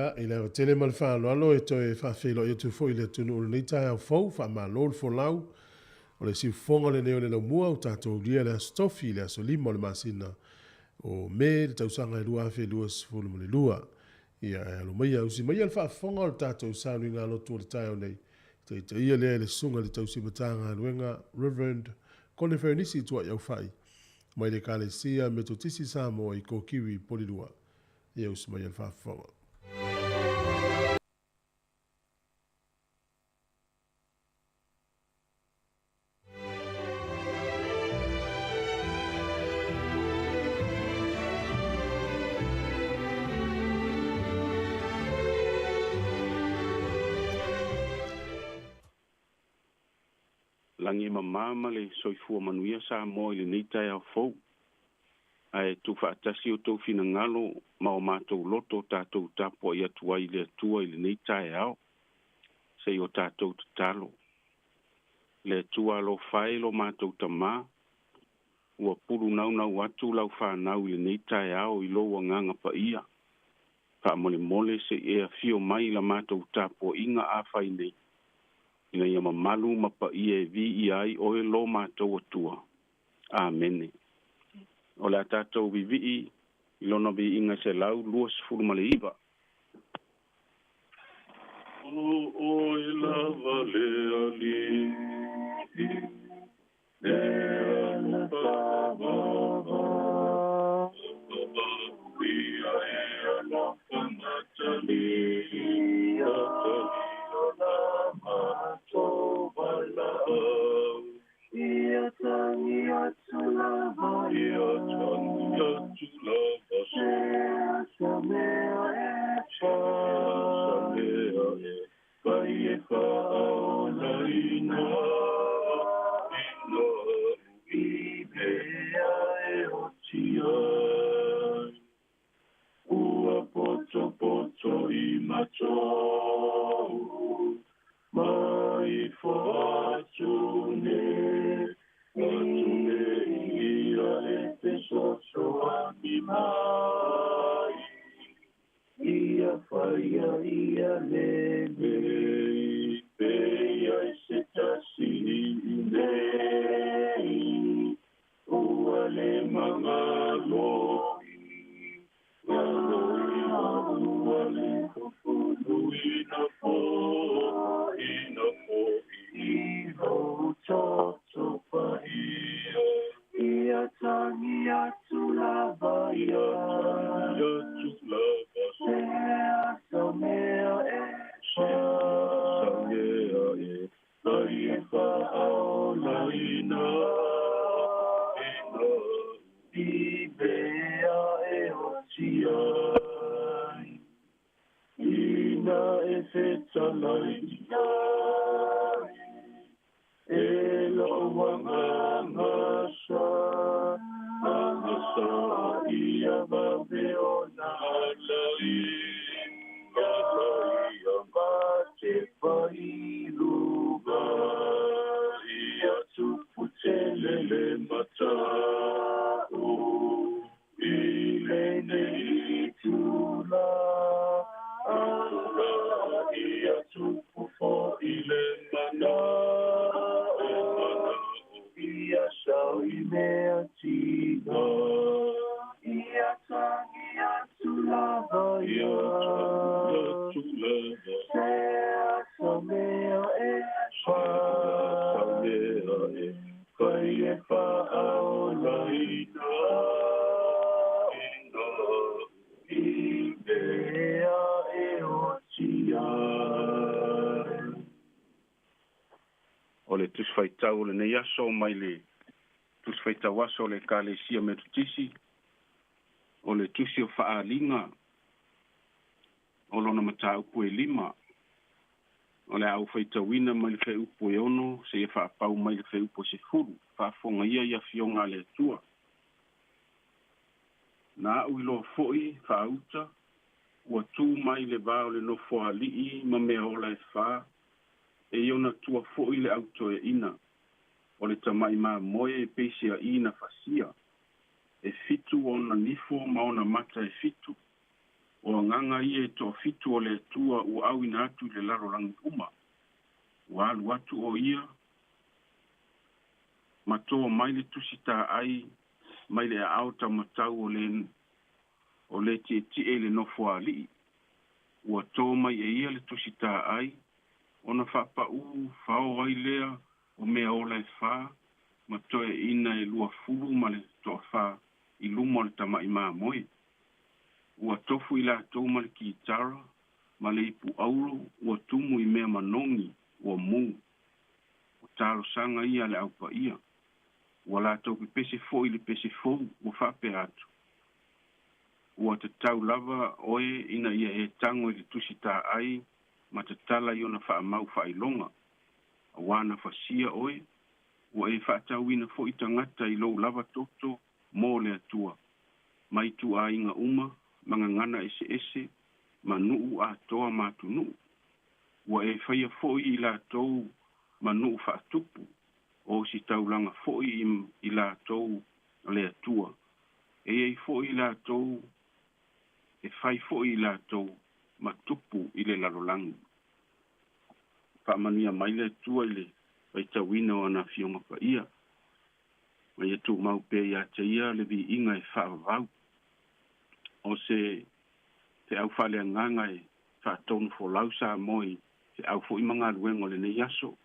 Ia, i le ava tele ma le faaaloalo e toe faafeiloai atu foi i le atunuu i lenei taeao fou, faamalo le folau. O le siufofoga lenei o le laumua ua tatou aulia le Aso Tofi, le aso 5 o le masina o Me, le tausaga e 2022. Ia, ae alo maia, usi maia le faafofoga o le tatou sauniga lotu o le taeao nei, taitaia lea e le Susuga i le Tausi Matagaluega, Reverend Kone Fernisi Tuaiaufai, mai le Ekalesia Metotisi Samoa i Kokiwi, Polilua. Ia usi maia le faafofoga. Lagi e mamā ma le soifua manuia Samoa i lenei taeao fou. Ae tuufaatasi outou finagalo ma o matou loto tatou tapuai atu ai i le Atua i lenei taeao. Se i o tatou tatalo. Le Atua alofa e lo matou Tamā, ua pulu naunau atu lau fanau i lenei taeao i lou agaga paia. Faamolemole se i e afio mai i la matou tapuaiga afai nei, ina ia mamalu ma paia e viia ai oe lo matou Atua. Amene. O le a tatou vivii i lona viiga 129. O oe lava le Alii, e alofa vava, ia e alofa matalia, talia la matou valaau. Ia tagi atu lava Ia tagi atu lava se asa mea e fai. Mea e fai e faaolaina, ina I mea e oti ai. Ua potopoto i matou, mai fo atu ne, atu ne ia e fesoasoani mai. Ia faia ia lelei, pei ai se tasi i nei, ua le magaloi, galoi ua le fufuluina fo'i, na fo'i I lou toto paia. Ia tagi atu lava Ia tagi atu lava se asa mea e se asa fai. mea e fai e faaolaina, ina I mea e oti ai. Ina e fetalai ai, e lou agaga sa, aga sa ia vave ona alai, alai Mate fai luga. Ia tupu tele le mata'u, i lenei Tula. Tula ia tupu fo'i le mana'o, mana'o Ia sao i mea tina. Ia tagi atu lava Ia ia. tagi atu lava Se asa mea e se asa fai. mea e fai e faaolaina, ina I mea e oti ai. O le Tusi Faitau o lenei aso mai le Tusi Faitau aso o le Ekalesia Metotisi, o le Tusi o Faaaliga o lona mataupu e 5. O le a ou faitauina mai le fuaiupu e 6 seia faapau mai le fuaiupu e 10. Faafofoga ia i afioga a le Atua. Na a'u iloa fo'i faauta ua tū mai le va o le nofoaali'i ma mea ola e fā, e i ona tua fo'i le autoeaʻina o le tamaʻi mamoe e peiseaʻī na fasia, e 7 ona nifo ma ona mata e 7. O agaga ia e toafitu o le Atua ua auina atu i le lalolagi uma. Ua alu atu o ia ma tō mai le tusi tāai mai le aao taumatau o le o le tietie i le nofoalii. Ua tō mai e ia le tusi tāai ona faapaū fao ai lea o mea ola e fā ma toeaiina e 20 ma le toafā i luma o le tamaʻi mamoe. Ua tofu i latou ma le kitara ma le ipu auro ua tumu i mea manogi ua mū. O talosaga ia a le aupaia. Ua latou pepese foi i le pese fou ua faapea atu, Ua tatau lava oe ina ia e tago i le tusi tāai ma tatala i ona faamau faailoga, auā na fasia oe, ua e faatauina foi tagata i lou lava toto mo le Atua, mai ituaiga uma ma gagana eseese ma nuu atoa ma atunuu. Ua e faia foi i latou ma nuu faatupu, o ositaulaga foi i latou le Atua, e i ai foi i latou, e fai foi i latou ma tupu i le lalolagi. Faamanuia mai le Atua i le faitauina o ana Afioga Paia, ma ia tumau pea ia te Ia le viiga e faavavau. O se feau faaleagaga e faatonufolau Samoa i feau foi ma galuega o lenei aso.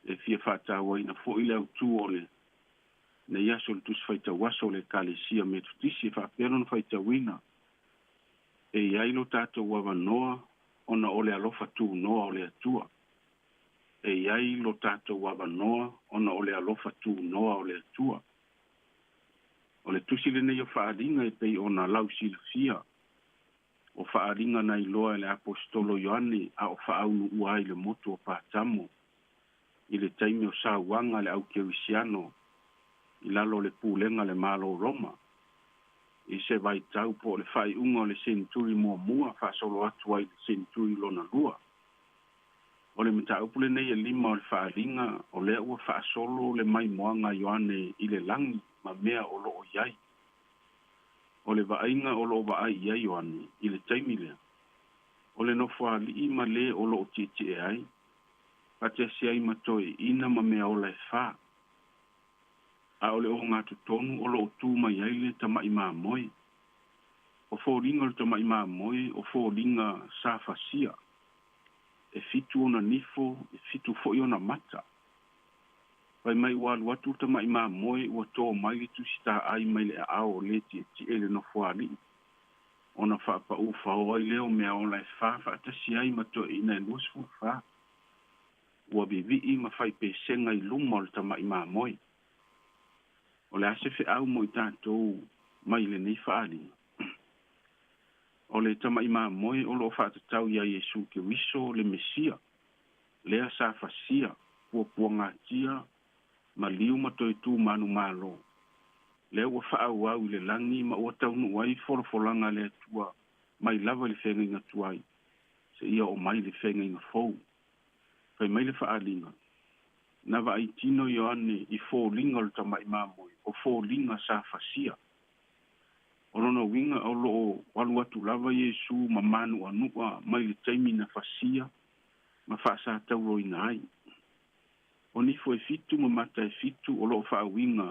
E fia faatauaina foi le autū o lenei aso i le Tusi Faitau Aso o le Ekalesia Metotisi e faapea lona faitauina, E i ai lo tatou avanoa ona o le alofa tunoa o le Atua. E i ai lo tatou avanoa ona o le alofa tunoa o le Atua. O le tusi lenei o Faaaliga e pei ona lausilafia, o faaaliga na iloa e le Aposetolo Ioane a o faaunuua ai le motu o Patamo i le taimi o sauaga a le au Kerisiano i lalo o le pulega a le Malo o Roma i se vaitau po o le faaiuga o le seneturi muamua faasolo atu ai i le seneturi lona lua. O le mataupu lenei e lima o le faaaliga o lea ua faasolo le maimoaga a Ioane i le lagi ma mea o lo o i ai. O le vaaiga o lo o vaai i ai Ioane i le taimi lea, o le nofoalii ma le o lo o tietie ai, faatasi ai ma toeaiina ma mea ola e fā. A o le ogatotonu o lo o tu mai ai le tamaʻi mamoe. O foliga o le tamaʻi mamoe, o foliga sa fasia. E fitu ona nifo, e fitu foi ona mata. Fai mai ua alu atu le tamaʻi mamoe ua tō mai le tusi tāai mai le aao o le tietie i le nofoalii, ona faapaū fao ai lea o mea ola e fā faatasi ai ma toeaiina e 24. Ua vivii ma fai pesega i luma o le tamaʻi mamoe. O le a se feau mo i tatou mai lenei faaaliga? O le tamaʻi mamoe o lo o faatatau iā Iesu Keriso le Mesia, lea sa fasia, puapuagatia, maliu ma toe tu manumalo, lea ua faaauau i le lagi ma ua taunuu ai folafolaga a le Atua mai lava i le feagaiga tuai seia oo mai le feagaiga fou. Fai mai le faaaliga, Na vaai tino Ioane i foliga o le tamaʻi mamoe, o foliga sa fasia. O lona uiga o lo o alu atu lava Iesu ma mānuʻanuʻa mai le taimi na fasia ma faasatauroina ai. O nifo e fitu ma mata e fitu o lo o faauiga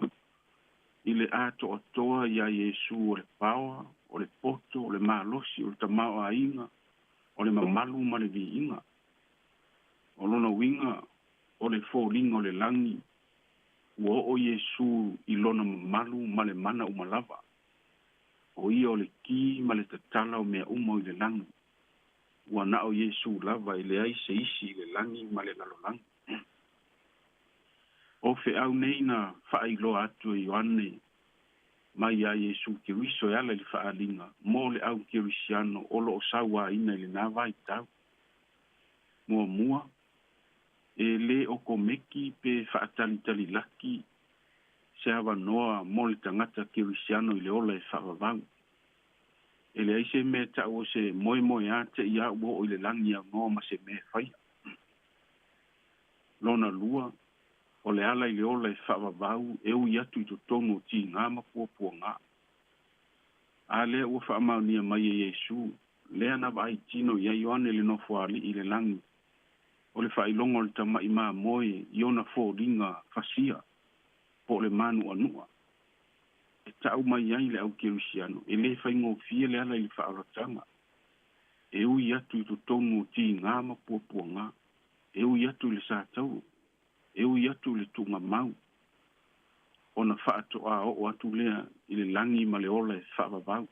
i le atoatoa iā Iesu o le paoa, o le poto, o le malosi, o le tamaoaiga, o le mamalu ma le viiga. O lona uiga o le foliga o le lagi, ua oo Iesu i lona mamalu ma le mana uma lava. O ia o le ki ma le tatala o mea uma i le lagi. Ua na o Iesu lava e leai se isi i le lagi ma le lalolagi. O feau nei na faailoa atu e Ioane mai iā Iesu Keriso e ala i le faaaliga mo le au Kerisiano o lo o sauaina i lenā vaitau. Muamua, e lē okomeki pe faatalitali laki se avanoa mo le tagata Kerisiano i le ola e faavavau. E leai se mea taʻu o se moemoeā teʻi a ua oo i le lagi aunoa ma se mea e faia. Lona lua, o le ala i le ola e faavavau e ui atu i totonu o tigā ma puapuagā. A lea ua faamaonia mai e Iesu, lea na vaai tino ia Ioane le nofoalii i le lagi, o le faailoga o le tama'i mamoe i ona foliga fasia, po o le manu'anu'a e ta'u mai ai le au kerisiano e lē faigofie le ala i le faaolataga e ui atu i totonu o tigā ma puapuagā e ui atu i le satauro e ui atu i le tugamau ona faatoā oo atu lea i le lagi ma le ola e faavavau.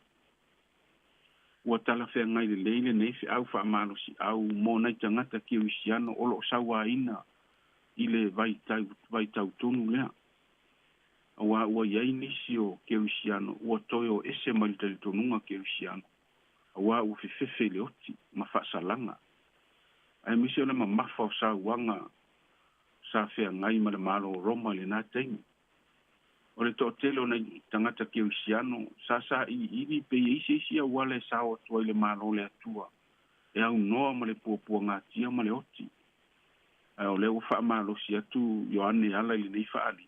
Ua talafeagai lelei lenei feau faamalosiau mo nai tagata kerisiano o loo sauāina i le vaitau tonu lea. Auā ua iai nisi o kerisiano ua toe o ese mai le talitonuga kerisiano auā ua fefefe i le oti ma faasalaga aemaise o le mamafa o sauaga sa feagai ma le Malo o Roma i lenā taimi. O le toatele o nai tagata kerisiano sa sailiili pe i ai se isi auala e sao atu ai le Malo o le Atua e aunoa ma le puapuagatia ma le oti. Ae o lea ua faamalosi atu Ioane e ala i lenei faaaliga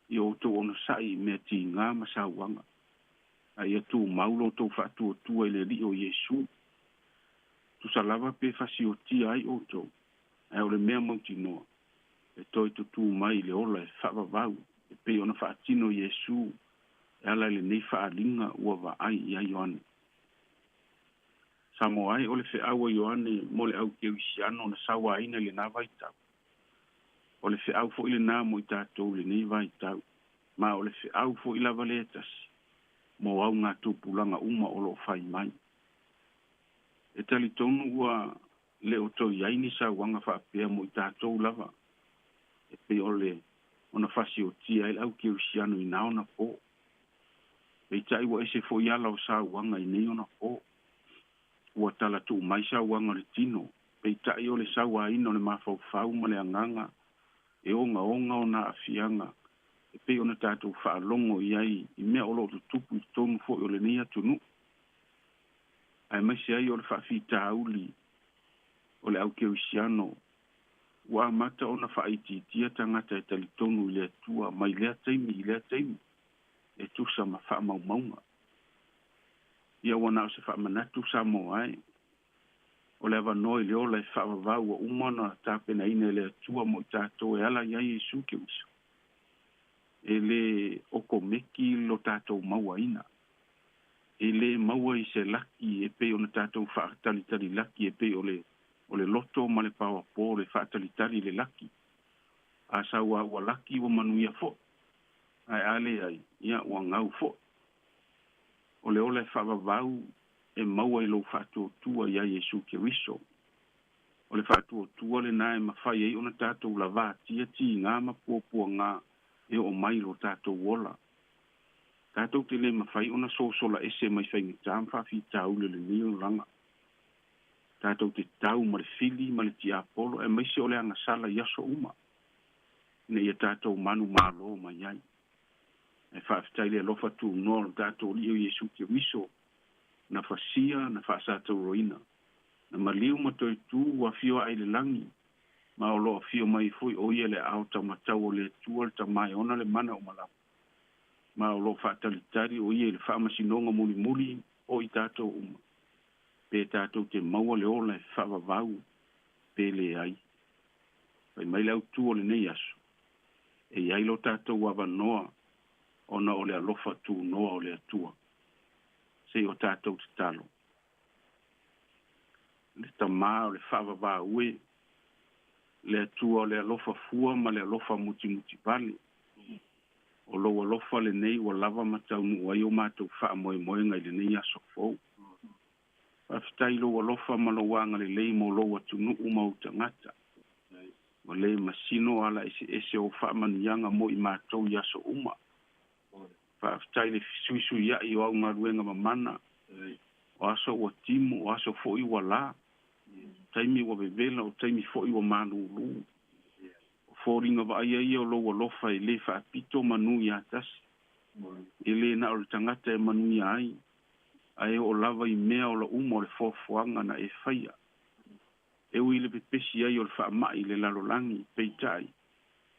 ia outou onosa'i i mea tigā ma sauaga a ia tumau lo outou faatuatua i le Alii o Iesu. Tusa lava pe fasiotia ai outou, ae o le mea mautinoa e toe tutū mai i le ola e faavavau e pei ona faatino Iesu e ala i lenei faaaliga ua vaai i ai Ioane. Samoa ai o le feau a Ioane mo le au kerisiano na sauāina i lenā vaitau. O le feau foi lenā mo i tatou i lenei vaitau, ma o le feau foi lava lea e tasi mo augatupulaga uma o loo fai mai. E talitonu ua le o toe i ai ni sauaga faapea mo i tatou lava e pei o le ona fasiotia ai le au kerisiano i na ona pō. Peitai ua ese foi ala o sauaga i nei ona pō. Ua talatuu mai sauaga o le tino, peitai o le sauāina o le mafaufau ma le agaga e ogaoga ona aafiaga e pei ona tatou faalogo i ai i mea o loo tutupu i totonu foi o lenei atunuu, aemaise ai o le faafitauli o le au kerisiano ua amata ona faaitiitia tagata e talitonu i le Atua mai lea taimi i lea taimi e tusa ma faamaumauga. Ia ua na o se faamanatu Samoa ai o le avanoa i le ola e faavavau ua uma ona tapenaina e le Atua mo i tatou e ala i ai Iesu Keriso. E lē okomeki lo tatou mauaina. E lē maua i se laki e pei ona tatou faatalitali laki e pei o le o le loto ma le paoapō le faatalitali i le laki. A sau a ua laki ua manuia fo'i, ae a leai, ia ua gau fo'i. O le ola e faavavau e maua i lou faatuatua iā Iesu Keriso. O le faatuatua lenā e mafai ai ona tatou lavatia tigā ma puapuagā e oo mai i lo tatou ola. Tatou te lē mafai ona sosola ese mai faigata ma faafitauli o lenei olaga. Tatou te tau ma le fili ma le tiapolo aemaise o le agasala i aso uma ina ia tatou manumalo mai ai. Ae faafetai i le alofa tunoa o lo tatou Alii o Iesu Keriso na fasia na faasatauroina, na maliu ma toe tū ua afio ae i le lagi, ma o lo o afio mai foi o ia i le aao taumatau o le Atua le Tama e ona le mana uma lava, ma o lo o faatalitali o ia i le faamasinoga mulimuli o i tatou uma, pe tatou te maua le ola e faavavau pe leai. Fai mai le autū o lenei aso, e i ai lo tatou avanoa ona o le alofa tunoa o le Atua. Se i o tatou tatalo. Le Tamā o le faavavau e, le Atua o le alofa fua ma le alofa mutimutivale, o lou alofa lenei ua lava ma taunuu ai o matou faamoemoega i lenei aso fou. Faafetai i lou alofa ma lou agalelei mo lou atunuu ma ou tagata. Ua le masino ala eseese o faamanuiaga mo i matou i aso uma. Faafetai i le fesuisuia'i o au galuega mamana, o aso ua timu, o aso foi ua lā, taimi ua vevela, o taimi foi ua malūlū. O foliga vaaia ia o lou alofa e lē faapito manū ia tasi. E lē na o le tagata e manuia ai, ae oo lava i mea ola uma o le foafoaga na e faia. E ui i le pepesi ai o le faamai i le lalolagi, peitai,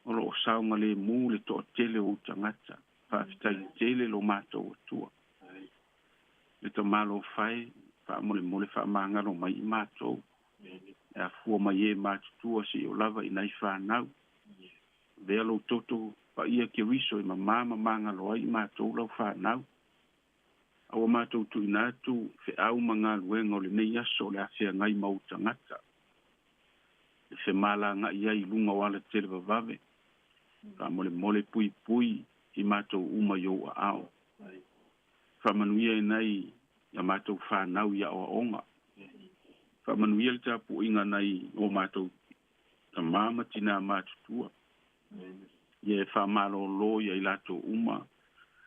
o lo o saogalēmū le toatele o ou tagata. Faafetai tele lo matou Atua. Le tamalofa e faamolemole faamagalo mai i matou. E afua mai e matutua seia lava i nai fanau. Avea lou toto paia Keriso e mamā ma magalo ai i matou lau fanau. A ua matou tuuina atu feau ma galuega o lenei aso o le a feagai ma ou tagata. E femalaga'i ai i luga o ala tele vavave. Faamolemole puipui i matou uma i ou aao. Faamanuia i nai ia matou fanau i aoaoga. Faamanuia le tapuaiga nai o matou tamā ma tinā matutua. Ia e faamalōlō ia i latou uma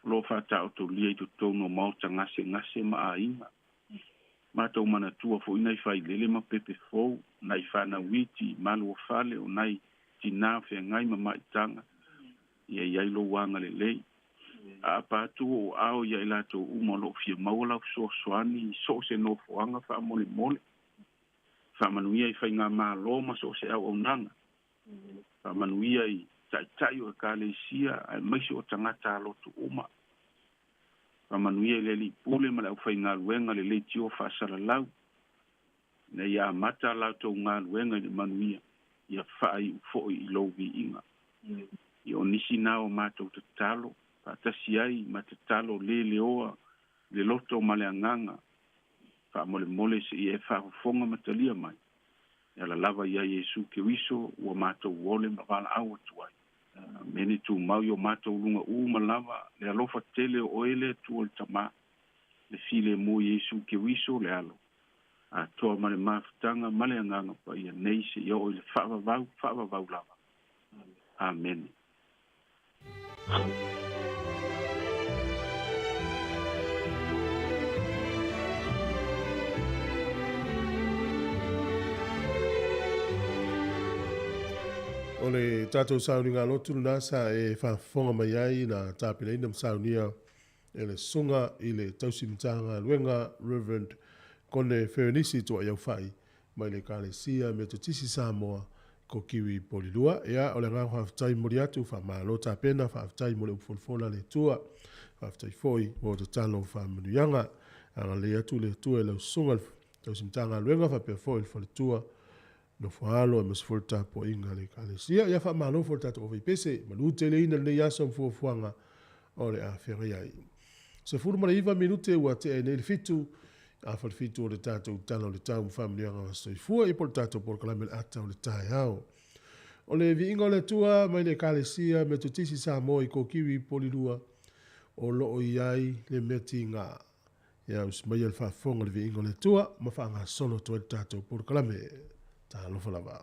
o lo o faataotolia i totonu o maota gasegase ma aiga. Matou manatua fo'i nai failele ma pepe fou, nai fanau iti, malu o fale, o nai tinā feagai ma maitaga, ia i ai lou agalelei. Aapa atu o ao ia i latou uma o loo fia maua lau fesoasoani i so o se nofoaga faamolemole. Faamanuia i faigamālō ma so o se auaunaga. Faamanuia i ta'ita'i o ekalesia aemaise o tagata alotu uma. Faamanuia i le alii pule ma le aufaigaluega le leitio faasalalau ina ia amata a latou galuega i le manuia, ia faaiu fo'i i lou viiga. Ia o nisi na o matou tatalo faatasi ai ma tatalo lē leoa le loto ma le agaga. Faamolemole seia e faafofoga ma talia mai e ala lava ia Iesu Keriso ua matou ole ma valaau atu ai. Amene. Tumau i o matou luga uma lava le alofa tele o oe le Atua le Tamā, le filemu Iesu Keriso le Alo, atoa ma le mafutaga ma le Agaga Paia, nei seia oo i le faavavau faavavau lava. Amene. O le tatou sauniga lotu lena sa e faafofoga mai ai na tapenaina ma saunia e le susuga i le tausi Matagaluega Reverend Kone Ferenisi Tuaiaufai mai le Ekalesia Metotisi Samoa ko Kiwi Polilua. Ia, o le agaga faafetai momoli atu, faamalo tapena, faafetai mo le upu folafola a le Atua. Faafetai foi mo tatalo faamanuiaga. Agalelei atu le Atua i lau susuga i le tausi Matagaluega faapea foi le faletua nofo alo aemaise foi le tapuaiga a le Ekalesia. Ia faamalo foi le tatou aufaipese, manuteleina lenei aso ma fuafuaga o le a feagai ai. 19 minute ua tea ai nei le 7 afa le 7 o le tatou tala o le tau ma faamanuiaga o aso soifua ia po o le tatou polokalame le ata o le taeao. O le viiga o le Atua mai le Ekalesia Metotisi Samoa i Kokiwi Polilua o loo i ai le mea tiga. Ia usi maia le faafofoga o le viiga o le Atua ma faagasolo atu ai le tatou polokalame. Talofa lava.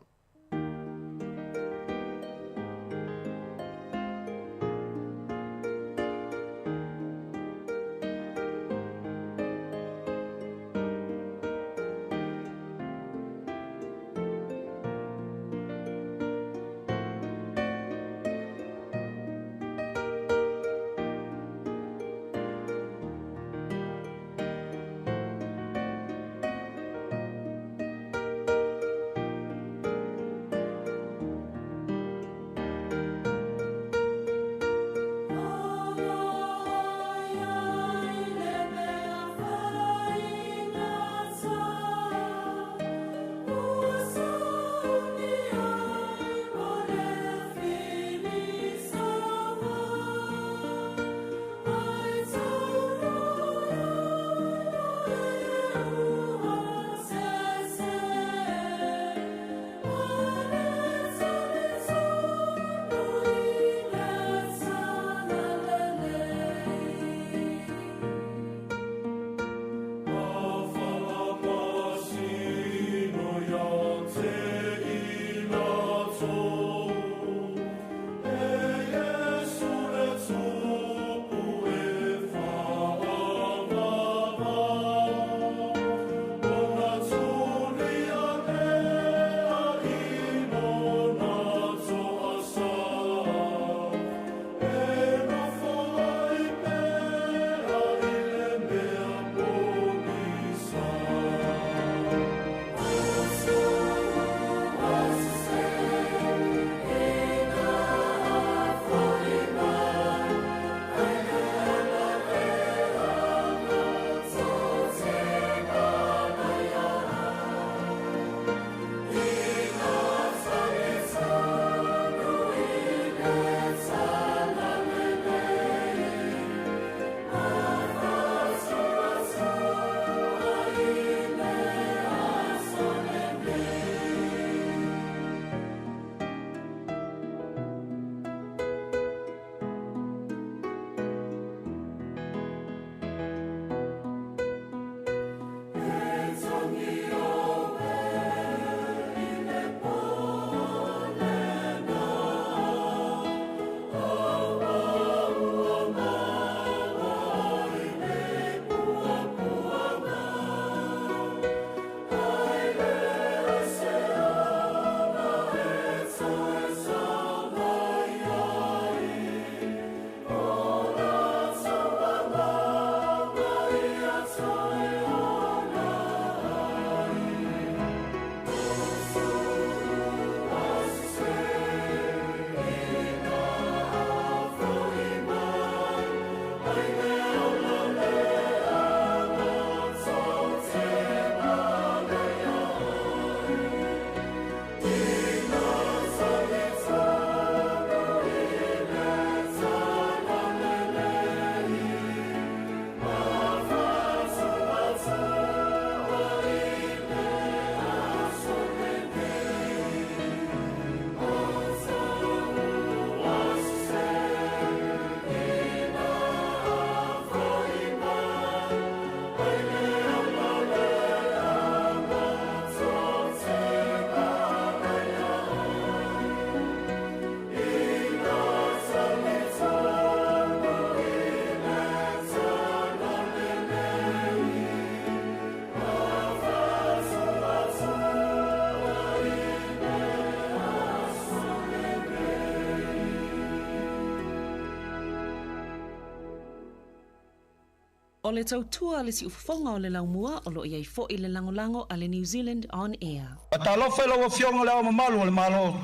O le tautua a le siufofoga o le laumua o lo o i ai foi le lagolago a le New Zealand On Air. Faatalofa i lau Afioga i Le Ao Mamalu o le Malo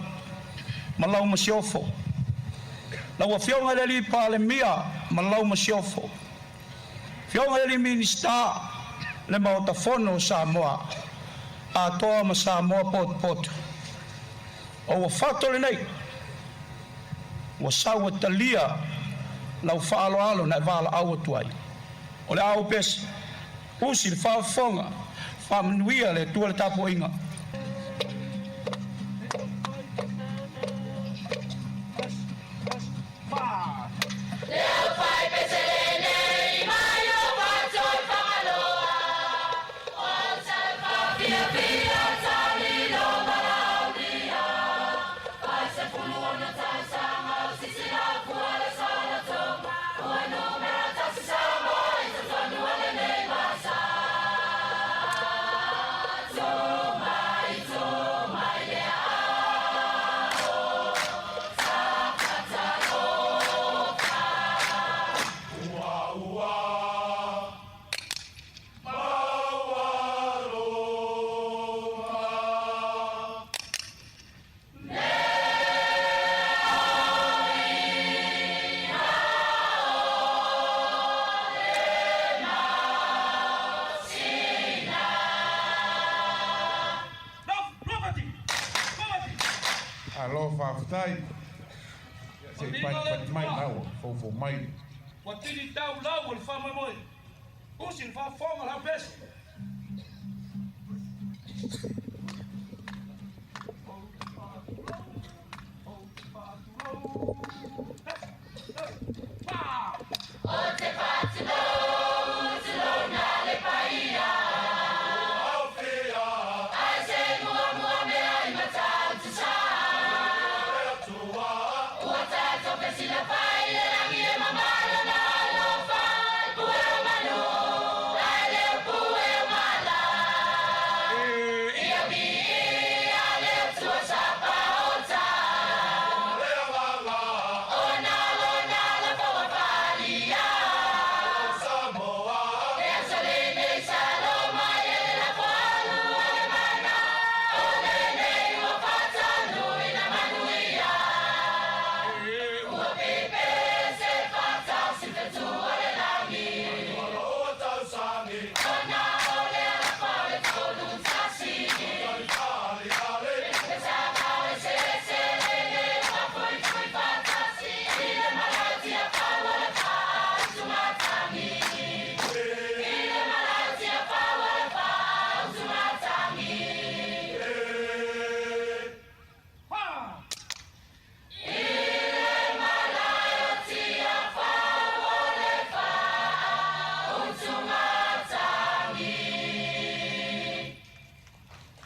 ma lau Masiofo, lau Afioga i le Alii Palemia ma lau Masiofo, Afioga i Alii Minisita, le Maota Fono o Samoa atoa ma Samoa potopoto. O ua fato lenei, ua sau e talia lau faaaloalo na e valaau atu ai. O le a ou pese, usi le faafofoga, faamanuia le Atua le tapuaiga. Alo faafetai. Se i panipani mai lau foufou mai. Ua tini tau lau o le faamoemoe, usi le faafofoga lau pese.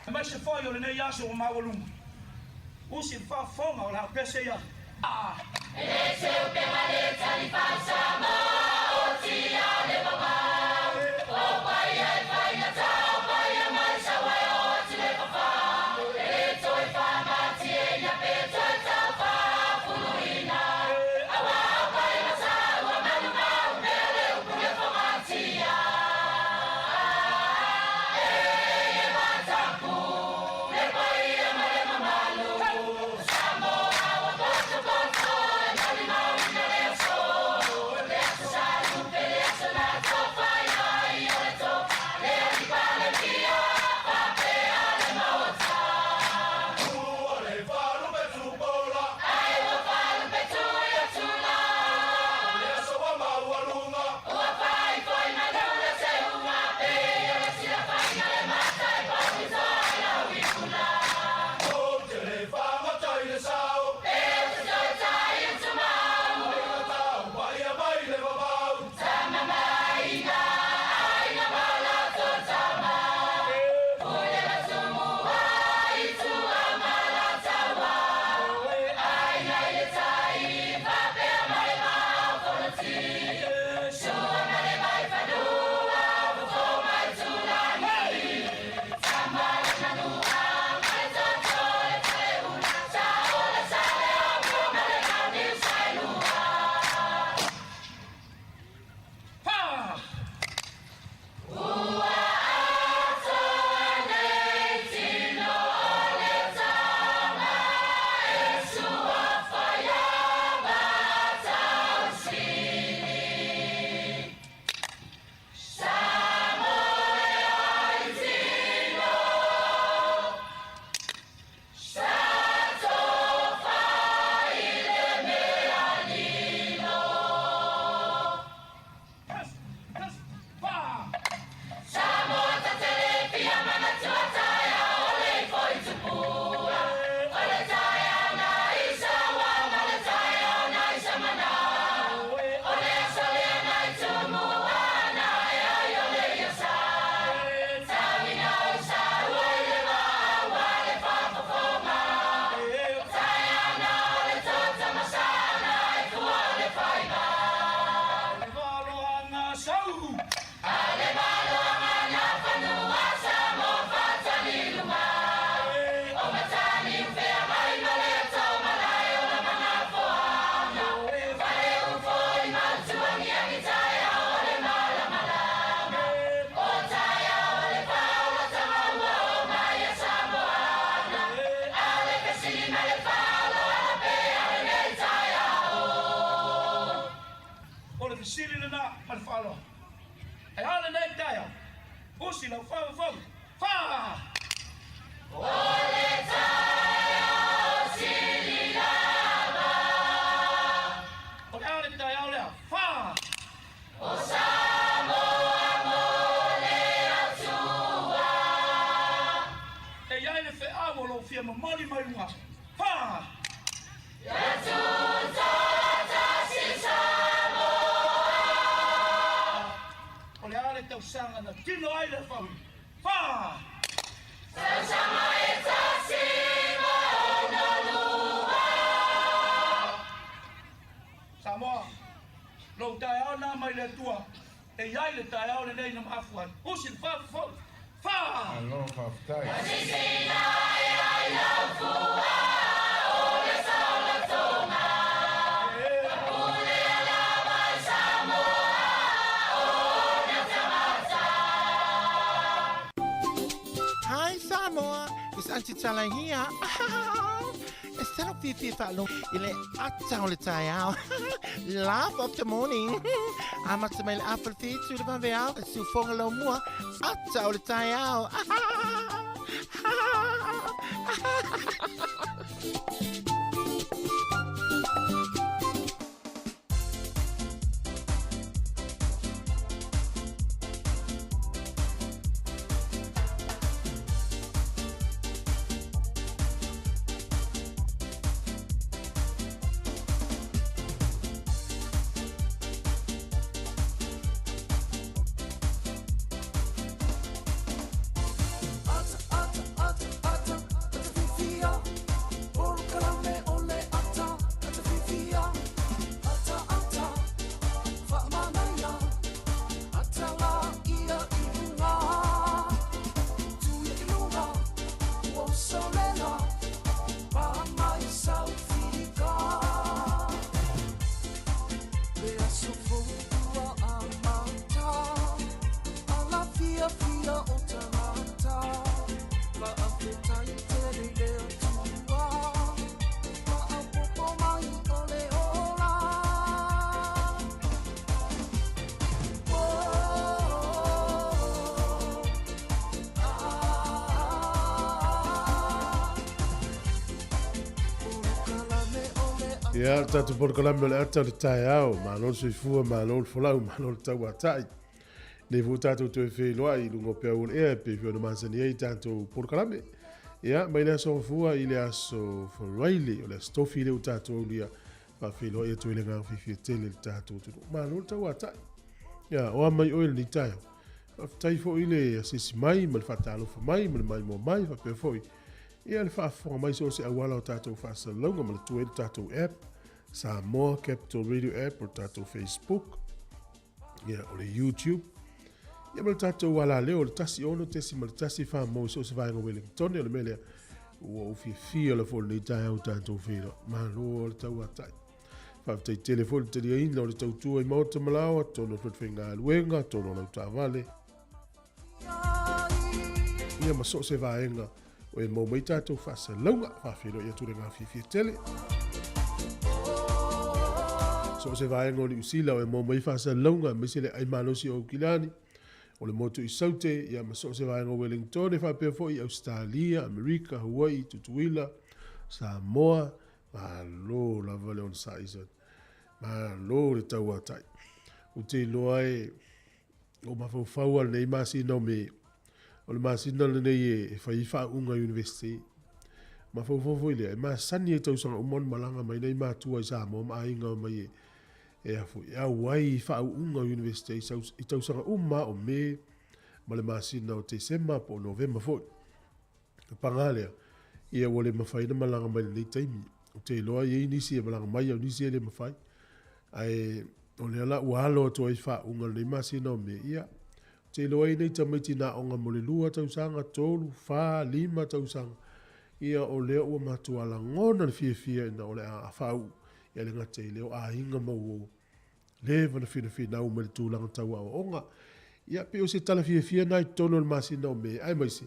Aemaise foi o lenei aso ua maualuga, usi le faafofoga o le a pese ia. Usi lau faafofoga. Fa! O le taeao sili lava. O le a le taeao lea? Fa! O Samoa mo le Atua. E i ai le feau o lo o fia momoli mai luga. Fa! Ia tutoatasi Samoa. O le a le tausaga na tino ai le fau? Fa! Tausaga e 162. Samoa, lou taeao na mai le Atua, e i ai le taeao lenei na mafua ai. Usi le faafofoga. Fa! Malo faafetai. Sisina e ai lau fua o le saolatoga. Pulea lava i Samoa o ona tagata. Hi Samoa, it's Auntie Tala here. E sala fiafia faalogo i le ata o le taeao. Laugh of the morning. Amata mai le afa le fitu le vaveao, e siufoga lau mua, ata o le taeao. Ia, le tatou polokalame o le ata o le taeao, malo le soifua, malo le folau, malo le tauatai. Nei foi tatou toe feiloai i luga o peau o le ea e pei foi ona masani ai tatou polokalame. Ia, mai le aso Gafua i le aso Faraile, o le aso Tofi lea ua tatou aulia, faafeiloai atu ai le agaga fiafia tele i le tatou atunuu. Malo le tauatai. Ia, o a mai oe i lenei taeao. Faafetai foi le asiasi mai ma le faatalofa mai ma le maimoa mai, faapea foi ia le faafofoga mai so o se auala o tatou faasalalauga. Manatua ai le tatou app, Samoa Capital Radio app, o le tatou Facebook, ia, o le YouTube, ia ma le tatou alaleo o le 16.1 fā mo so o se vaega o Wellington. O le mea lea, ua ou fiafia la foi lenei taeao tatou feiloai. Malo le tauatai. Faafetai tele foi le taliaina o le tautua i maota ma laoa, tonu o le falefaigaluega, tonu o lau taavale, ia ma so o se vaega o e maua mai tatou faasalalauga. Faafeiloai atu le agaga fiafia tele. So o se vaega o Niu Sila o e maua mai faasalalauga, aemaise le ai malosi o Aukilani, o le motu i Saute, ia ma so o se vaega o Wellington, e faapea foi i Ausetalia, Amerika, Hawaii, Tutuila, Samoa. Malo lava le onosai sa. Malo le tauatai. Ou te iloa e o mafaufau a lenei masina o Me. O le masina lenei e fai ai faauuga University. Mafaufau foi lea, e masani ai tausaga uma ona malaga mai nai matua i Samoa ma aiga mai e e a foi, e auai i faauuga University i tausaga uma o Me ma le masina o Tesema po o Novema foi. E paga lea, ia ua le mafai ona malaga mai lenei taimi. Ou te iloa e i ai nisi e malaga mai, a o nisi e le mafai. Ae o lea la ua alo atu ai faauuga lenei masina o Me, ia, ou te iloa e i ai nai tamaiti na aoga mo le 2 tausaga, 3, 4, 5 tausaga, ia o lea ua matua lagona le fiafia ina o le a faauu, ia le gata i lea o aiga ma uo leva na finafinau mai le tulaga tau aoaoga. Ia, pei o se tala fiafia lena i totonu o le masina o Me, aemaise,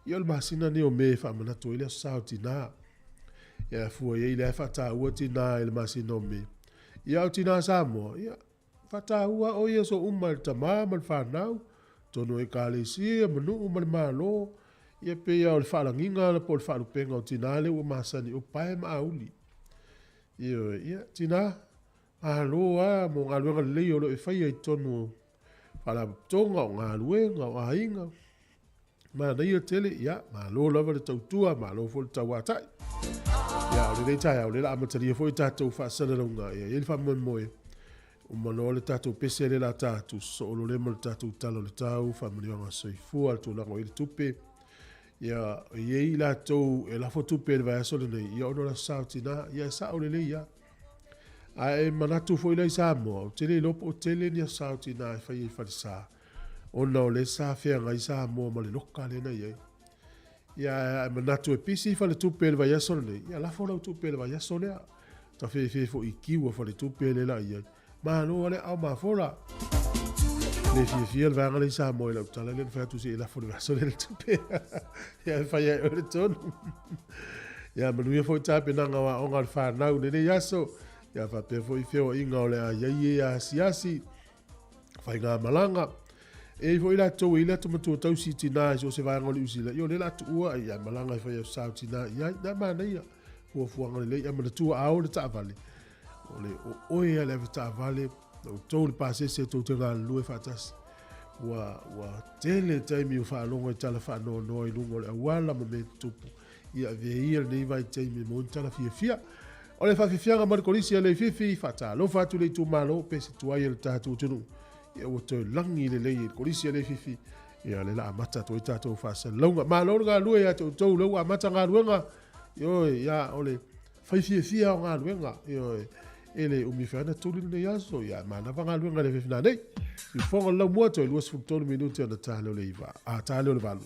ia o le masina lenei o Me e faamanatu ai le Aso Sa o Tina. Ia, a fua i ai, lea e faataua tina i le masina o Me. Ia, o tina Samoa, ia, faataua o ia aso uma e le tama ma le fanau, Tonu o ekalesia ma nuu ma le malo, ia pei lava o le faalagiga po o le faalupega o tina lea ua masani o pae ma auli. Ioe, ia tina, malo lava mo galuega lelei o lo o e faia i totonu o faalapotopotoga, o galuega, o aiga. Manaia tele, ia, malo lava le tautua, malo foi le tauatai. Ia, o lenei taeao, o lea o le a amatalia foi tatou faasalalauga, ia, e i ai le faamoemoe, uma loa le tatou pese lea o le a ta atu, sosoo loa lea ma le tatou Tala o le Tau, faamanuiaga soifua, le tulaga o i ai le tupe. Ia, e i ai i latou e lafo tupe i le vaiaso lenei, ia ona o le Aso Sa o Tina, ia e sao lelei lava. Ae manatu foi la i Samoa, ou te le iloa po o tele ni Aso Sa o Tina e faia i falesa, ona o lea sa feagai Samoa ma le loka lea na i ai. Ia, ae manatu e pisi faletupe i le vaiaso lenei, ia lafo lau tupe i le vaiaso lea. Tafefe foi i kiu a faletupe lea la i ai. Malo lava le aao mafola. Le fiafia le vaega lea i Samoa i lau tala lea na fai atu se i lafo i le vaiaso lea le tupe. Ia e fai ai oe le tonu. Ia manuia foi tapenaga o aoga a le fanau i lenei aso. Ia faapea foi feoaiga o le a i ai e asiasi faigamalaga. E i foi latou e i le ata matua tausi i tina i so o se vaega o le Niu Sila, ia o lea o le a tuua ai, ae malaga e fai aso sa o tina i ai. Na manaia, fuafuaga lelei, ae manatua a o le taavale, o le o oe lava le avetaavale, o outou le pasese tou te galulue faatasi. Ua, ua tele taimi o faalogo i tala faanoanoa i luga o le auala ma mea tutupu. Ia avea ia lenei vaitaimi e maua ni tala fiafia. O le faafiafiaga ma le Kolisi a Leififi, faatalofa atu le itumalo pese tuai o le tatou atunuu. Ia ua toe lagi lelei e le Kolisi a Leififi. Ia lea la amata atu ai tatou faasalalauga. Malo le galulue ia te outou lea ua amata galuega. Ioe, ia o le fai fiafia o galuega. Ioe, e le umi foi ana tuli lenei aso. Ia manava galuega le fiafia nei. Siufofoga o le laumua toe 23 minute ona ta lea o le 9, a ta lea o le 8.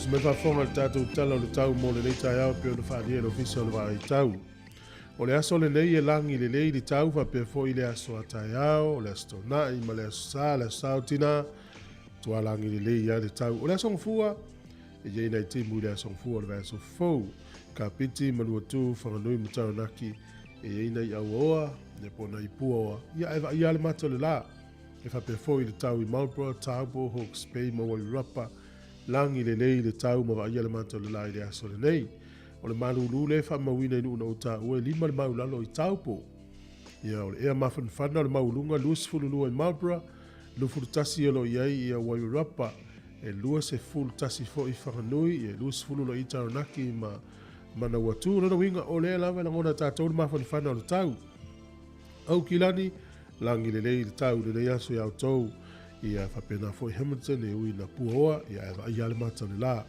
Tusi mai faafofoga i le tatou Tala o le Tau mo lenei taeao e pei ona faaalia e le Ofisa o le Vaai Tau. O le aso lenei e lagi lelei le tau faapea foi le aso a taeao, o le aso Toonai ma le aso Sa, le aso Sa o Tina, matua lagi lelei lava le tau. O le aso Gafua, e i ai nai timu i le aso Gafua o le vaiaso fou. Kapiti, Manuatū, Whanganui ma Taranaki, e i ai nai auaoa, ia po o nai puaoa, ia ae vaaia lava le mata o le la. E faapea foi le tau i Marlborough, Taupo, Hawke's Bay ma Wairarapa, lagi lelei le tau ma vaaia le mata o le la i le aso lenei. O le malūlū lea e faamauina i nuu na ou taua e lima le maulalo i Taupo. Ia, o le ea mafanafana o le maualuga 22 i Marlborough, 21 o lo o i ai ia Wairarapa, e 21 foi i Whanganui, ia e 20 o lo o i ai Taranaki ma Manawatū. O lona uiga, o lea lava e lagona e tatou le mafanafana o le tau. Aukilani, lagi lelei le tau i lenei aso iā outou, ia faapena foi Hamilton e ui ina puaoa, ia ae vaaia le mata o le la.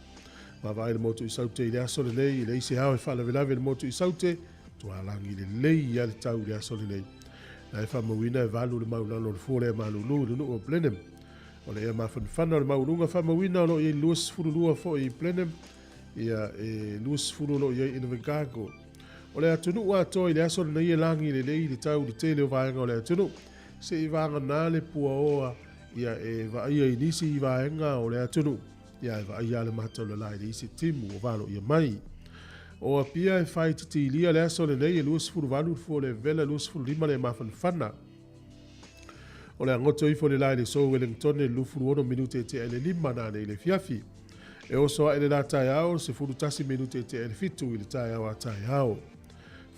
Vaavaai le motu i Saute i le aso lenei, e leai se ao e faalavelave i le motu i Saute, matua lagi lelei lava le tau i le aso lenei. Na e faamauina e valu le maulalo o le fua lea malulu i le nuu o Blenheim. O le ea mafanafana o le maualuga faamauina o lo o i ai 22 foi i Blenheim, ia e 20 o lo o i ai Invercargill. O le atunuu atoa i le aso lenei e lagi lelei le tau i le tele o vaega o le atunuu. Se i vagana le puaoa ia e vaaia i nisi vaega o le atunuu, ia e vaaia le mata o le la i le isi timu o valoia mai. O Apia e fai titilia le aso lenei e 28 le fua o le vela 25 le mafanafana. O le agoto ifo le la i le so Wellington e 26 minute e tea i le lima nane i le afiafi. E oso ae le la taeao, 11 minute e tea i le fitu i le taeao a taeao.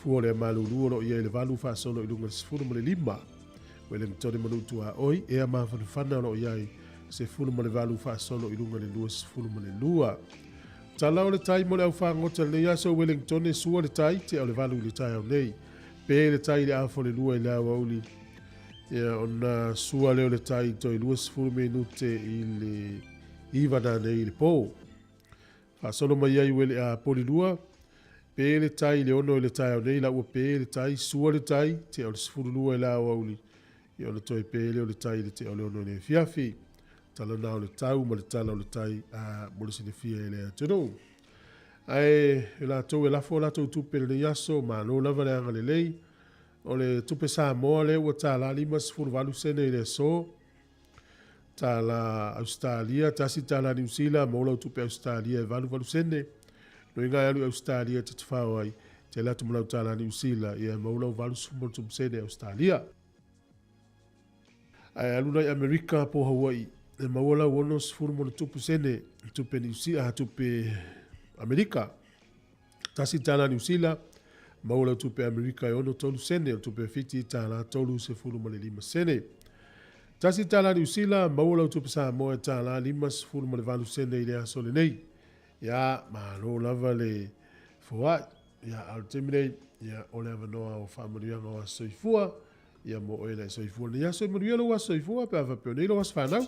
Fua o le malulu o lo o i ai le valu faasolo i luga i le 15. Wellington ma Nuutuaoi, ea mafanafana o lo o i ai 18 faasolo i luga i le 22. Tala o le tai mo le au fagota i lenei aso Wellington e sua le tai, tea o le valu i le taeao nei. Pe le tai i le afa o le lua i le aoauli, ia ona sua lea o le tai toe 20 minute i le iva nanei i le po. Faasolo mai ai ue le a Polilua, pe le tai i le ono i le taeao nei la ua pe le tai, sua le tai, tea o le 12 i le aoauli, ia ona toe pe lea o le tai i le tea o le ono i le afiafi. Tala na o le tau ma le tala o le tai a mo le silafia e le atunuu. Ae e latou e lafo a latou tupe i lenei aso, malo lava le agalelei. O le tupe Samoa lea ua tala 58 sene i le aso. Tala Ausetalia, tasi tala Niu Sila, maua lau tupe Ausetalia e 88 sene. Loiga e alu i Ausetalia e te tafao ai, te alu atu ma lau tala Niu Sila, ia e maua lau 83 sene Ausetalia. Ae alu la i Amerika po Hawaii, e maua lau 60 ma sene tupe Niu Sila, tupe Amerika. Tasi tala Niu Sila, maua lau tupe Amerika e 63 sene, o le tupe Fiti tala 35 sene. Tasi tala Niu Sila, maua lau tupe Samoa e tala 58 sene i le aso lenei. Ia, malo lava le foai. Ia, a o le taimi nei, ia, o le avanoa o faamanuiaga o aso soifua, ia mo oe na e soifua nei aso, e manuia lou aso soifua pe a faapea o nei lou aso fanau.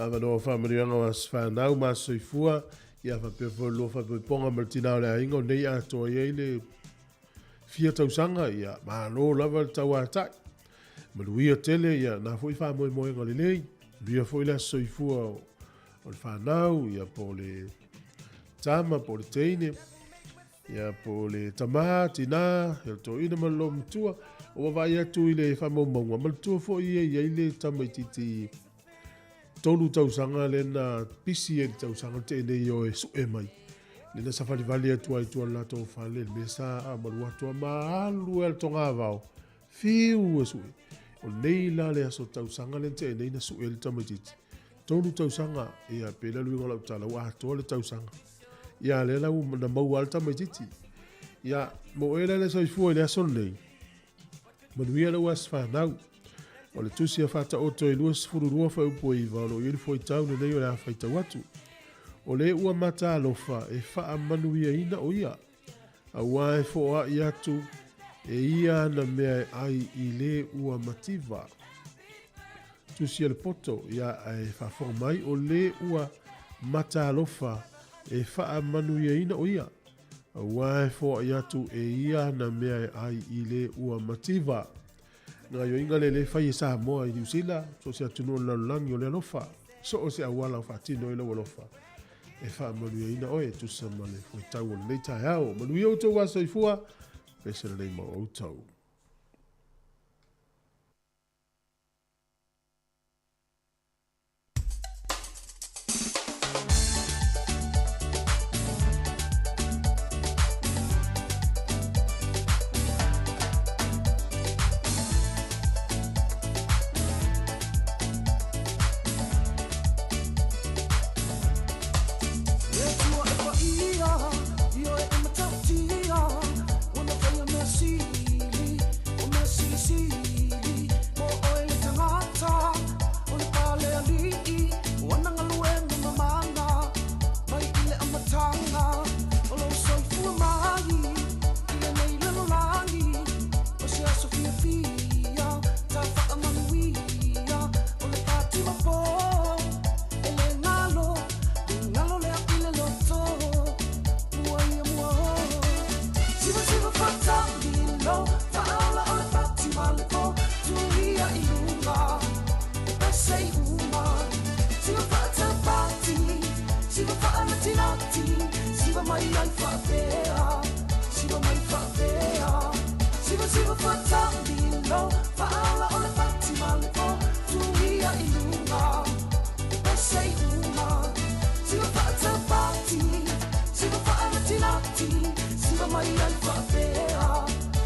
Avanoa faamanuiaga o aso fanau ma aso soifua, ia faapea foi le lua faapoipoga ma le tina o le aiga o nei atoa i ai le fia tausaga, ia malo lava le tauatai. Manuia tele, ia na foi faamoemoega lelei, manuia foi le aso soifua o le fanau, ia po o le tama, po o le teine, ia po o le tama, tina, ia le toeaina ma le loomatua. Ua vaai atu i le faamaumauga, manatua foi e i ai le tamaitiiti tolu tausaga lea na pisi ai i le tausaga na tea nei o e sue mai. Lea na safalivali atu ai i tua o le latou fale, le mea sa malu atu a ma alu ai le togavao, fiu e sue. O nei la le aso tausaga lea na tea nei na sue ai le tamaitiiti. Tolu tausaga, ia pe le luiga o lau tala, ua atoa le tausaga. Ia lea la ua na maua le tamaitiiti. Ia, mo oe la le soifua i le aso lenei, manuia lau aso fanau. O le tusi a Faataoto e 22 fuaiupu e 9 o lo o i ai le fuaitau lenei o le a faitau atu. O le ua mataalofa e faamanuiaina o ia, auā e foai atu e ia ana mea e ai i le ua mativa. Tusi a le poto, ia ae faafofoga mai, o le ua mataalofa e faamanuiaina o ia, aua e foai atu e ia ana mea e ai i le ua mativa. Gaoioiga lea le fai e Samoa i Niu Sila, so o se atunuu o le lalolagi o le alofa, so o se auala o faatino ai lou alofa e faamanuiaina oe e tusa ma le fuaitau o lenei taeao. Manuia outou aso soifua, pese lelei ma outou. E Atua e paia, i oe e matautia, ua na faia mea sili, o mea silisili, mo oe le tagata, o le pale alii, o ana galuega mamana, mai i le amataga o lou soifua mai i lenei lalolagi, o se aso fiafia, ta faamanuia, o le pati ma po, e le galo, le galo lea i le loto, mua ia mua o. Siva siva fatamilo, faaola o le pati ma le po, tuia i luga, pese i uma. Siva faatapati, siva faanatinati, siva mai ai faapea, siva mai faapea. Siva siva fatamilo, faaola o le pati ma le po, tuia i luga, pese i uma. Siva faatapati, siva faanatinati, siva mai ai faapea,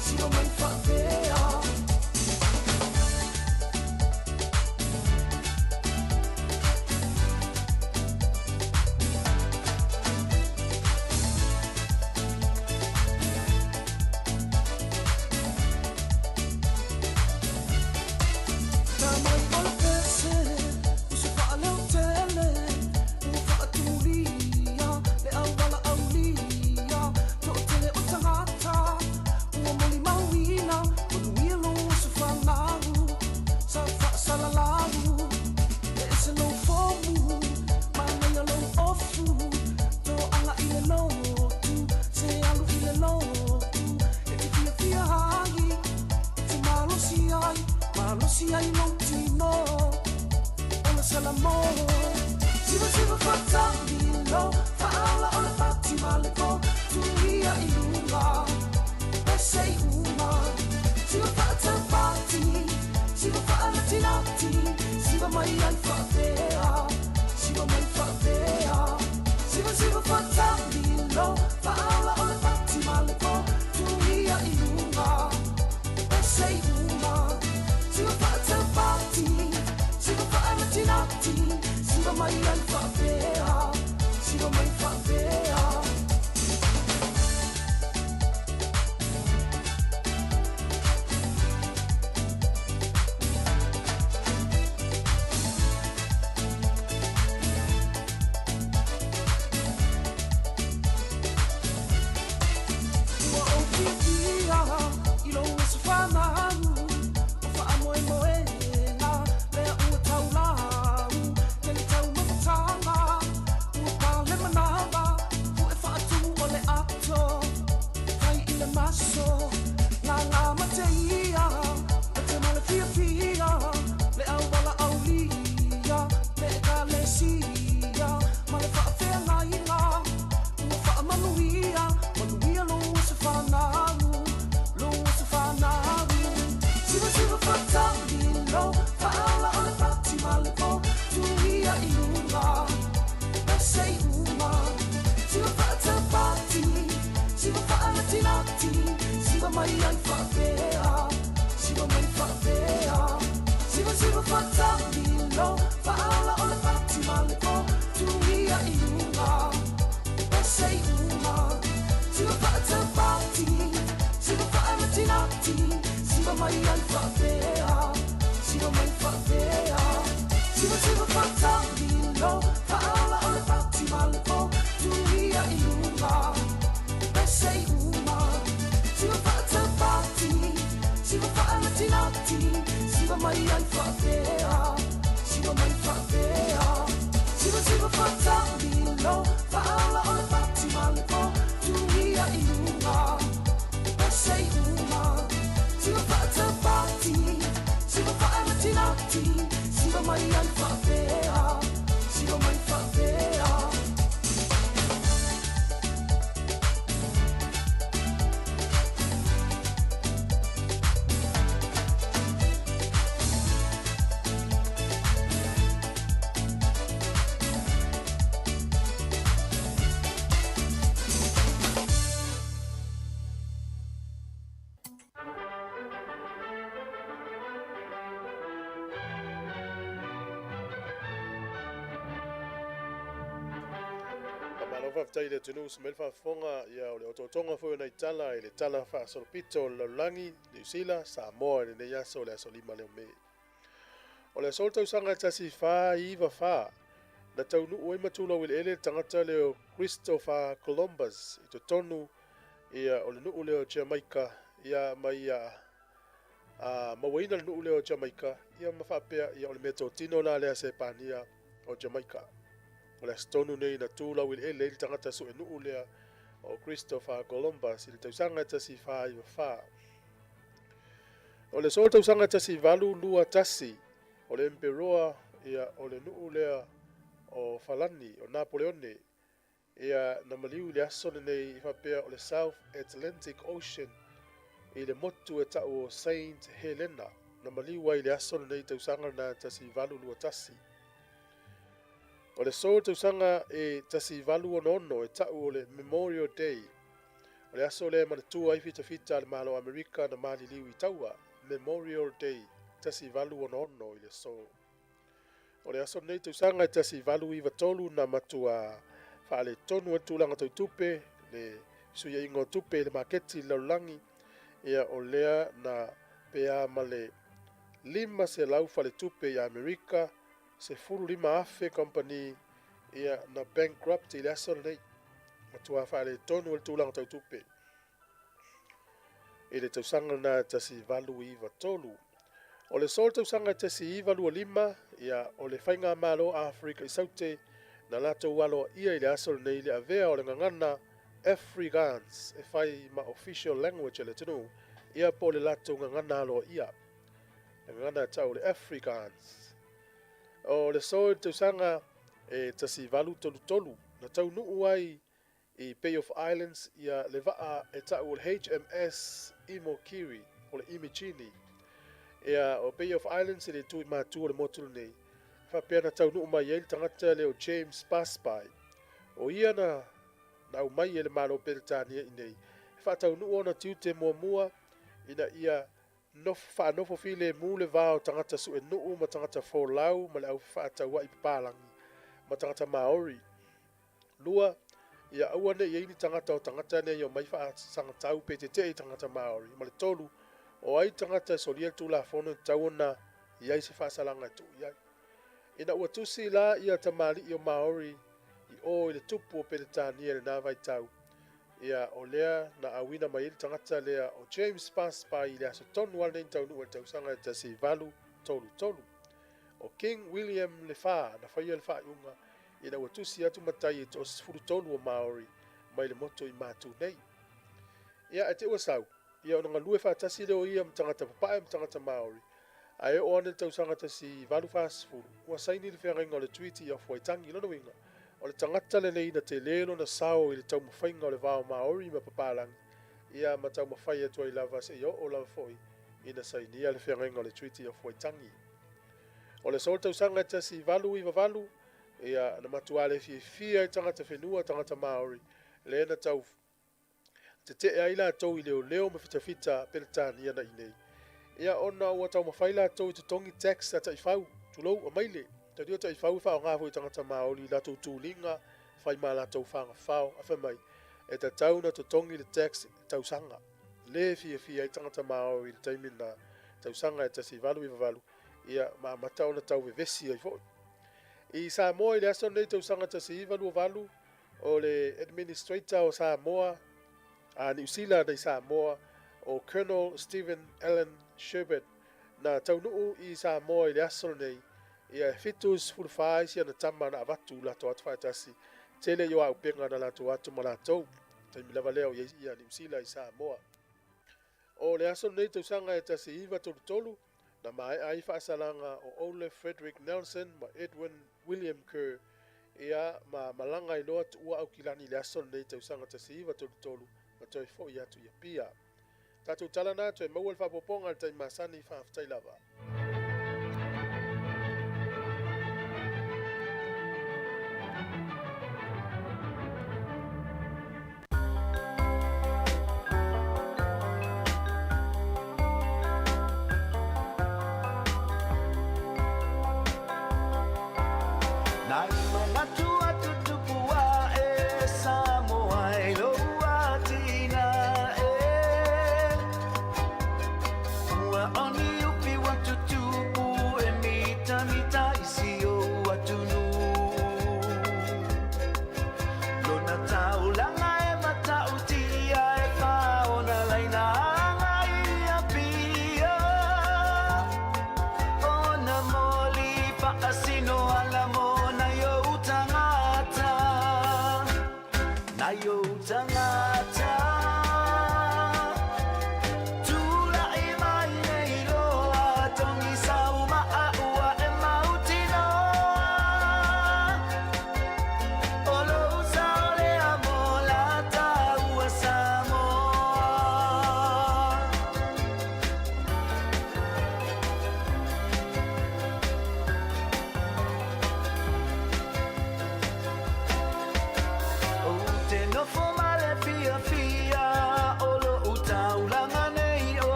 siva mai faapea. Ta mai o le pese, uso faaleotele, ua faatumulia, le auala aulia, toatele o tagata, ua molimauina, manuia lou aso fanau, sa faasalalau, e ese lou fomu, manaia lou ofu, toaga i le lotu, se alu i le lotu, e te fiafia ai, e te malosi ai, malosi ai lou tino, o le salamo. Siva siva fatamilo, faaola o le pati ma le po, tuia i luga, pese i uma. Siva faatapati, siva faanatinati, siva mai ai faapea, siva mai faapea. Siva siva fatamilo, faaola o le pati ma le po, tuia i luga, pese i uma. Siva faatapati, siva faanatinati, siva mai ai faapea, siva mai faapea. Ua ou fiafia i lou aso fanau, o faamoemoega lea ua taulau, tele taumafataga, ua pale manava, pu'e faatumu o le ato, fai i le maso, gaga ma te ia, mate ma le fiafia, le auala aulia, le ekalesia, ma le faafeagaiga, ua faamanuia, manuia lou aso fanau, lou aso fanau. Siva siva fatamilo, faaola o le pati ma le po, tuia i luga, pese i uma. Siva faatapati, siva faanatinati, siva mai ai faapea, siva mai faapea. Siva siva fatamilo, faaola o le pati ma le po, tuia i luga, pese i uma. Siva faatapati, siva faanatinati, siva mai ai faapea, siva mai faapea. Siva siva fatamilo, faaola o le pati ma le po, tuia i luga, pese i uma. Siva faatapati, faafetai i le atunuu sa mai le faafofoga, ia o le otootoga foi o nai tala i le tala faasolopito o le lalolagi, Niu Sila, Samoa i lenei aso, le aso 5 lea o Me. O le aso le tausaga e 1494, na taunuu ai ma tulau eleele le tagata lea o Christopher Columbus i totonu ia o le nuu lea o Jamaica, ia ma ia mauaina le nuu lea o Jamaica, ia ma faapea ia o le meatotino la lea a Sepania o Jamaica. O le aso tonu nei na tu laueleele ai le tagata suenuu lea o Christopher Columbus i le tausaga e 1494. O le aso le tausaga e 1821, o le emperoa ia o le nuu lea o Falani, o Napoleone, ia na maliu i le aso lenei i faapea o le South Atlantic Ocean i le motu e tau o Saint Helena, na maliu ai i le aso lenei tausaga lena 1821. O le aso le tausaga e 1866 e tau o le Memorial Day, o le aso lea e manatua ai fitafita a le Malo o Amerika na maliliu i taua, Memorial Day 1866 i le aso. O le aso lenei tausaga e 1893 na matua faaletonu ai le tulaga tau tupe, le fesuiaiga o tupe i le maketi i le lalolagi, ia o lea na pea ma le 500 faletupe i Amerika, 15,000 kamupani ia na bankrupt i le aso lenei. Matua faaletonu ai le tulaga tau tupe i le tausaga lena 1893. O le aso o le tausaga 1925, ia, o le Faigamalo a Aferika i Saute na latou aloaia i le aso lenei le avea o le gagana Afrikaans e fai ma official language a le atunuu, ia po o le latou gagana aloaia, le gagana e tau o le Afrikaans. O le aso i le tausaga e 1833 na taunuu ai i Bay of Islands ia le vaa e tau o le HMS Imokiri, o le Imijini. Ia, o Bay of Islands e le itu i matu o le motu lenei. E faapea na taunuu mai ai le tagata lea o James Busby. O ia na aumai e le Malo o Peretania i nei e faataunuu ona tiute muamua ina ia faanofo filemu le va o tagata suenuu ma tagata folau ma le au fefaatauai papalagi ma tagata Maori. 2, ia aua ne i i ai ni tagata o tagata nei e omai faasagatau pe tetee i tagata Maori, ma le 3, o ai tagata e solia le Tulafono e tatau ona i ai se faasalaga e tuu i ai. Ina ua tusi la ia tamalii o Maori i o i le tupu o Peretania i lena vaitau, ia o lea na auina mai ai le tagata lea o James Busby i le aso tonu lava lenei na taunuu ai i le tausaga e 1833. O King William le Fa na faia le faaiuga ina ua tusi atu matai e toa-13 o Maori mai le motu i Matu nei. Ia, ae te i ua sau, ia ona galue faatasi lea o ia ma tagata papae ma tagata Maori, ae oo ane le tausaga 1840, ua saini le feagaiga o le Treaty of Waitangi. Lona uiga, o le tagata lenei na tele lona sao i le taumafaiga o le va o Maori ma papalagi, ia ma taumafai atu ai lava seia oo lava foi ina sainia le feagaiga o le Treaty of Waitangi. O le aso o le tausaga e 1898, ia, na matua le fiafia ai tagata whenua, tagata Māori, lea na tau tetee ai latou i leoleo ma fitafita Peretania na i nei. Ia, ona ua taumafai latou i totogi tax a taifau, tulou, amaile. Tautia taifau e faaaoga foi e tagata Māori i latou tuliga, fai ma latou fagafao, ae fai mai, e tatau ona totogi le tax i tausaga. Le fiafia ai tagata Māori i le taimi lena, tausaga e 1898, ia, ma amata ona tau vevesi ai foi. I Samoa i le aso lenei tausaga 1928, o le Administrator o Samoa, a Niu Sila nei Samoa, o Colonel Stephen Allan Sherbert, na taunuu i Samoa i le aso lenei, ia e 74 ai si ana tama na avatu latou atu faatasi, tele i o auupega na latou atu ma latou. Taimi lava lea o i ai ia Niu Sila i Samoa. O le aso lenei tausaga e 1933, na maea ai faasalaga o Olaf Frederick Nelson ma Edwin William Kerr, ia ma malaga ai loa tuua Aukilani i le aso lenei tausaga 1933 ma toe foi atu i Apia. Tatou tala na toe maua le faaopoopoga i le taimi masani, faafetai lava.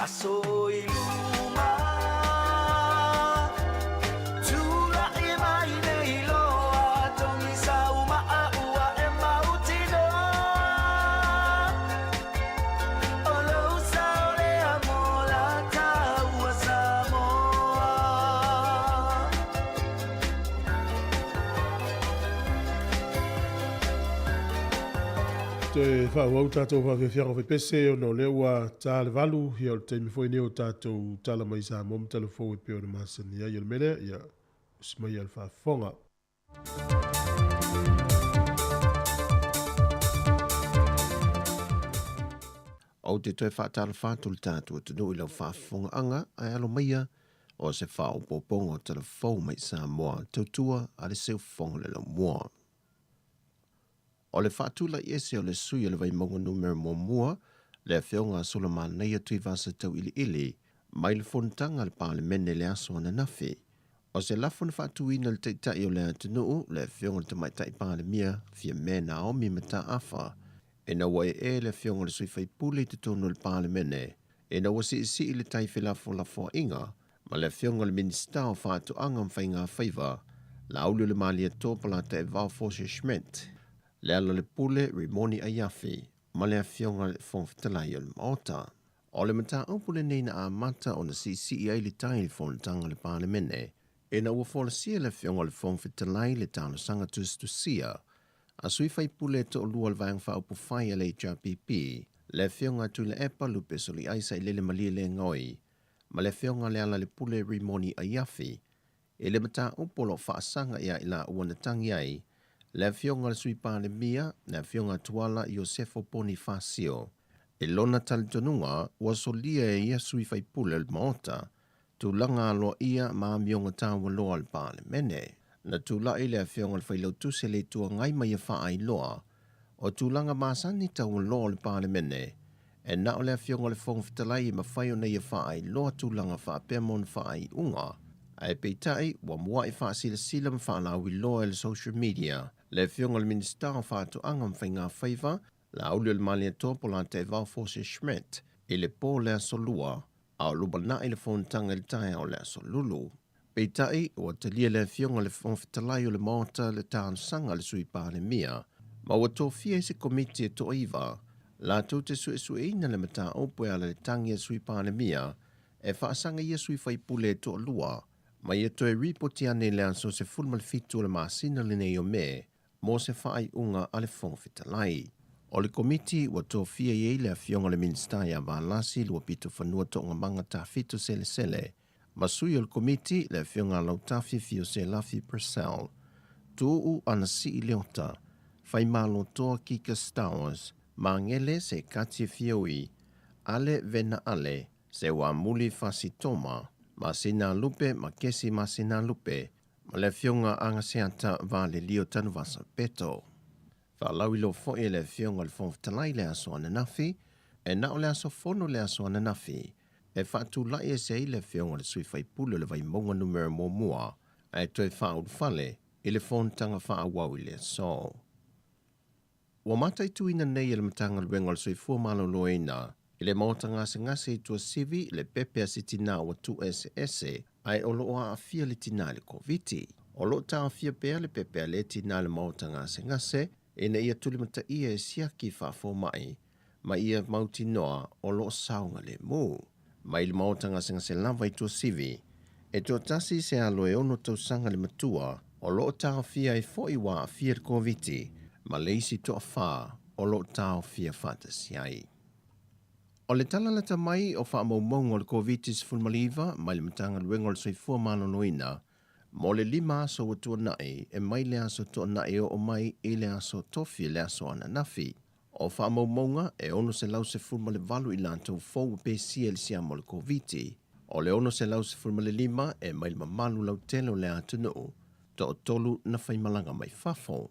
Aso i luma Tula'i mai nei loa Togi sau ma'a ua e mautinoa O lou sao lea mo la taua Samoa. Toe faaauau tatou faafiafiaga faipese ona o lea ua ta le 8, ia o le taimi foi lenei o tatou tala mai Samoa ma tala fou e pei ona masani ai. O le mea lea, ia usi mai a le faafofoga. Ou te toe faatalofa atu i le tatou atunuu i lau faafofogaaga, ae alo maia o se faaopoopoga o tala fou mai Samoa, tautua a le Seufofoga le Laumua. O le faatulaiese o le sui o le Vaimauga Numera Muamua, le Afioga a Sulamanaia Tuivasa Tauiliili, mai le fonotaga a le Palemene i le aso ananafi. O se lafo na faatuina e le Taitai o le atunuu, le Afioga i le Tamaitai Palemia, Fiame Naomi Mataafa, ina ua ee le Afioga i le sui faipule i totonu o le Palemene, ina ua siisii le tai felafolafoaiga ma le Afioga i le Minisita o Faatoaga ma Faigafaiva, Laaulialemalietoa Polataivao Fosi Schmidt, Lealailepule Rimoni Aiafi ma le Afioga i le Fofoga Fetalai o le Maota. O le mataupu lenei na amata ona siisii ai le tai i le fonotaga a le Palemene, ina ua folasia e le Afioga i le Fofoga Fetalai le talosaga tusitusia a sui faipule e toalua o le Vaega Faaupufai a le HRPP, le Afioga a Tuilaepa Lupe Soliai Sailele Malielegaoi ma le Afioga Lealailepule Rimoni Aiafi i le mataupu o lo o faasaga ia i laua na tagi ai le Afioga i le Sui Palemia, le Afioga Tuala Iosefo Ponifasio. I lona talitonuga, ua solia e ia sui faipule o le Maota tulaga aloaia ma amioga taualoa a le Palemene. Na tulai le Afioga i le Failautusi a le Itu Agai ma ia faailoa, o tulaga masani taualoa o le Palemene, e na o le Afioga i le Fofoga Fetalai e mafai ona ia faailoa tulaga faapea ma ona faaiuga. Ae peitai, ua mua'i faasilasila ma faalauiloa e le social media le Afioga i le Minisita o Faatoaga ma Faigafaiva, Laaulialemalietoa Polataivao Fosi Schmidt, i le po o le Aso Lua, a o lumanai le fonotaga i le taeao o le Aso Lulu. Peitai, ua talia le Afioga i le Fofoga Fetalai o le Maota le talosaga a le Sui Palemia, ma ua tofia i se komiti e toaiva latou te suesueina le mataupu e ala i le tagi a le Sui Palemia e faasaga ia sui faipule e toalua ma ia toe ripoti ane i le aso 17 o le masina lenei o Me mo se faaiuga a le Fofoga Fetalai. O le Komiti ua tofia i ai le Afioga i le Minisita ia Valasi Luapitofanua Toogamaga Tafito Selesele ma sui o le Komiti le Afioga a Lautafi Fio Selafi Purcell, Tuuu Anasii Leota, Faimalotoa Kika Stowers, Magele Sekati Fioi, Ale Vena Ale, Seuamuli Fasitoma, Masina Lupe ma Kesi Masina Lupe, ma le Afioga a Agaseata Valelio Tanuvasa Peto. Faalauiloa foi e le Afioga i le Fofoga Fetalai le aso ananafi, e na o le aso fono le aso ananafi, e faatulai ese ai le Afioga i le sui faipule o le Vaimauga Numera Muamua, ae toe faaulufale i le fonotaga faaauau i le aso. Ua mataituina nei e le Matagaluega o le Soifua Maloloina i le maota gasegase i Tuasivi le pepe a se tinā ua tuueseese ae o lo o aafia le tinā i le Koviti. O lo o taofia pea le pepe a lea tinā i le maota gasegase ina ia tulimataia e siaki faafomai ma ia mautinoa o lo o saogalemu. Mai le maota gasegase lava i Tuasivi, e toatasi se alo e 6 tausaga le matua o lo o taofia ai foi ua aafia i le Koviti ma le isi toafa o lo o taofia faatasi ai. O le tala lata mai o faamaumauga o le Koviti-19 mai le Matagaluega o le Soifua Maloloina mo le 5 aso ua tuanai e mai le aso Toonai oo mai i le aso Tofi le aso ananafi. O faamaumauga e 618 i latou fou ua pesia i le siama o le Koviti. O le 615 e mai le mamalu lautele o le atunuu, toatolu na faimalaga mai fafo.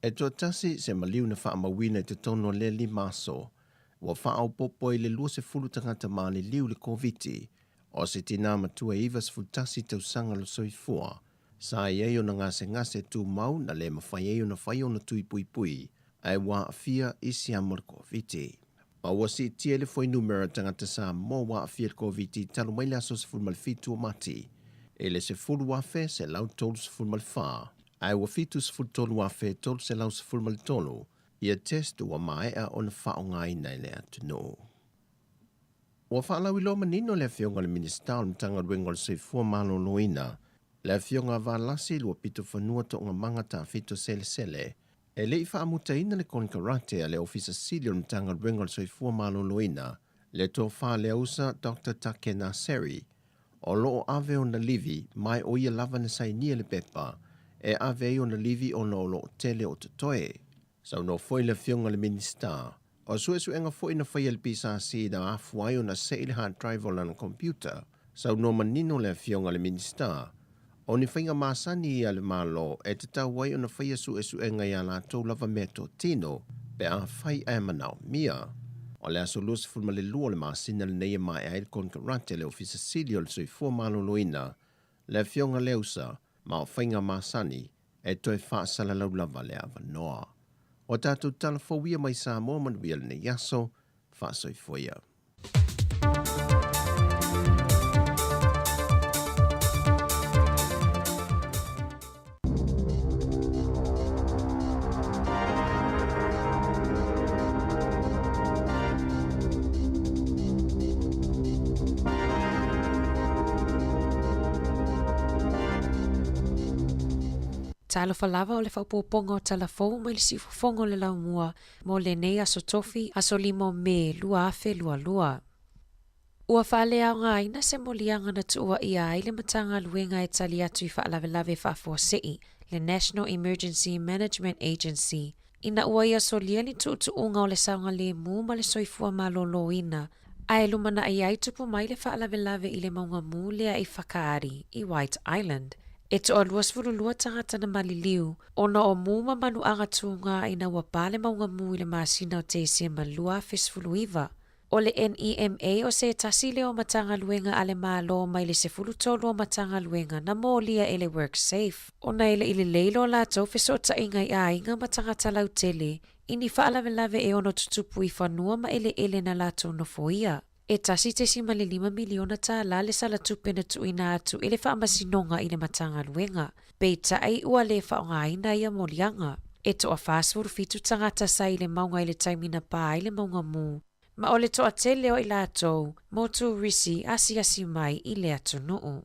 E toatasi se maliu na faamauina i totonu o lea 5 aso, ua faaopoopo ai le 20 tagata maliliu i le Koviti. O se tinā matua e 91 tausaga le soifua, sa i ai ona gasegase tumau na le mafai ai ona fai ona tui puipui, ae ua aafia i siama o le Koviti. Ma ua siitia le fuainumera o tagata Samoa ua aafia i le Koviti talu mai le aso 17 o Mati i le 10,134, ae ua 73,313 ia test ua maea ona faaaogaina e le atunuu. Ua faalauiloa manino le Afioga i le Minisita o le Matagaluega o le Soifua Maloloina, le Afioga a Valasi Luapitofanua Toogamaga Tafito Selesele, e le i faamutaina le konekarate a le Ofisa Sili o le Matagaluega o le Soifua Maloloina, le Tofa Leausa Doctor Take Naseri, o lo o ave ona livi ma o ia lava na sainia le pepa e ave ai ona livi ona o lo o tele o totoe. Saunoa foi le Afioga i le Minisita, o suesuega foi na faia e le PSC na afua ai ona sei le hard drive o lana computer. Saunoa manino le Afioga i le Minisita, o ni faiga masani ia a le Malo e tatau ai ona faia suesuega i a latou lava meatotino pe afai ae manaomia. O le aso 22 o le masina lenei e maea ai le konekarate a le Ofisa Sili o le Soifua Maloloina, le Afioga Leausa, ma o faiga masani e toe faasalalau lava le avanoa. O tatou tala fou ia mai Samoa manuia lenei aso, faasoifua ia. Talofa lava o le faaopoopoga o tala fou mai le siufofoga o le laumua mo lenei aso tofi, aso 5 o Me 2022. Ua faaleaogaina se moliaga na tuuaia ai le Matagaluega e tali atu i faalavelave faafuasei, le National Emergency Management Agency, ina ua ia solia ni tuutuuga o le saogalemu ma le soifua malōlōina, ae lumanai ai tupu mai le faalavelave i le mauga mū lea i Whakaari, i White Island. E toa 22 tagata na maliliu, ona o mū ma manuaga tūgā ina ua pā le mauga mū i le masina o Tesema 2019. O le NEMA o se tasi lea o Matagaluega a le Malo mai le 13 o Matagaluega na molia e le WorkSafe ona e le i lelei lo latou fesootaiga i aiga ma tagata lautele i ni faalavelave e ono tutupu i fanua ma eleele na latou nofoia. E $1.5 miliona tālā le sala tupe na tuuina atu e le Faamasinoga i le Matagaluega, peitai ua le faaaogaina ia moliaga. E toa 47 tagata sa i le mauga i le taimi na pā ai le mauga mū, ma o le toatele o i latou mo turisi asiasi mai i le atunuu.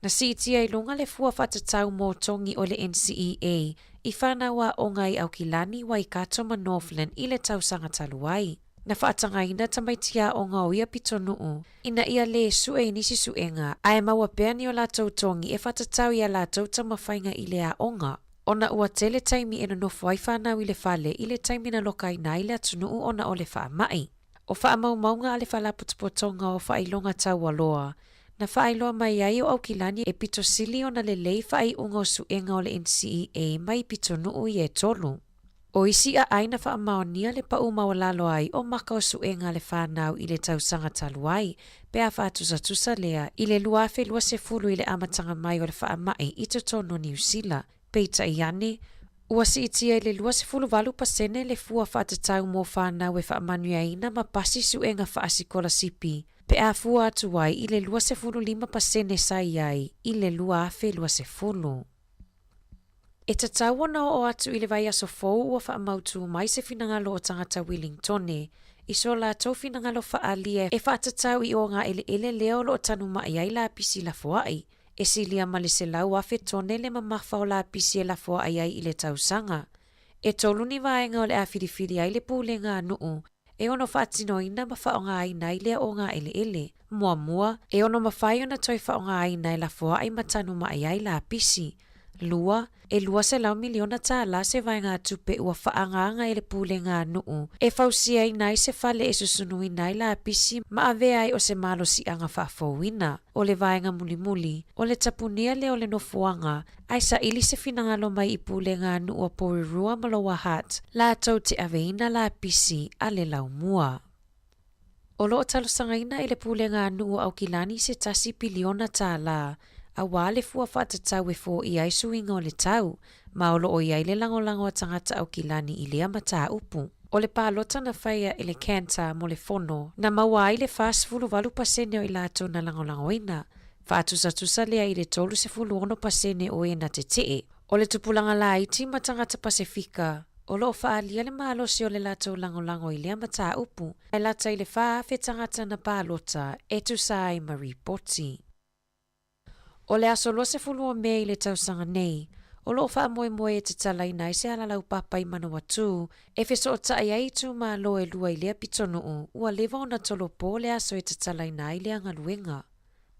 Na siitia i luga le fua faatatau mō togi o le NCEA i whānau aoga i Aukilani, Waikato ma Northland i le tausaga talu ai. Na faatagaina tamaiti aoga o ia pitonuu ina ia lē sue i nisi suega ae maua pea ni o latou togi e faatatau i a latou taumafaiga i le aoga ona ua tele taimi e nonofo ai whānau i le fale i le taimi na lokaina ai le atunuu ona o le faamai. O faamaumauga a le Faalapotopotoga o Faailoga Taualoa, na faailoa mai ai o Aukilani e pito sili ona lelei faaiuga o suega o le NCEA mai pitonuu ia e tolu. O isi aai na faamaonia le pau maualalo ai o maka o suega a le whānau i le tausaga talu ai, pe a faatusatusa lea i le 2020 i le amataga mai o le faamai i totonu o Niu Sila, Peitai ane, ua siitia i le 28% le fua faatatau mō whānau e faamanuiaina ma pasi suega faasikolasipi pe a fua atu ai i le 25% sa i ai i le 2020. E tatau ona oo atu i le vaiaso fou ua faamautū mai se finagalo o tagata Wellingtone i so latou finagalo faaalia e faatatau i o ngā eleele lea o lo o tanuma'i ai lapisi lafoa'i e silia ma le 100,000 tone le mamafa o lapisi e lafoa'i ai i le tausaga. E tolu ni vaega o le a filifili ai le pulega a nuu e ono faatinoina ma faaaogaina ai lea o ngā eleele. Muamua, e ono mafai ona toe faaaogaina e lafoa'i ma tanuma'i ai lapisi. Lua, e $200 miliona tālā se vaegatupe ua faaagaaga e le pulega a nuu e fausiaina ai se fale e susunuina ai lapisi ma avea ai o se malosiaga faafouina. O le vaega mulimuli, o le tapunia lea o le nofoaga, ae saili se finagalo mai i pulega a nuu a Porirua ma Lower Hutt latou te aveina lapisi a le laumua. O lo o talosagaina e le Pulega a Nuu o Aukilani se tasi piliona tālā, auā le fua faatatau e foia ai suiga o le tau, ma o lo o i ai le lagolago a tagata Aukilani i lea mataupu. O le palota na faia e le Cantor mo le Fono, na maua ai le 48 pasene o i latou na lagolagoina, faatusatusa lea i le 36 pasene o e na tetee. O le tupulaga laiti ma tagata Pasefika, o lo o faaalia le malosi o le latou lagolago i lea mataupu, e lata i le 4,000 tagata na palota e tusa ai ma ripoti. O le aso 20 o Me i le tausaga nei, o lo o faamoemoe e tatalaina ai se alalaupapa i Manawatū e fesootai ai itumalo e lua i lea pitonuu ua leva ona tolopo le aso e tatalaina ai lea galuega.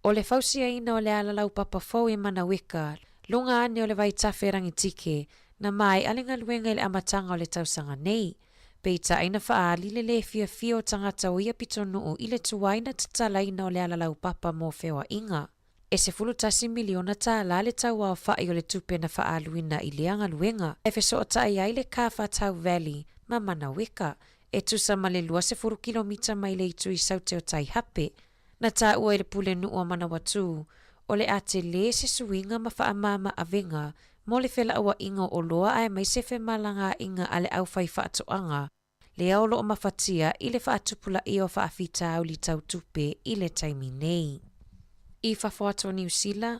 O le fausiaina o le alalaupapa fou i Manaweka, luga ane o le vaitafe Rangitike, na maea le galuega i le amataga o le tausaga nei. Peitai na faaali le lē fiafia o tagata o ia pitonuu i le tuai na tatalaina o le alalaupapa mo feoaiga. E $11 miliona tālā le tauaofa'i o le tupe na faaaluina i lea galuega e fesootai ai le Kawhatau Valley ma Manaweka, e tusa ma le 20 kilomita mai le itu i Saute o Taihape. Na taua e le Pulenuu o Manawatū, o le a telē se suiga ma faamama avega mo le felauaiga o oloa aemaise femalagaaiga a le aufaifaatoaga, lea o lo o mafatia i le faatupulaia o faafitauli tau tupe i le taimi nei. I fafo atu o Niu Sila,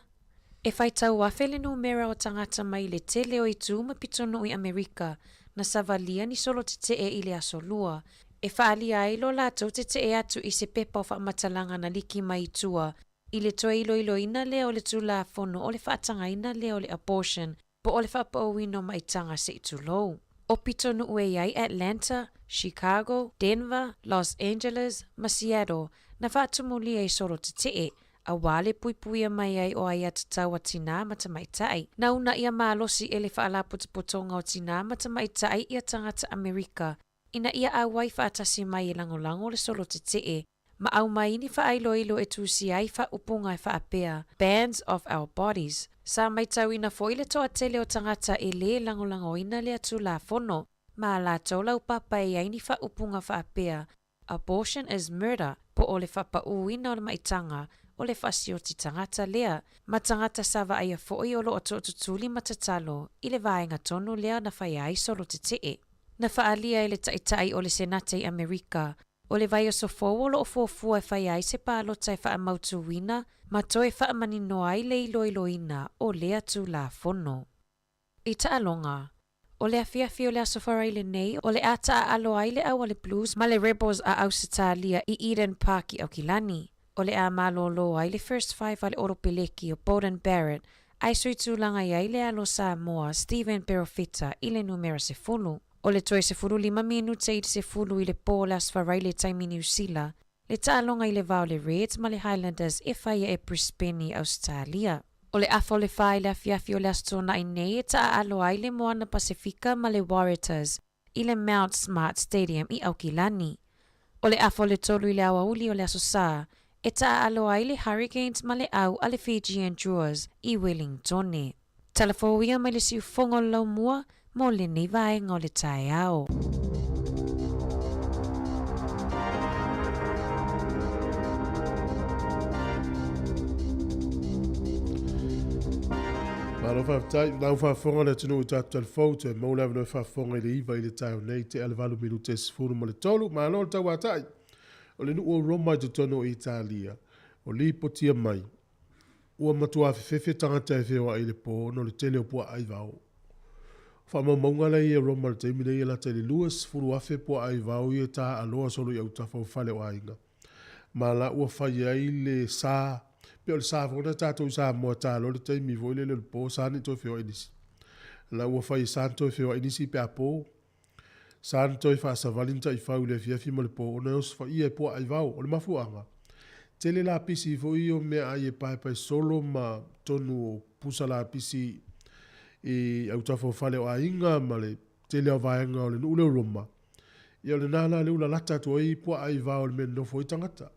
e faitau afe le numera o tagata mai le tele o itu ma pitonuu i Amerika na savalia ni solo tetee i le Aso Lua, e faaalia ai lo latou tetee atu i se pepa o faamatalaga na liki mai i tua i le toe iloiloina lea o le Tulafono o le faatagaina lea o le abortion po o le faapauina o maitaga se i tulou. O pitonuu e i ai Atlanta, Chicago, Denver, Los Angeles ma Seattle na faatumulia i solo tetee, auā le puipuia mai ai o aiatatau a tinā ma tamaitai. Na uunaia malosi e le Faalapotopotoga o Tinā ma Tamaitai ia tagata Amerika ina ia auai faatasi mai e lagolago le solo tetee ma aumai ni faailoilo e tusia ai faaupuga e faapea, Bands of our bodies. Sa maitauina foi le toatele o tagata e lē lagolagoina lea Tulafono ma a latou laupapa e i ai ni faaupuga faapea, Abortion is murder, po o le faapauina o le maitaga o le faasioti tagata lea, ma tagata sa vaaia foi o lo o tootutuli ma tatalo i le vaega tonu lea na faia ai solo tetee. Na faaalia e le Taitai o le Senate i Amerika, O le vaiaso fou o lo o fuafua e fai ai se palota e faamautuina ma toe faamaninoa ai le iloiloina o lea Tulafono. I taaloga, o le afiafi o le Aso Faraile nei o le a taaalo ai le au a le Blues ma le Rebels a Ausetalia i Eden Park i Aukilani. O le a malōlō ai le First Five a le Oropeleki o Beauden Barrett ae sui tulaga i ai le alo Samoa Stephen Perofeta i le numera 10. O le toe 15 minute i le 10 i le po o le Aso Faraile taimi Niu Sila, le taaloga i le va o le Reds ma le Highlanders e faia e Brisbane i Ausetalia. O le afa o le fa i le afiafi o le Aso Toonai nei e taaalo ai le Moana Pasefika ma le Waratahs i le Mount Smart Stadium i Aukilani. O le afa o le tolu i le aoauli o le Aso Sa e taaalo ai le Hurricanes ma le au a le Fijian Druas i Wellingtone. Talafouia mai le siufofoga o le laumua mo lenei vaega o le taeao. Malo faafetai, lau faafofoga le atunuu i tatou talafou, toe maua le avanoa e faafofoga i le 9 i le taeao nei, tea le 8 minute 13. Malo le tauatai. O le nuu o Roma i totonu o Italia, o lipotia mai, Ua matua fefefe tagata e feoai i le pō ona o le tele o puaa aivao. O faamaumauga la ia e Roma i le taimi nei e lata i le 20,000 puaa aivao ia e taaaloa solo i autafa o fale o aiga. Ma la ua fai ai le sa, pei o le sa foi lena tatou i Samoa e ta loa le taimi foi lele o le po, sa ne i toe feoai nisi. La ua fai e sa na toe feoai nisi pe a po. Sa na toe faasavali ni taifau i le afiafi ma le po ona e osofaia e puaa aivao. O le mafuaaga, tele lapisi foi ia o meaai e paepae solo ma tonu o pusa lapisi i autafa o fale o aiga ma le tele o vaega o le nuu lea o Roma. Ia o lena la lea ua lalata atu ai puaa aivao i le mea e nonofo ai tagata.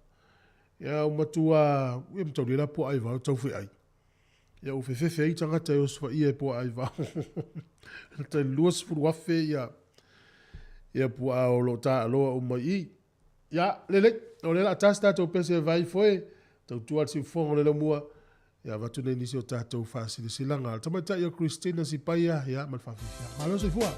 Ia ua matua, ia mataulia la puaa aivao e tau feai. Ia ua fefefe ai tagata e osofaia e puaa aivao. Tai 20,000 ia ia puaa o lo o taaaloa uma i i. Ia, lelei, o lea o le a ta se tatou pese e vai foe, tautua le siufofoga o le laumua, ia avatu nei nisi o tatou faasilasilaga. Le tamaitai o Christina Sipaia, ia, ma le faafiafia. Malo soifua!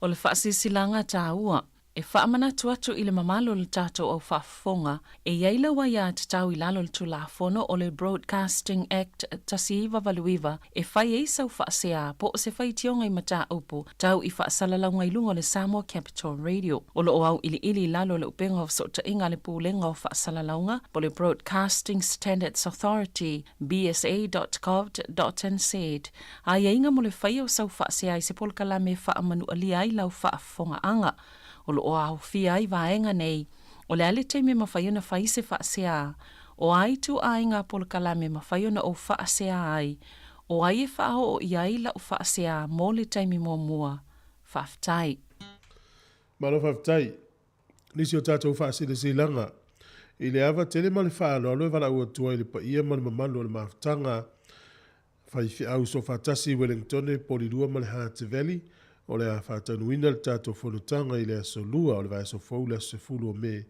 O le faasilasilaga taua, e faamanatu atu i le mamalu o le tatou au faafofoga, e i ai lau aiatatau i lalo o le Tulafono o le Broadcasting Act 1989 e fai ai sau faasea po o se faitioga i mataupu tau i faasalalauga i luga o le Samoa Capital Radio. O lo o auiliili i lalo o le upega o fesootaiga a le Pulega o Faasalalauga po o le Broadcasting Standards Authority, bsa.govt.nz, aiaiga mo le faia o sau faasea i se polokalame e faamanualia ai lau faafofogaaga. O lo o aofia ai vaega nei, o le a le taimi e mafai ona fai se faasea, o a ituaiga polokalame e mafai ona ou faasea ai, o ai e faaoo i ai lau faasea mo le taimi muamua. Faafetai. Malo faafetai. Nisi o tatou faasilasilaga i le ava tele ma le faaaloalo e valaau atu ai i le paia ma le mamalu o le mafutaga faifeau soofaatasi i Wellingtone, Polilua ma le Hutt Valley o le a faataunuuina le tatou fonotaga i le aso Lua o le vaiaso fou le aso 10 o Me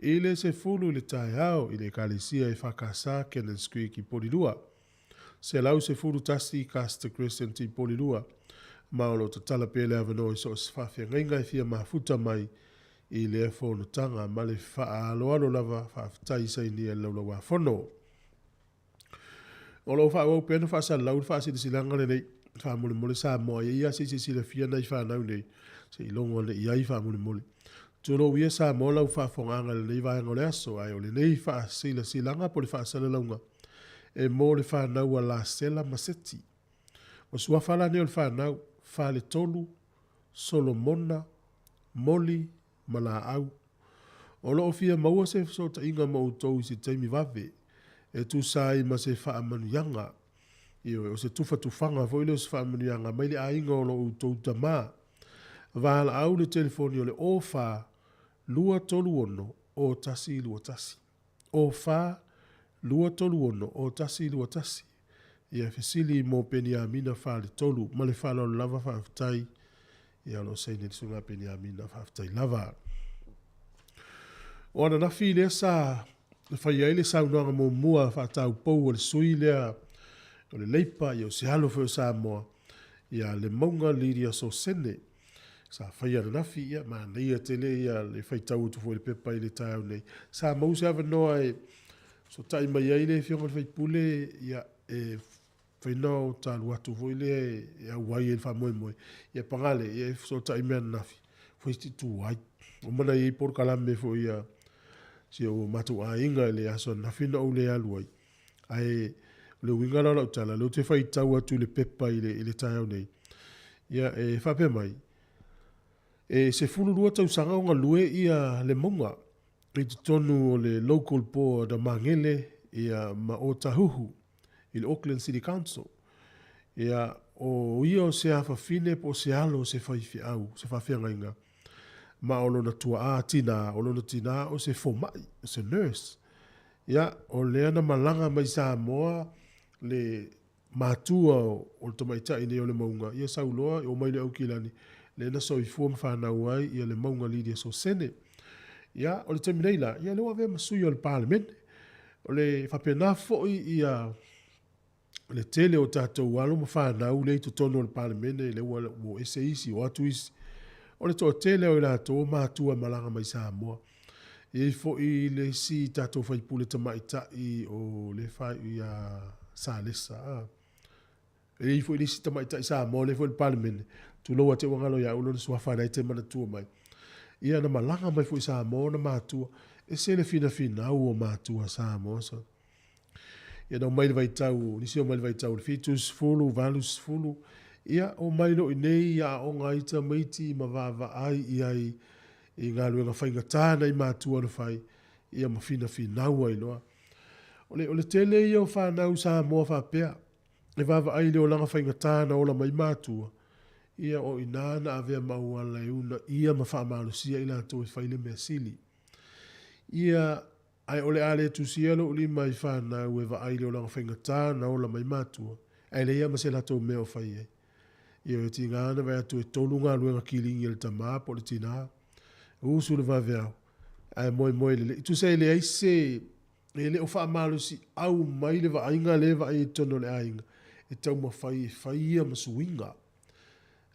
i le 10 i le taeao i le Ekalesia EFKS Cannons Creek i Polilua. 111 Custer Crescent i Polilua, ma o lo o tatala pea le avanoa i so o se faafeagaiga e fia mafuta mai i lea fonotaga ma le faaaloalo lava faafetai sainia i le Laulau-a-Fono. O lo o faaauau pea ona faasalalau le faasilasilaga lenei. Faamolemole Samoa, e i ai lava se isi e silafia nai fanau nei, se i logo ane i ai faamolemole. Tulou ia Samoa lau faafofogaaga i lenei vaega o le aso, ae o lenei faasilasilaga po o le faasalalauga e mo le fanau a Lasela ma Seti. O suafa la nei o le fanau, Faletolu, Solomona, Moli ma Laau. O lo o fia maua se fesootaiga ma outou i se taimi vave e tusa ai ma se faamanuiaga. Ioe, o se tufatufaga foi lea o se faamanuiaga mai le aiga o lo outou tama. Valaau le telefoni o le 04 236 0121. 04 236 0121. Ia fesili mo Peniamina Faletolu. Ma le faaaloalo lava faafetai. Ia o lo o saini ai le Susuga Peniamina faafetai lava. O ananafi lea sa fai ai le saunoaga muamua faataupou a le sui lea o le Leipa, ia o se alo foi o Samoa, ia Lemauga Lydia Sosene. Sa faia ananafi, ia manaia tele ia le faitau atu foi i le pepa i le taeao nei. Sa maua se avanoa e fesootai mai ai le Afioga i le sui usufono, ia e fai na o ta alu atu foi lea e auai ai i le faamoemoe, ia paga lea, ia e fesootai mai ananafi, foi se tu ai. Ua uma ona i ai polokalame foi a si o matou aiga i le aso ananafi na ou le alu ai. Ae o le uiga la o lau tala, o lea ou te faitau atu i le pepa i le, i le taeao nei, ia e faapea mai, e 12 tausaga o galue ia Lemauga i totonu o le Local Board a Magele ia ma Otahuhu i le Auckland City Council. Ia, o ia o se afafine po o se alo o se faifeau, se faafeagaiga, ma o lona tuaa tinā, o lona tinā o se fomai, o se nurse. Ia, o lea na malaga mai Samoa le matua o le tamaitai nei o Lemauga, ia sau loa, omai loa i Aukilani, lea na soifua ma fanau ai ia Lemauga Lydia Sosene. Ia, o le taimi nei la, ia lea ua avea ma sui o le Palemene. O le faapena foi ia le tele o tatou alo ma fanau lea i totonu o le Palemene, lea ua o ese isi, o atu isi. O le toatele o i latou o matua e malaga mai Samoa. E i ai foi le isi tatou faipule tamaitai o le faaiu ia Salesa. A. E i ai foi le isi tamaitai Samoa lea foi i le Palemene, tulou a te ua galo ia au lona suafa na e te manatua mai. Ia na malaga mai foi i Samoa ona matua. Ese le finafinau o matua Samoa. So. Ia na omai i le vaitau, nisi omai i le vaitau o le 70, 80, ia omai loa i inei ia aoga ai tamaiti ma vaavaai i ai i galuega faigata nai matua na fai, ia ma finafinau ai loa. O le, o le tele ia o fanau Samoa faapea, e vaavaai i le olaga faigata na ola mai matua, ia o i ina na avea ma auala e uunaia ma faamalosia i latou e fai le mea sili. Ia, Ae o le a le tusia lou lima i fanau e vaai i le olaga faigata na ola mai matua, ae leai lava ma se latou mea o fai ai. Ioe, e tiga ona vaai atu e tolu galuega kiligi a le tama po o le tina, usu le vaveao, ae moemoe lelei. Tusa e leai se, e le o faamalosiau mai le vaaiga lea e vaai ai i totonu o le aiga, e taumafai e fai ia ma suiga.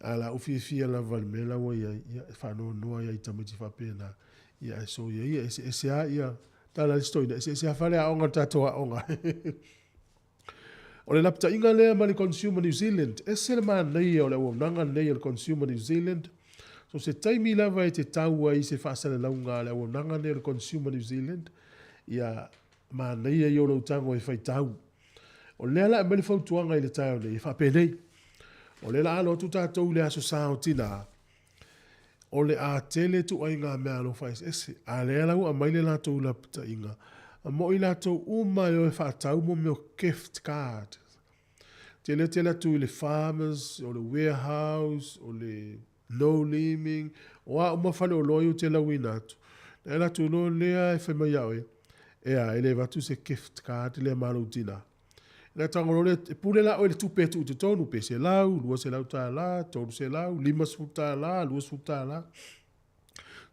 A o le a ou fiafia lava i le mea la ua i ai, ia, e faanoanoa ai i tamaiti faapena, ia ae soia ia, e eseese lava ia, tala a le isi toeaina, e eseese lava faleaoga o le tatou aoga. O le lapataiga lea ma le Consumer New Zealand, ese le manaia o le auaunaga lenei a le Consumer New Zealand. So se taimi lava e te tau ai i se faasalalauga a le auaunaga lenei o le Consumer New Zealand, ia manaia ia o lou tago e faitau. O lea la e aumai le fautuaga i le taeao nei e faapenei, o lea la alo atu tatou i le Aso Sa o Tina, o le a tele ituaiga meaalofa eseese, a lea la ua aumai le latou lapataiga mo i latou uma e o e faatau mo mea o gift card. Tele tele atu i le Farmers, o le Warehouse, o le No Liming, o a uma faleoloa ia ou te lauina atu, na e alu atu loa lea e fai mai ia oe, Ea, e le avatu se gift card lea ma lou tina. Ina tago loa lea, e pule la oe i le tupe e tuu i totonu, pe $100, $200, $300, $50, $20.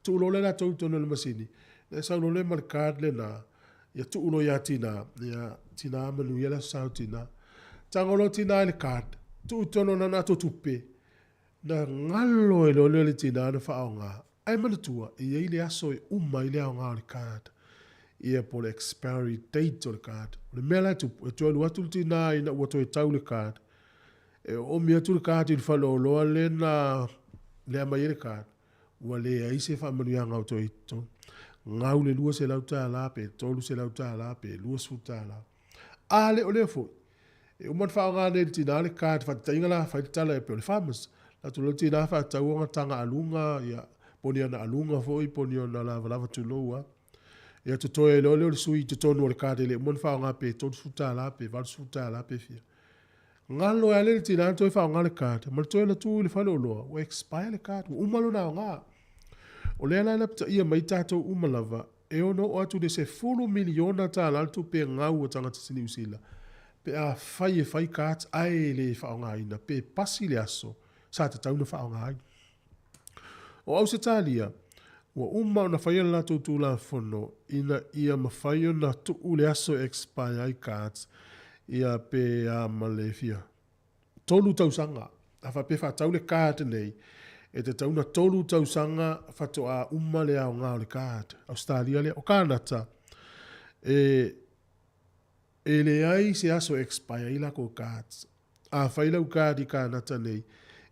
Tuu loa lea latou i totonu o le masini, na e sau loa lea ma le card lena, ia tuu loa ia tina, ia tina manuia le aso sa o tina. Tago loa tina i le card, tuu i totonu o lana ato tupe, na galo ai loa lea o le tina na faaaoga. Ae manatua, e i ai le aso e uma ai le aoga o le card, ia po o le expiry date o le card. O le mea la e tupu, e toe alu atu le tina ina ua toe tau le card, e oomi atu le card i le faleoloa lea na lea aumai ai le card, ua leai se faamanuiaga o toe i totonu. Gau le $200 pe $300 pe $20. A le o lea foi, e uma ona faaaoga nei e le tina le card, faataitaiga la, fai le tala e pei o le Farmers, alu atu loa le tina faatau ona taga aluga, ia, po o ni ana aluga foi, po o ni ona lavalava tulou lava. Ia totoe ai loa lea o le sui i totonu o le card e le uma ona faaaoga pe $30 pe $80 pe fia. Galo ai lava le tina na toe faaaoga le card, ma le toe alu atu i le faleoloa, ua expire le card, ua uma lona aoga. O lea la e lapataia mai tatou uma lava, E ono oo atu i le $10 miliona le tupe gau a tagata Niu Sila pe afai e fai cards ae le faaaogaina pe pasi le aso sa tatau ona faaaoga ai. O Ausetalia, ua uma ona faia le latou tulafono ina ia mafai ona tuu le aso e expire ai cards ia pe a ma le fia 3 tausaga. A faapea e faatau le card nei, e tatau ona 3 tausaga faatoa uma le aoga o le card. Ausetalia lea. O Kanata, e, e leai se aso e expire ai lakou cards. A fai lau card i Kanata nei,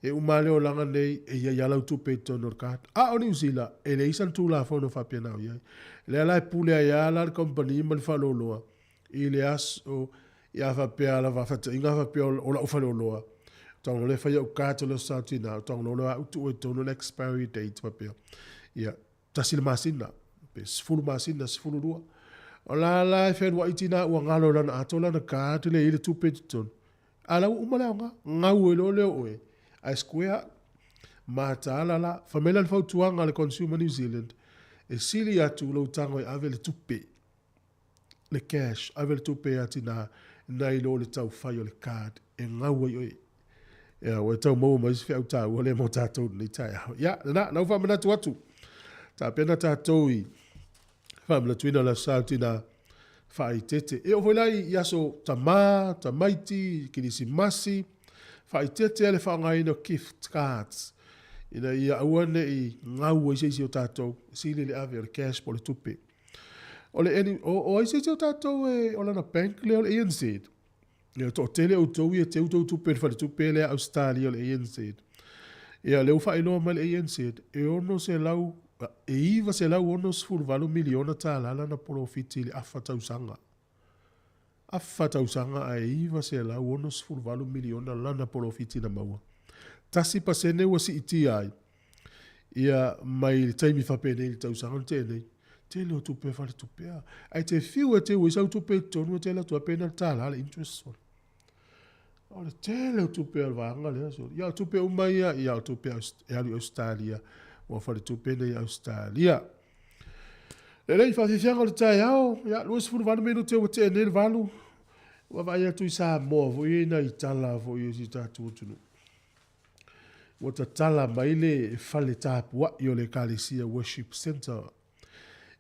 e uma lava le olaga nei, e i ai lava lau tupe i totonu o le card. A o Niu Sila, e leai sana tulafono faapena o i ai. Lea la e pule ai lava la le kamupani ma le faleoloa I le aso, ia faapea lava, faataiga faapea o la'u faleoloa, tago loa lea fai a'u card o le aso Sa tina, tago loa lea a'u tuu ai i totonu le expiry date faapea, ia, 1 le masina, pe 10 masina, 12. O la la e fealuai tina ua galo i lana ato lana card lea e i ai le tupe i totonu, a o la ua uma le aoga, gau ai loa lea o oe, ae square a'u. Mataala la, fai mai la le fautuaga a le Consumer New Zealand, e sili atu lou tago e ave le tupe le cash, ave le tupe ia tina nai lo le tau fai o le card e gau ai oe. Ia, ua e tau maua mai se feau taua lea mo tatou i lenei taeao. Ia, lena, na ou faamanatu atu. Tapena tatou i faamanatuina o le Aso Sa o Tina Faaeteete. E oo foi la i aso tamā, tamaiti, kerisimasi, faaeteete le faaaogaina o gift cards ina ia aua ne i gau ai se isi o tatou, sili le ave o le cash po o le tupe. O le any, o, o ai se isi o tatou e, o lana bank lea o le ANZ. Ia, toatele outou ia teu tou tupe i le faletupe lea Ausetalia o le ANZ. Ia, lea ua faailoa mai le ANZ, e 600, e $968 miliona lana polofiti i le afa tausaga. Afa tausaga ae $968 miliona lana polofiti na maua. 1% ua siitia ai ia mai le taimi faapenei i le tausaga na tea nei. Tele o tupe faletupe a. Ae te fiu e teu ai sau tupe i totonu e te alu atu lava pe na o le $1 le interest sole. O le tele o tupe a le vaega lea sole. Ia o tupe uma ia, ia o tupe e alu i Ausetalia, ua faletupe nei i Ausetalia. Lelei, faafiafiaga o le taeao, ia, 28 minute ua tea nei le 8, ua vaai atu i Samoa foi e i nai tala foi o si tatou atunuu. Ua tatala mai le fale tapuai o le Ekalesia Worship Centre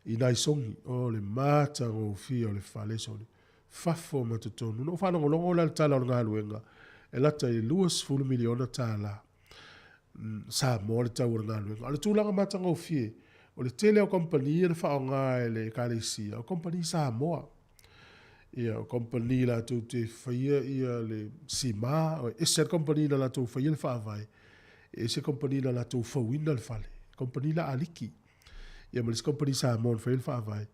i Naisogi. O le matagofie o le fale sole, fafo ma totonu. Na ou faalogologo la i le tala o le galuega, e lata i le $20 miliona. Samoa le tau o le galuega. O le tulaga matagofie, o le tele o kamupani ia na faaaoga e le Ekalesia, o kamupani Samoa. Ia, o kamupani latou te faia ia le sima, e ese le kamupani na latou faia le faavae, e ese kamupani na latou fauina le fale, kamupani la aliki. Ia ma le isi kamupani Samoa na faia le faavae,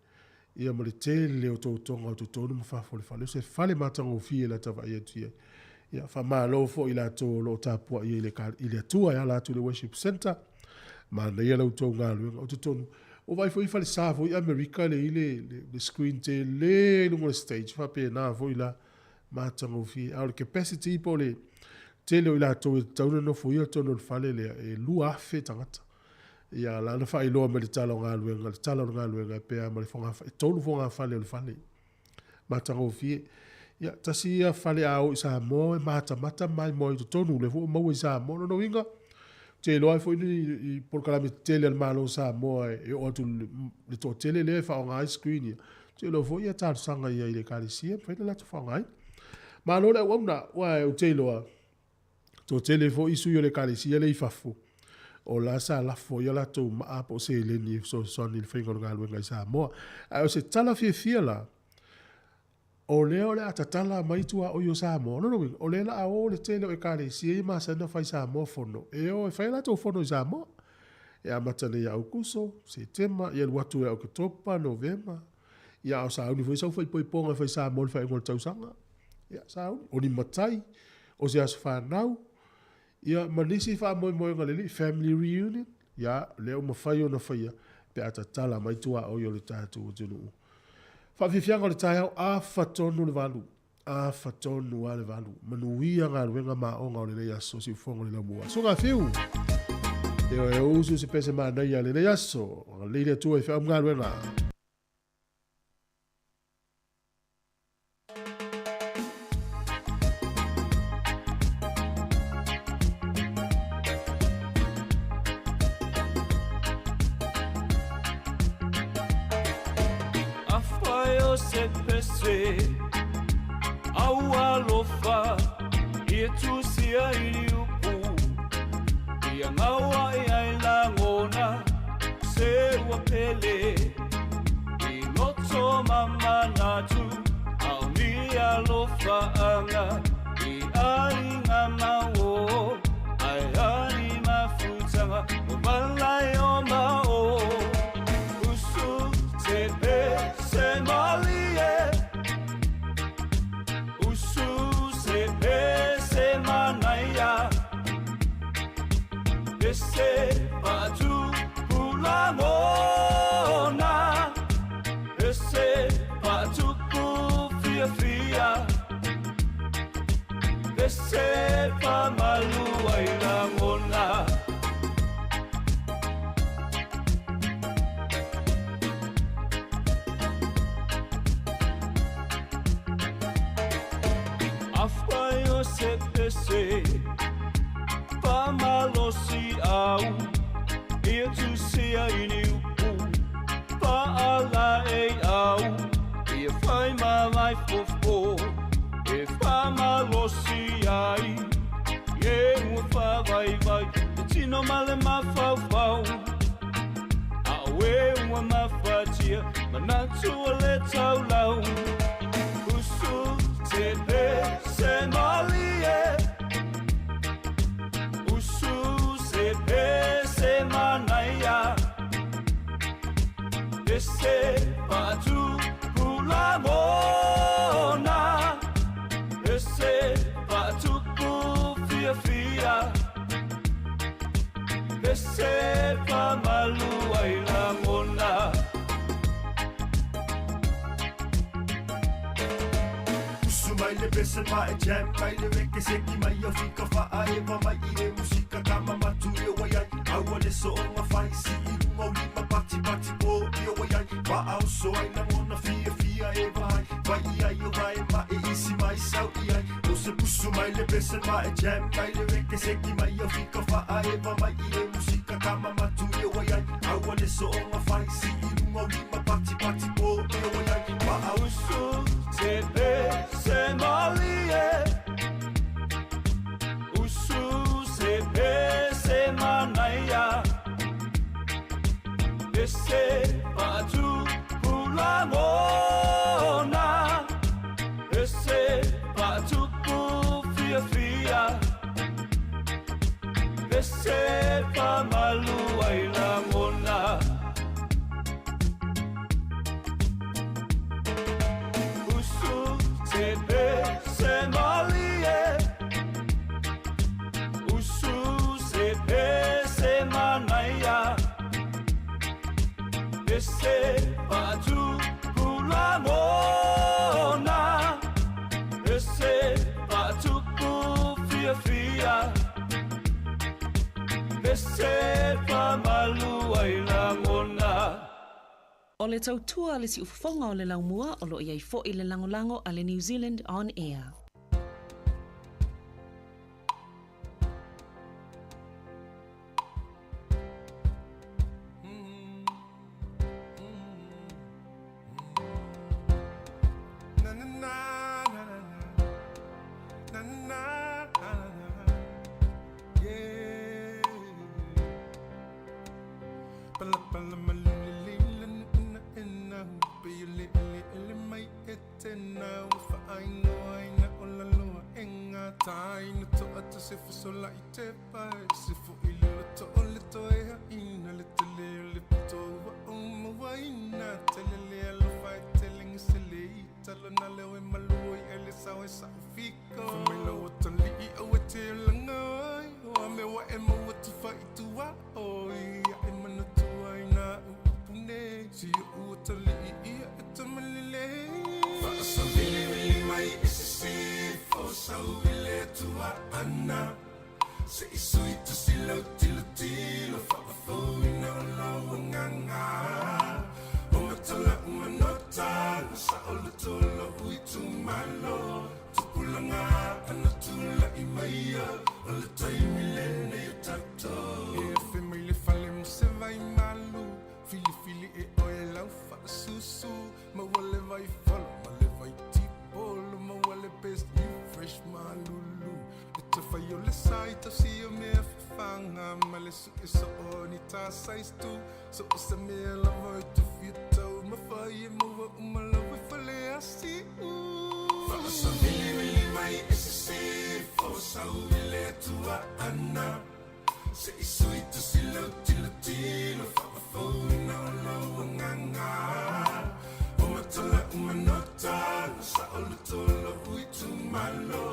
ia ma le tele o totoga o totonu ma fafo o le fale. O se fale matagofie la ta vaai atu i ai. Ia, faamalo foi i latou o lo o tapuai ai i le Atua e ala atu i le Worship Centre. Manaia la outou galuega. Ou te talitonu, ua vaai foi i falesa foi i Amerika le i le, le, le screen tele i luga o le stage, faapena foi la matagofie. A o le capacity po o le tele o i latou e tatau ona nofoia totonu o le fale lea, e 2,000 tagata. Ia, la na faailoa mai le tala o galuega, le tala o le galuega e pei lava ma le fogafale, e 3 fogafale o le fale. Matagofie. Ia, tasi ia fale a o i Samoa e matamata ma maimoa i totonu, lea foi ua maua i Samoa. Lona uiga, ou te iloa ai foi ni i polokalame tetele a le Malo o Samoa e oo atu i le toatele lea e faaaoga ai screen ia. Ou te iloa foi ia talosaga i ai i le Ekalesia e mafai ona latou faaaogaina. Malo le auauna, aua ou te iloa, Toatele foi sui o le Ekalesia lea i fafo, o la sa lafo ai a latou maa po o seleni e fesoasoani i le faiga o le galuega i Samoa. Ae o se tala fiafia la, o lea o le a tatala mai tuaoi o Samoa. O lona uiga, o lea o le a o le tele o Ekalesia ia masani ona fai i Samoa fono, e o e fai a latou fono i Samoa. E amata nei ia Aukuso, Setema, ia alu atu ia Oketopa, Novema, ia a o sauni foi sau faaipoipoga e fai i Samoa i le faaiuga o le tausaga. Ia, sauni. O ni matai, o se aso fanau, ia ma nisi faamoemoega lelei, family reunion, ia, lea ua mafai ona faia pe a tatala mai tuaoi o le tatou atunuu. Faafiafiaga o le taeao, afa tonu le valu, afa tonu lava le valu. Manuia galuega ma aoga o lenei aso, siufofoga o le laumua. Susuga Fiu, e usu se pese manaia lenei aso, agalelei le Atua i feau ma galuega. Afai o se pese au alofa ia tusia i liupu ia gaua i ai lagona se ua pele I loto ma manatu ao ni alofaanga i aiga mau ai ani mafutaga o malai o mao usu te pe se malie usu se pe se manaia Pese patu pulagona Pese patupu fiafia Pese pamalu ai lagona. Afai o se pese Pamalosi au ia tusia i ni upu Paalaei au ia fai ma mai fofo E famalosi ai e ua favaivai Te tino ma le mafaufau A o e ua mafatia Manatu o le taulau Usu te pe se malie Usu se pe se manaia Pese patu pulagona Pese patupu fiafia Pese pamalu ai lagona. Usu mai le pese ma e jam mai le reke seki mai o fika faa e va mai i le musika ka mamatu i o ai ai aua le soonga fai si i lunga o lima pati pati po i o ai ai va au so ai lagona fia fia e vai vai i ai o vai ma e isi mai sau i ai o se pusu mai le pese ma e jam mai le reke seki mai o fika faa e va mai i le musika ka mamatu i o ai ai aua le soonga fai si i lunga o lima pati pati po i o ai ai va au Usu te pe se malie Usu se pe se faatupu lagona, ese faatupu fiafia, ese faamalu ai lagona. Usu te pese malie, usu se pese manaia, ese faatupu lagona, ese faatupu fiafia, ese faamalu ai lagona. O le tautua le siufofoga o le laumua o loo i ai fo'i le lagolago a le New Zealand On Air. Na na na na na na na na na, yeah. Pala pala malulili na na pe le le le mai etena fa ai no ai na ola loa enga tai no to ata se fo sola i te pai se fo i le to o le to e ha ina le te le le to wa o ma wa ina te le le alo fa e te le se le i talo na le o e malu i ele sa o e sa o fiko. Fa mai lo o tali i o e te langa ai o a me wa e mo tu fa i tua o i a e mana tua i na u pune si o u tali i ia e te malile. Faasavili vili mai e se se fo sau i le tua ana. Se i sui tu si lau tilo tilo Faafoina o lau anganga. O matala umanota Sa o le tolo ui tumalo. Tupulanga ana tula i maia O le taimi lene o tatou. E fe mai le fale mo se vai malu. Fili fili e oe lau faasusu. Maua le vai falo ma le vai tipolo. Maua le best you fresh malulu. E te whai o le sai tau si o mea fafanga. Ma le su e so o ni tā size tu. So o sa mea lava e tu fia tau. Ma whai e maua umalawa e fale asi u. Faasavili vili mai e se se fo sau i le tua ana. Se i sui tu si lau tilo tilo Faafoina o lau anganga. O matala umanota Sa o le tolo ui tumalo.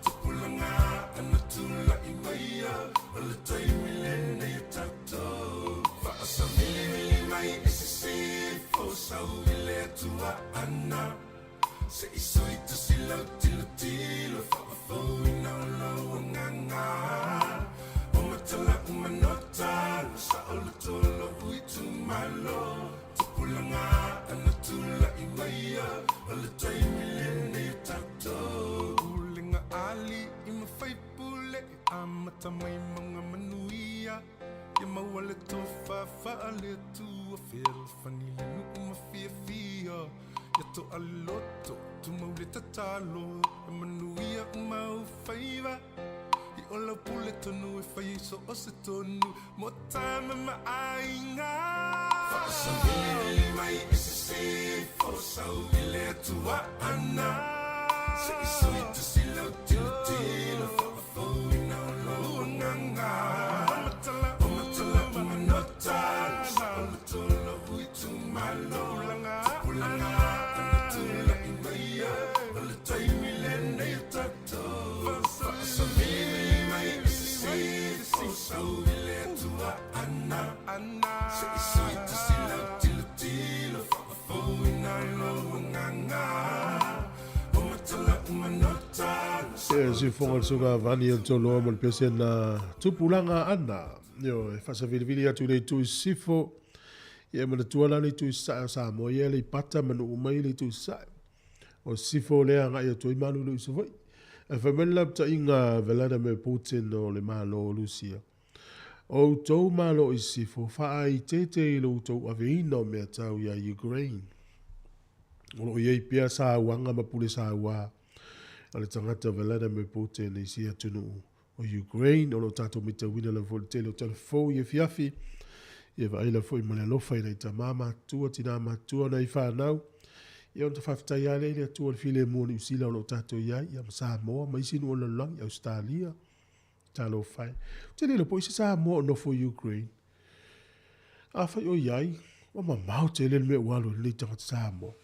Tupulanga ana tula i maia O le taimi lene o tatou. Faasavili vili mai e se se fo sau i le tua ana. Se i sui tu si lau tilo tilo Faafoina o lau anganga. O matala umanota Sa o le tolo ui tumalo. Tupulanga ana tula i maia O le taimi lene o tatou. Ulenga ali i mawhai pule e amata mai maunga manuia. Ia maua le tofa whaale tua Whiala fani le nuu ma fia fia. Ia to aloto tu mau le tatalo E manuia umau whaiva. I ola pule tonu e whai i so o se tonu Mo tama ma ainga. Faasavili vili mai e se se fo sau i le tua ana. Se i sui tu si lau tilo tilo Faafoina o lau anganga. O matala umanota Sa o le tolo ui tumalo. Tupulanga ana tula i maia O le taimi lene o tatou. Faasavili vili mai e se se fo sau i le tua ana. Se i sui tu si lau tilo tilo Faafoina o lau anganga. O matala umanota E si fonga le suga vani an tolo mo le pese na tupulanga ana. Yo, e faasavilivili atu le itu i sifo. Ia manatua la le itu i sae o Samoa ia le ipata ma nuu mai le itu i sae. O sifo lea agai atu ai malu i Savaii. E fai mai le lapataiga Vladimir Putin o le Malo o Lusia. O outou malo i sifo faaitete i lo outou aveina o mea tau iā Ukraine. O loo i ai pea sauaga ma pule sauā a le tagata Vladimir Putin i si atunuu o Ukraine. O loo tatou matauina lava foi le tele o talafou i afiafi. Ia vaai lava foi ma le alofa i nai tama matutua, tina matutua, nai fanau. Ia ona faafetai lava lea i le Atua i le filemu o Niu Sila o lo o tatou i ai, ia ma Samoa ma isi nuu o le lalolagi, Ausetalia. Talofa e. Ou te le iloa po o ai se Samoa o nofo i Ukraine. Afai o i ai, ua mamao tele le mea ua alu ai lenei tagata Samoa.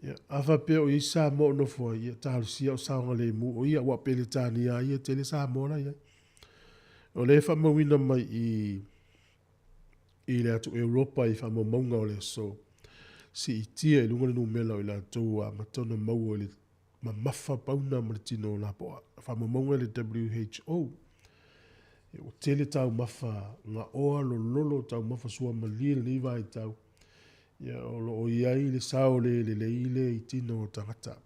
Ia, a faapea o i ai se Samoa o nofo ai, ia talosia o saogalemu o ia, aua o Peretania lava ia e tele Samoa la i ai. O lea e faamauina mai i i le atu Europa i faamaumauga o le aso, siitia i luga le numera o i latou ua amata ona maua i le mamafa pauna ma le tino lapoa. Faamaumauga i le WHO, ua tele taumafa gaoa lololo, taumafa suamalie i lenei vaitau, ia, o lo o i ai le sao le lelei lea i tino o tagata.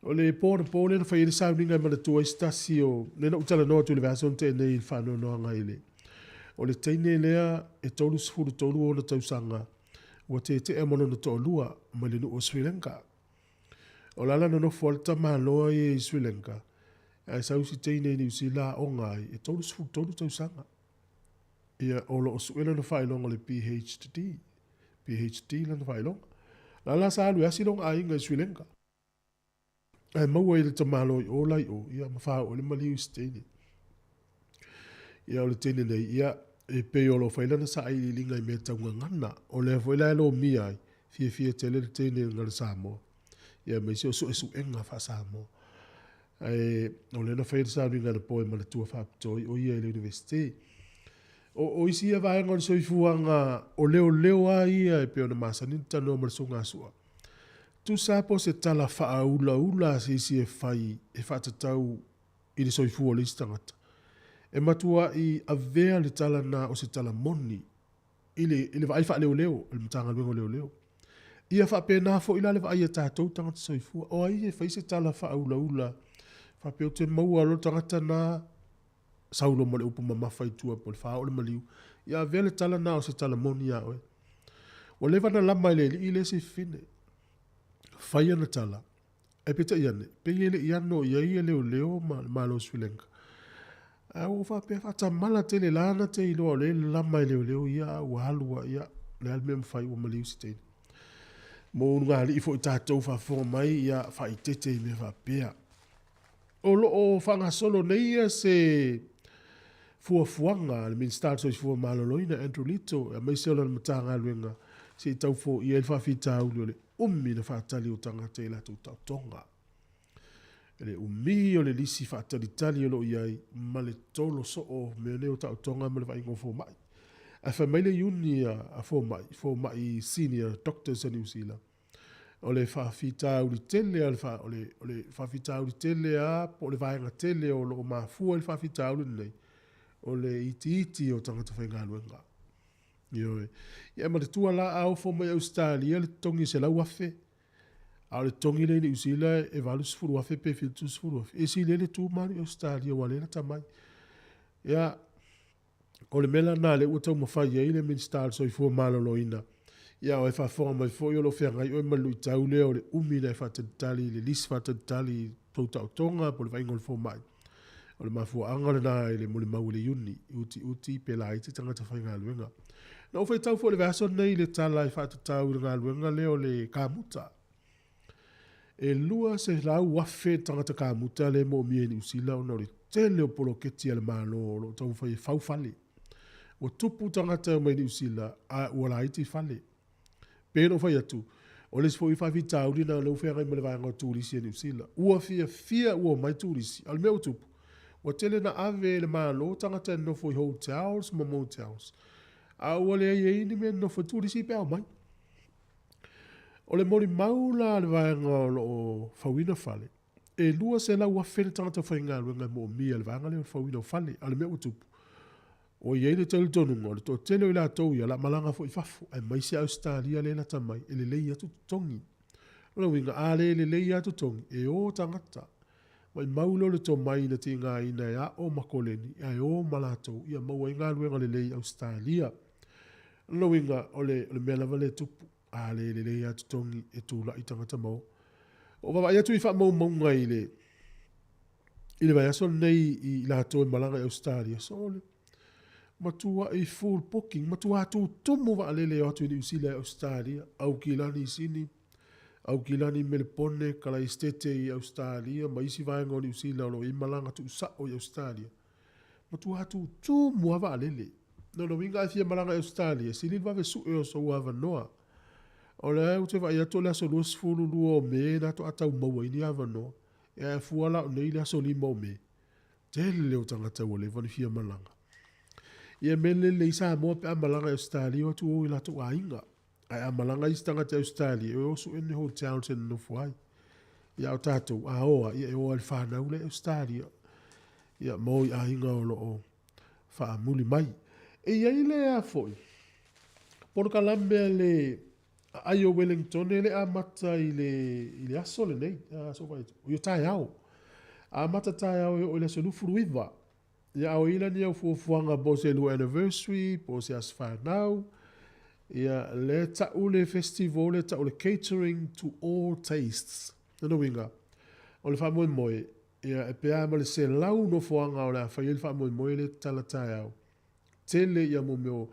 O le po anapo lea na fai ai le sauniga e manatua ai se tasi o, lea na ou talanoa atu i le vaiaso na tea nei i le faanoanoaga i le, o le teine lea e 33 ona tausaga ua tetea ma lona toalua mai le nuu o Sri Lanka. O la la nonofo ai le tamaloa ia i Sri Lanka, ae sau si teine i Niu Sila aoga ai, e 33 tausaga. Ia, o lo o sue lona faailoga o le PhD, PhD lona faailoga. La la sa alu e asi lona aiga i Sri Lanka. Ae maua i le tamaloa i o la i o, ia ma faaoo ai le maliu i si teine. Ia, o le teine nei, ia, e pei o lo o fai lana sailiiliga i mea tau gagana. O lea foi la e lomia ai, fiafia tele le teine i le gagana Samoa, ia aemaise o suesuega faa-Samoa. Ae o lea na fai le sauniga anapo e manatua faapitoa ai o ia i le Iunivesite. O, o isi ia vaega o le soifuaga o leoleo lava ia e pei ona masani ona talanoa ma le sugasua. Tusa lava po o se tala faaulaula a se isi e fai e faatatau i le soifua o le isi tagata, e matuai avea le tala lena o se tala moni i le, i le vaai faaleoleo a le Matagaluega o Leoleo. Ia faapena foi la le vaai a tatou tagata soifua. O ai e fai se tala faaulaula faapea ou te maua loa le tagata na sau loa ma le upu mamafa i tua po o le faaoo le maliu. Ia avea le tala na o se tala moni ia oe. Ua leva na lama e le alii le isi fafine. Fai ana tala. Ae peitai ane, pei e le i ano i ai ia leoleo ma le Malo o Sri Lanka. Ae ua ou faapea, faatamala tele la na te iloa o lea e lama e leoleo ia a ua alu a, ia, o le a le mea e mafai ua maliu si teine. Mo ulugalii foi tatou faafofoga mai, ia faaeteete i mea faapea. O lo o faagasolo nei ia se fuafuaga a le Minisita o le Soifua Maloloina, Andrew Little, aemaise o lana Matagaluega, se i tau foia ai le faafitauli o le umi na faatali o tagata i latou taotoga. Le umi o le lisi faatalitali o lo o i ai ma le tolo soo o mea nei o taotoga ma le vaaiga o fomai. Ae fai mai le iuni a fomai, fomai senior doctors a Niu Sila, o le faafitauli tele a o le, o le faafitauli tele a po o le vaega tele o lo o mafua i le faafitauli lenei, o le itiiti o tagata faigaluega. Ioe. Ia e manatua la a ofo mai Ausetalia le totogi e $100,000, a o le totogi lea i Niu Sila e $80,000 pe $70,000, e sili ai le tu ma alu i Ausetalia aua o lea e lata mai. Ia, o le mea la lena lea ua taumafai ai le Minisita o le Soifua Maloloina, ia o e faafofoga mai foi o lo o feagai oe ma le luitau lea o le umi ona e faatalitali i le lisi faatalitali i tou taotoga po o le vaaiga o le fomai. O le mafuaaga lena i le molimau i le Iuni, i utiuti pe laiti tagata faigaluega. Na ou faitau foi i le vaiaso lenei i le tala e faatatau i le galuega lea o le kamuta. E 200,000 tagata kamuta lea e moomia i Niu Sila ona o le tele o poloketi a le Malo o lo o taumafai e fau fale. Ua tupu tagata e omai i Niu Sila a ua laiti fale. Pei ona ou fai atu, o le isi foi faafitauli lena o lea ua feagai ma le vaega o turisi a Niu Sila. Ua fiafia ua omai turisi, a o le mea ua tupu, ua tele ina ave e le Malo tagata e nonofo i hotels ma motels, a ua leai ai ni mea e nonofo ai turisi pe a omai. O le molimau la a le vaega o lo o fauina fale, e 200,000 le tagata faigaluega e moomia i le vaega lea o le fauina o fale. A o le mea ua tupu, ua i ai le talitonuga o le toatele o i latou ia o le a malaga foi i fafo, aemaise Ausetalia lea e lata mai, e lelei atu totogi. O lona uiga, a le lelei lava totogi, e o tagata. Maimau lea o le tomai na tigaina e ao ma koleni, ae o ma latou ia maua ai galuega lelei i Ausetalia. O lona uiga, o le, o le mea lava lea e tupu, a le lelei lava totogi, e tulai tagata ma o. Ua vaavaai atu i faamaumauga i le, i le vaiaso lenei i latou e malaga i Ausetalia, sole. Matuaʻi full booking, matuā tutumu vaalele e o atu i Niu Sila e Ausetalia, Aukilani i Sini, Aukilani i Melepone, Kalaistete i Ausetalia ma isi vaega o Niu Sila o lo o i ai malaga tuusao i Ausetalia. Matuā tutumu lava vaalele. Lona uiga a e fia malaga i Ausetalia, sili le vave sue o sou avanoa. O lea ou te vaai atu o le aso 22 o Me na faatoa tau maua ai ni avanoa. Ae a fua la o nei le aso 5 o Me, Tele o tagata ua leva ona fia malaga. Ia mea lelei i Samoa pe a malaga i Ausetalia o atu o i latou aiga. Ae a malaga isi tagata i Ausetalia, e o sue ni hotel e nonofo ai. Ia a o tatou, a o a, ia e o a i le fanau lea i Ausetalia. Ia ma o i aiga o lo o faamuli mai. E i ai le a foi, polokalame a le Aai o Wellington e le amata i le, i le aso lenei, aso vai, o taeao. Amata taeao e oo i le aso 29. Ia a o i lani au fuafuaga po o se lua anniversary, po o se aso fanau, ia le ta'u le festival, le ta'u le catering to all tastes. Lona uiga, o le faamoemoe, ia e pe a ma le 100 nofoaga o le a fai ai le faamoemoe lea tatala taeao. Tele ia mo mea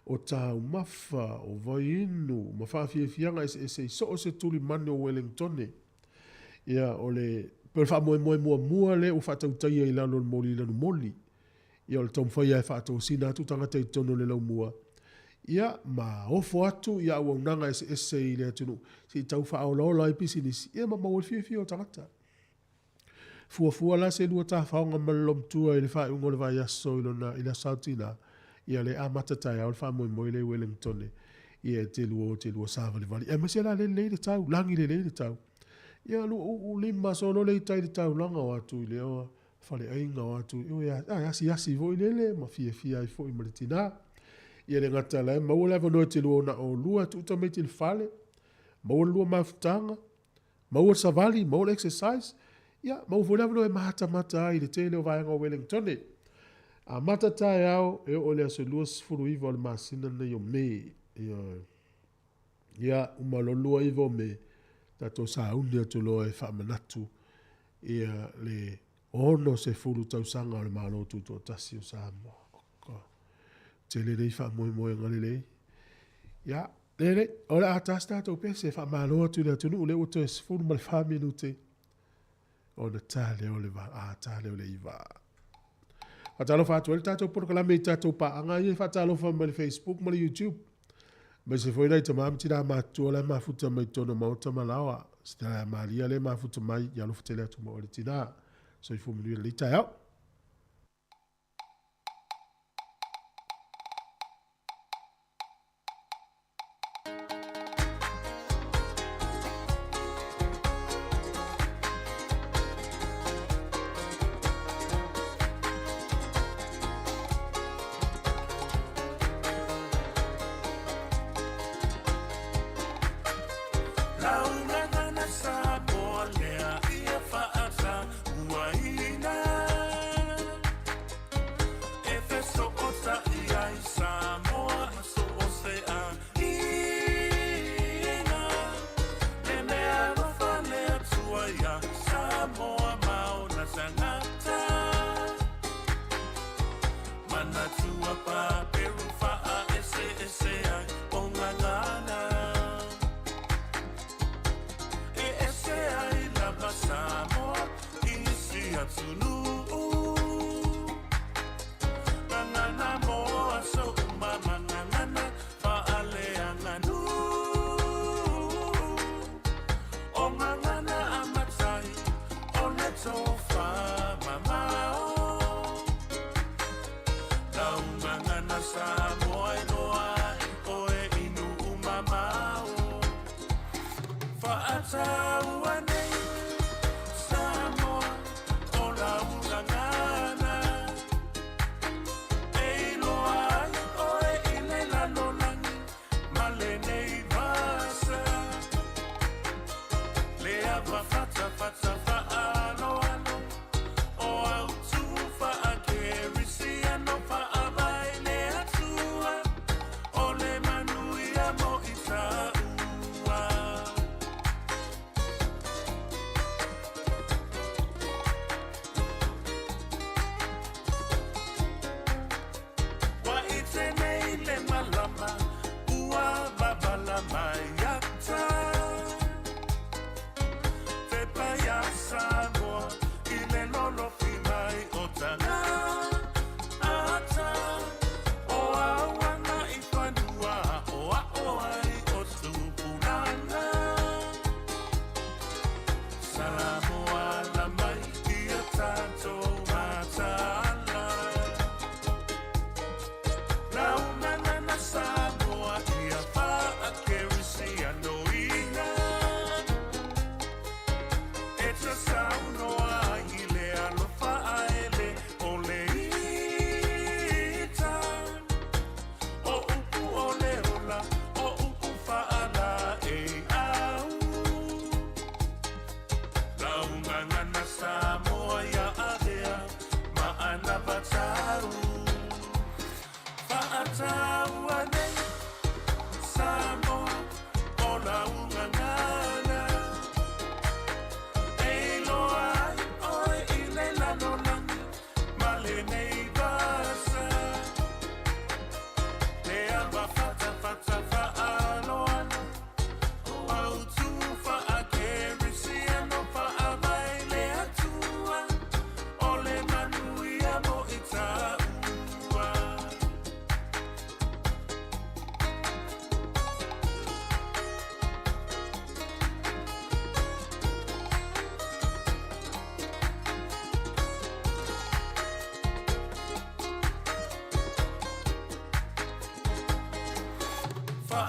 o taumafa, o vaiinu, ma faafiafiaga eseese i so o se tulimanu o Welengtone. Ia, o le, pei o le faamoemoe muamua lea ua faatautaia i lalo o le moli lanumoli. Ia, o le taumafai lava e faatosina atu tagata i totonu o le laumua, ia, ma ofo atu i auaunaga eseese i le atunuu, se i tau faaolaola ai pisinisi, ia ma maua ai le fiafia o tagata. Fuafua la se lua tafaoga ma le loomatua i le faaiuga o le vaiaso i lona i le Aso Saotina, ia le amata taeao le faamoemoe lea i Welengtone, ia e te lua o te lua savalivali. Aemaise la lea lelei le tau, lagi lelei le tau. Ia 25 solo le i tai le taulaga o atu i lea faleaiga o atu i o e asiasi foi lele ma fiafia ai foi ma le tina. Ia le gata la e maua le avanoa e te lua ona oulua tuu tamaiti i le fale, maua le lua mafutaga, Maua le savali, maua le exercise, ia, maua foi le avanoa e matamata ai i le tele o vaega o Welengtone. Amata taeao e oo i le aso 29 o le masina lenei o Me. Ioe. Ia, uma loa le 29 o Me, tatou sauni atu loa e faamanatu ia le 60 tausaga o le Malo Tutoatasi o Samoa. Oka. Tele nei faamoemoega lelei. Ia, lelei, o le a ta se tatou pese, faamalo atu i le atunuu, lea ua toe 14 minute ona ta lea o le a, ta lea o le 9. Faatalofa atu ai le tatou polokalame i tatou paaga ia e faatalofa mai le Facebook ma le YouTube. Aemaise foi nai tama ma tina matutua la e mafuta mai totonu o maota ma laoa. Se tala malia lea e mafuta mai, ia alofa tele atu ma oe le tina. Soifua manuia lenei taeao.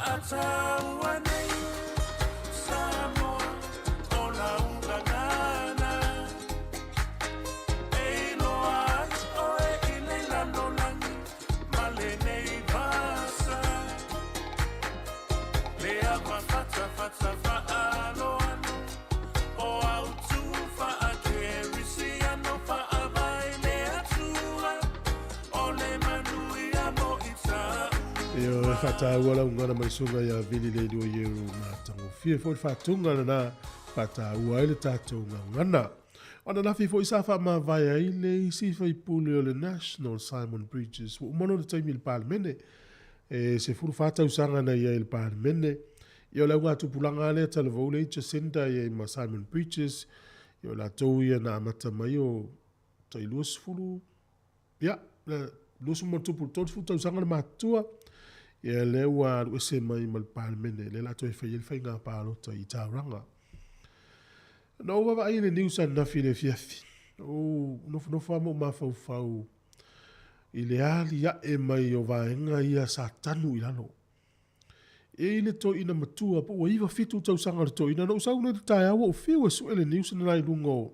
Fa'ataua nei Samoa o lau gagana E iloa ai oe i le lalolagi ma lenei vasa Le ava fatafata fa'aaloalo o autu fa'akerisiano fa'avae le Atua o le manuia mo i tāua. Ioe, e faataua lau gagana ma le susuga ia Vili Leilua Ieru matagofie foi le faatuga lena faataua ai le tatou gagana. O ananafi foi sa faamavae ai le isi faipule o le National Simon Bridges ua uma lona taimi i le Palemene. E 14 tausaga na i ai i le Palemene. Ia o le augatupulaga lava lea talavou lea i Jacinda i ai ma Simon Bridges. Ia o latou ia na amata mai o tai 20, ia, 20 ma tupu i le 30 tausaga le matutua. Ia lea ua alu ese mai ma le Palemene, lea o le a toe fai ai le faiga palota i Tauranga. Na ou vaavaai i le news ananafi i le afiafi, na ou nofonofo lava ma ou mafaufau i le aliae mai o vaega ia sa tanu i lalo. E i ai le toeaina matua po ua 9, 7 tausaga o le toeaina, na ou sau nei i le taeao ua ou fiu e sue le news lena i luga o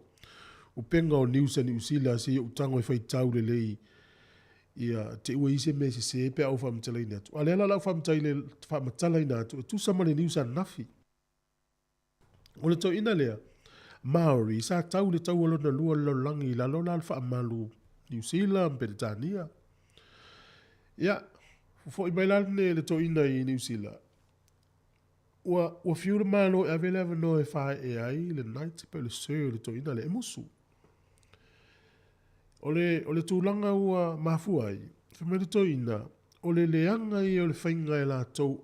upega o news a Niu Sila se i ou tago e faitau lelei ia te i ua i ai se mea e sese pe a ou faamatalaina atu. A o lea la o le a ou faamatalaina atu e tusa ma le news ananafi. O le toeaina lea, Maori, sa tau i le taua lona lua o le lalolagi i lalo la o le faamalu Niu Sila ma Peretania. Ia, fo'i mai la le, le toeaina i Niu Sila, ua, ua fiu le Malo e ave le avanoa e faaee ai le Knight pe o le Sir i le toeaina lea e musu. O le, o le tulaga ua mafua ai, fai mai le toeaina, o le leaga ia o le faiga e latou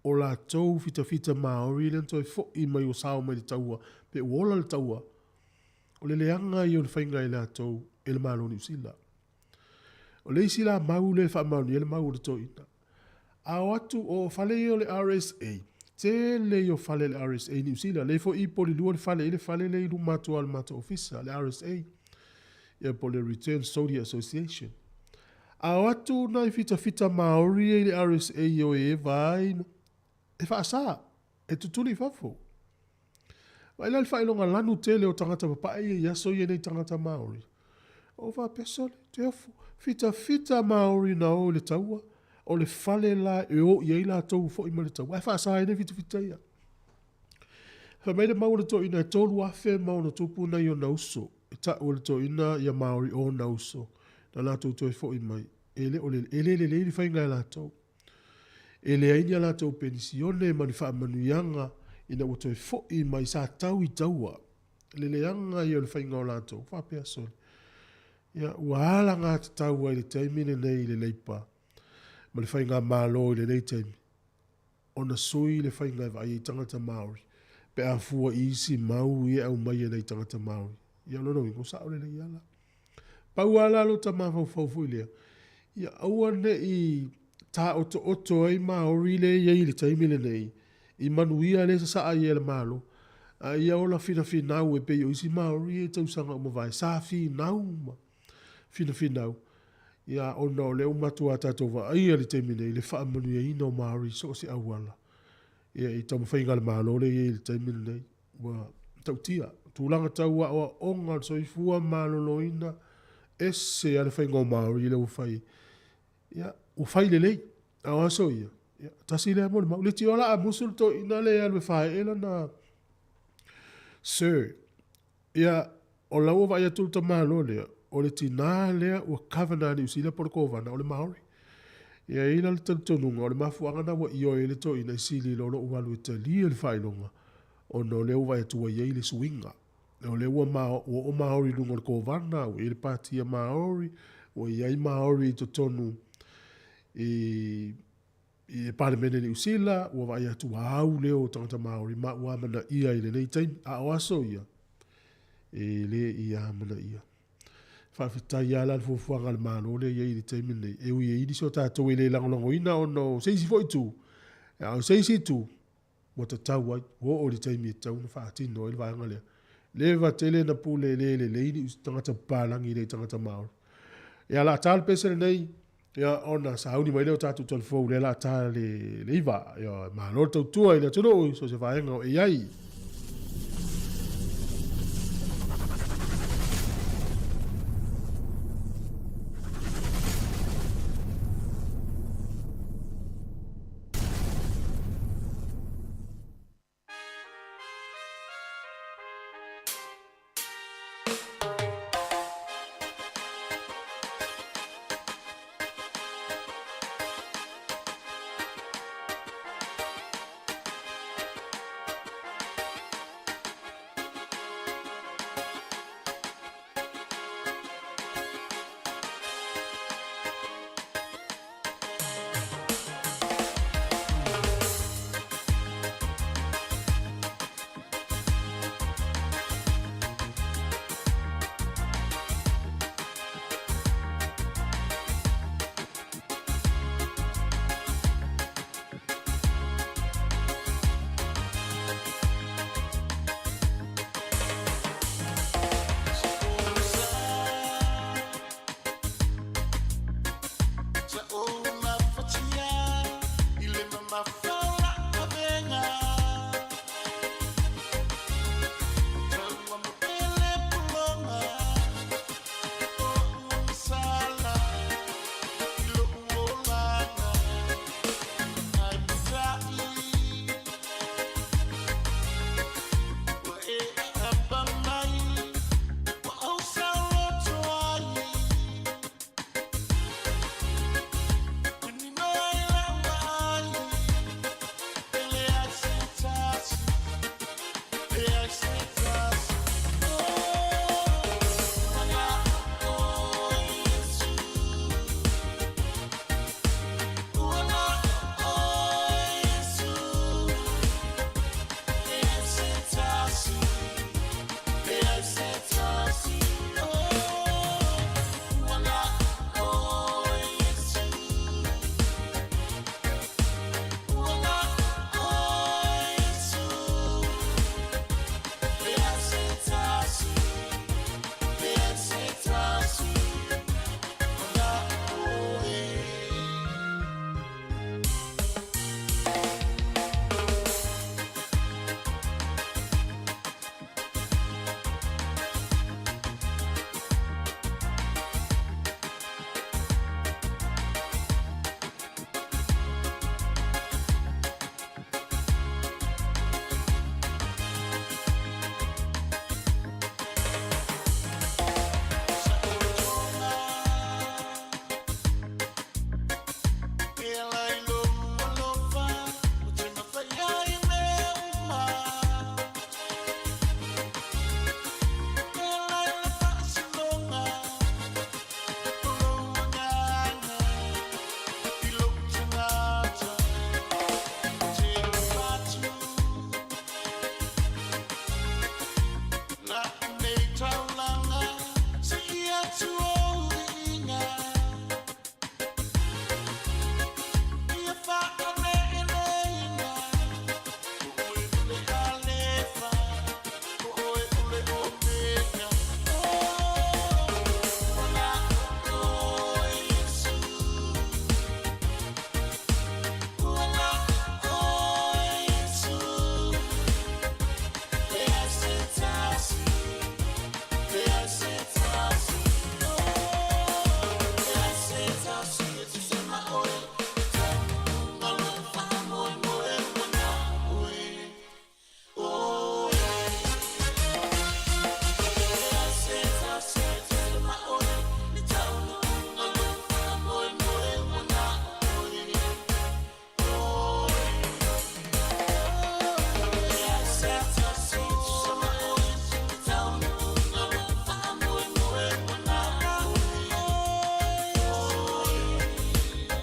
o latou fitafita Maori lea na toe fo'i mai ua sao mai le taua pe ua ola le taua, o le leaga ia o le faiga e latou e le Malo o Niu Sila. O le isi la mau lea e faamaonia le mau o le toeaina, a o atu o fale ia o le RSA, tele ia o fale a le RSA i Niu Sila, lea foi i Polilua le fale, e i ai le fale lea i luma atu lava o le matou ofisa, le RSA, ia po o le Returned Soldier Association. A o atu nai fitafita Māori ia i le RSA i o e vaai e faasa, e tutuli i fafo. Vaai la i le faailoga lanu tele o tagata papae ia i aso ia nei tagata Māori. Ou faapea, sole, te ofo, fitafita Māori na o i le taua, o le fale la e o i ai latou ua foi mai le taua, ae faasa ai nei fitafita ia. Fai mai le mau a le toeaina e 3,000 ma ono tupu nai ona uso. E ta'u e le toeaina ia Māori ōna uso na latou toe fo'i mai, e le o le, e le lelei le faiga e latou. E leai ni a latou penisione ma ni faamanuiaga ina ua toe fo'i mai sa tau i taua. Le leaga ia o le faiga o latou, faapea sole. Ia, ua alagatatau ai i le taimi lenei i le Leipa ma le Faigamalo i lenei taimi ona sui le faiga e vaai ai tagata Māori pe a fua i isi mau ia e aumai e nai tagata Māori. Ia o lona uiga, ua sao lelei lava la. Pau lava la lota mafaufau foi lea, ia aua ne i taotooto ai Māori lea e i ai i le taimi lenei i manuia lea e sasaa ai e le Malo, a ia ola finafinau e pei o isi Māori ia i tausaga ua mavae, sa finau ma finafinau, ia ona o lea ua matua tatou vaaia i le taimi nei le faamanuiaina o Māori i so o se auala, ia i taumafaiga a le Malo lea e i ai i le taimi lenei. Ua matautia tulaga tau aoaoga o le soifua maloloina, ese lava le faiga o Māori lea ua fai, ia ua fai lelei. A o aso ia, ia tasi lea molimau. Leitioa la a musu le toeaina lea e alu e faaee lana Sir, Ia, o la ua vaai atu le tamaloa lea, o le tinā lea ua Governor a Niu Sila po o le Kovana, o le Māori. Ia, e i ai la le talitonuga, o le mafuaaga lena ua ioe ai le toeaina e sili i lo lou alu e talia le faailoga, ona o lea ua vaai atu ua i ai le suiga. O lea ua ua oo Māori i luga o le Kovana, ua i ai le Pātia Māori, ua i ai Māori i totonu i I le Palemene Niu Sila, ua vaai atu ua au leo o tagata Māori ma ua amanaia i lenei taimi, a o aso ia, e le i amanaia. Faafetai lava la i le fuafuaga a le Malo lea e i ai i le taimi lenei, e ui e i ai nisi o tatou e le lagolagoina ona o se isi foi itu, a o se isi itu, ua tatau ai, ua oo i le taimi e tatau ona faatino ai le vaega lea. Leva tele na pule le lelei ni tagata papalagi i le tagata Māori. Ia, o le a ta le pese lenei. Ia, ona sauni mai lea o tatou talafou lea la ta le 9. Ia, malo le tautua i le atunuu i so se vaega o e i ai.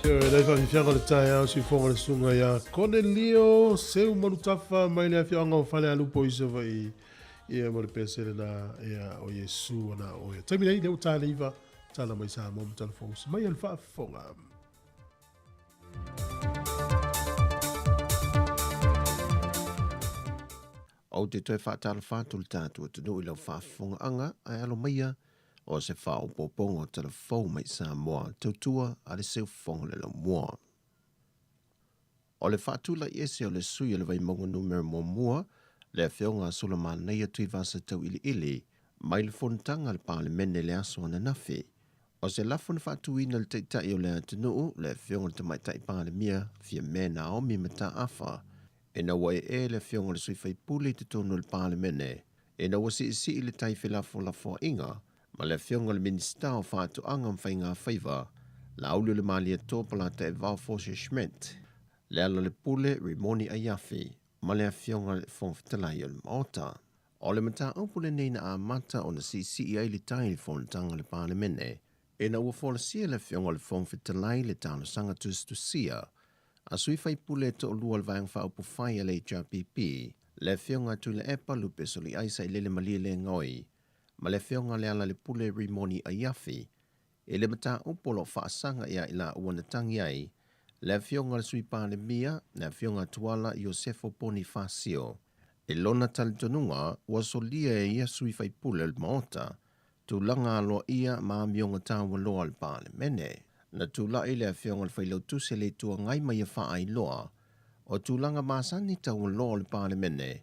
Ioe, lai faafiafiaga o le taeao siufofoga le susuga ia Konelio Seu Malutafa mai le afioaga o Falealupo i Savaii. Ia ma le pese lena ia o Iesu ona oe. Taimi nei, lea ua ta le 9, tala mai Samoa ma tala fou mai le faafofoga. Ou te toe faatalofa atu i le tatou atunuu i lau faafofogaaga, ae alo maia. O se faaopoopoga o tala fou mai Samoa tautua a le siufofoga o le laumua. O le faatulaiese o le sui o le Vaimauga Numera 1, le Afioga a Sulamanaia Tuivasa Tauiliili, mai le fonotaga a le Palemene i le aso ananafi. O se lafo na faatuina e le Taitai o le atunuu, le Afioga i le Tamaitai Palemia Fiame Naomi Mataafa, ina ua ee le Afioga i le sui faipule i totonu o le Palemene, ina ua siisii le tai felafolafoaiga ma le Afioga i le Minisita o Faatoaga ma Faigafaiva, Laaulialemalietoa Polataivao Fosi Schmidt, Lealailepule Rimoni Aiafi ma le Afioga i le Fofoga Fetalai o le Maota. O le mataupu lenei na amata ona siisii ai le tai i le fonotaga a le Palemene, ina ua folasia e le Afioga i le Fofoga Fetalai le talosaga tusitusia a sui faipule e toalua o le Vaega Faaupufai a le HRPP, le Afioga a Tuilaepa Lupe Soliai Sailele Malielegaoi ma le Afioga a Lealailepule Rimoni Aiafi i le mataupu o lo o faasaga ia i laua na tagi ai le Afioga i le Sui Palemia, le Afioga a Tuala Iosefo Ponifasio. I lona talitonuga, ua solia e ia sui faipule o le Maota tulaga aloaia ma amioga taualoa a le Palemene. Na tulai le Afioga i le Failautusi a le Itu Agai ma ia faailoa, o tulaga masani taualoa o le Palemene,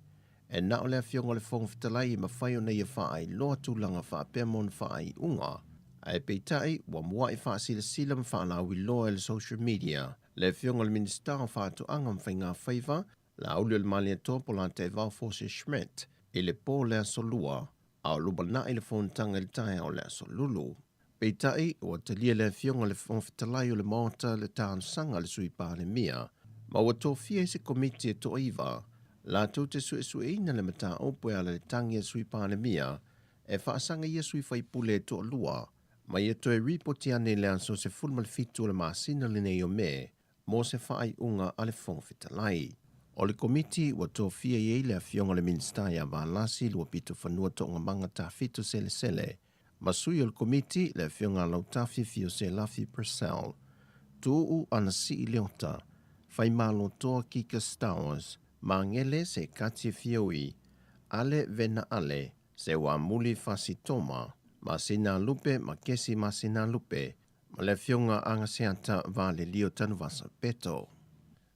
e na o le Afioga i le Fofoga Fetalai e mafai ona ia faailoa tulaga faapea mo ona faaiuga. Ae peitai, ua mua'i faasilasila ma faalauiloa e le social media le Afioga i le Minisita o Faatoaga ma Faigafaiva, Laaulialemalietoa Polataivao Fosi Schmidt, i le po o le Aso Lua, a o lumanai le fonotaga i le taeao o le Aso Lulu. Peitai, ua talia le Afioga i le Fofoga Fetalai o le Maota le talosaga a le Sui Palemia, ma ua tofia ai se komiti e toaiva latou te suesueina le mataupu e ala i le tagi a le Sui Palemia e faasaga ia sui faipule e toalua ma ia toe ripoti ane i le aso 17 o le masina lenei o Me mo se faaiuga a le Fofoga Fetalai. O le Komiti ua tofia i ai le Afioga i le Minisita ia Valasi Luapitofanua Toogamaga Tafito Selesele ma sui o le Komiti le Afioga a Lautafi Fioselafi Purcell, Tuuu Anasii Leota, Faimalotoa Kika Stowers, Magele Sekati Fioi, Ale Vena Ale, Seuamuli Fasi Toma, Masina Lupe ma Kesi Masina Lupe, ma le Afioga Agaseata Valelio Tanuvasa Peto.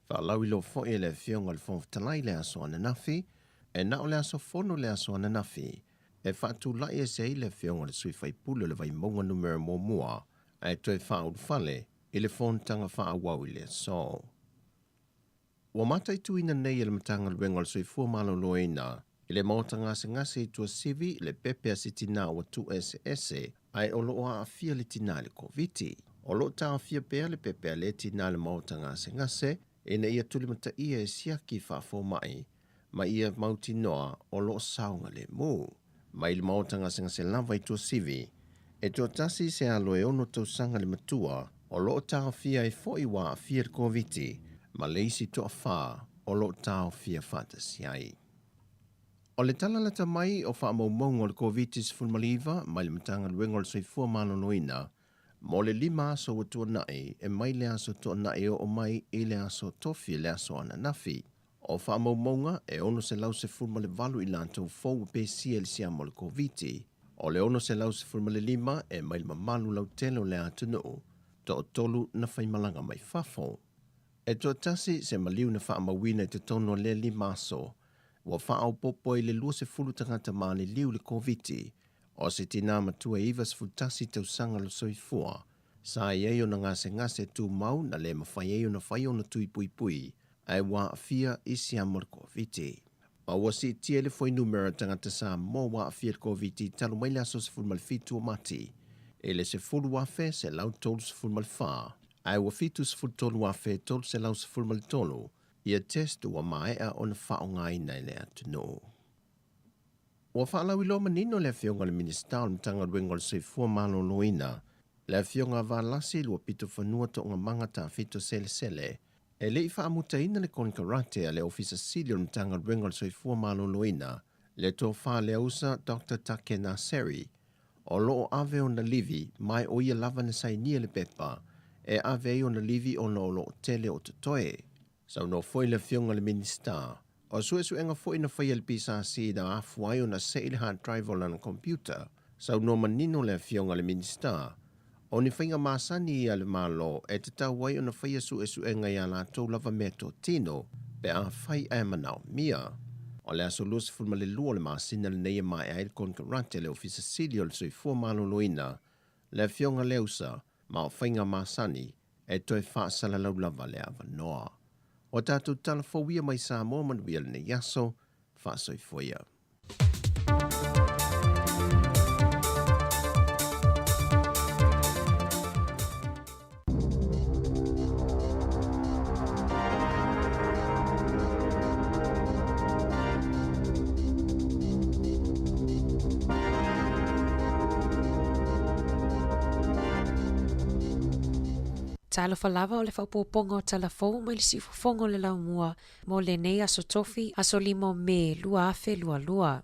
Faalauiloa foi e le Afioga i le Fofoga Fetalai le aso ananafi, e na o le aso fono le aso ananafi, e faatulai ese ai le Afioga i le sui faipule o le Vaimauga Numera 1, ae toe faaulufale i le fonotaga faaauau i le aso. Ua mataituina nei e le Matagaluega o le Soifua Maloloina i le maota gasegase i Tuasivi le pepe a se tinā ua tuueseese ae o lo o aafia le tinā i le Koviti. O lo o taofia pea le pepe a lea tinā i le maota gasegase ina ia tulimataia e siaki faafomai ma ia mautinoa o lo o saogalemu. Mai le maota gasegase lava i Tuasivi, e toatasi se alo e ono tausaga le matua o lo o taofia ai foi ua aafia i le Koviti ma le isi toafa o lo o taofia faatasi ai. O le tala lata mai o faamaumauga o le Koviti-19 mai le Matagaluega o le Soifua Maloloina mo le lima aso ua tuanai e mai le aso Toonai e oo mai i le aso Tofi le aso ananafi. O faamaumauga e 618 i latou fou ua pesia i le siama o le Koviti. O le 615 e mai le mamalu lautele o le atunuu, toatolu na faimalaga mai fafo. E toatasi se maliu na faamauina i totonu o lea lima aso, ua faaopoopo ai le 20 tagata maliliu i le Koviti. O se tinā matua e 91 tausaga le soifua, sa i ai ona gasegase tumau na le mafai ai ona fai ona tui puipui, ae ua aafia i siama o le Koviti. Ma ua siitia le fuainumera o tagata Samoa ua aafia i le Koviti talu mai le aso 17 o Mati i le 10,134, ae ua 73,313 ia test ua maea ona faaaogaina e le atunuu. Ua faalauiloa manino le Afioga i le Minisita o le Matagaluega o le Soifua Maloloina, le Afioga a Valasi Luapitofanua Toogamaga Tafito Selesele, e le i faamutaina le konekarate a le Ofisa Sili o le Matagaluega o le Soifua Maloloina, le Tofa Leausa Doctor Take Naseri, o lo o ave ona livi ma o ia lava na sainia le pepa e ave ai ona livi ona o lo o tele o totoe. Saunoa foi le Afioga i le Minisita, o suesuega foi na faia e le PSC na afua ai ona sei le hard drive o lana computer. Saunoa manino le Afioga i le Minisita, o ni faiga masani ia a le Malo e tatau ai ona faia suesuega i a latou lava meatotino pe afai ae manaomia. O le aso 22 o le masina lenei e maea ai le konekarate a le Ofisa Sili o le Soifua Maloloina, le Afioga Leausa, ma o faiga masani e toe faasalalau lava le avanoa. O tatou tala fou ia mai Samoa manuia lenei aso, faasoifua ia. Talofa lava o le faaopoopoga o tala fou mai le siufofoga o le laumua mo lenei aso tofi, aso 5 o Me 2022.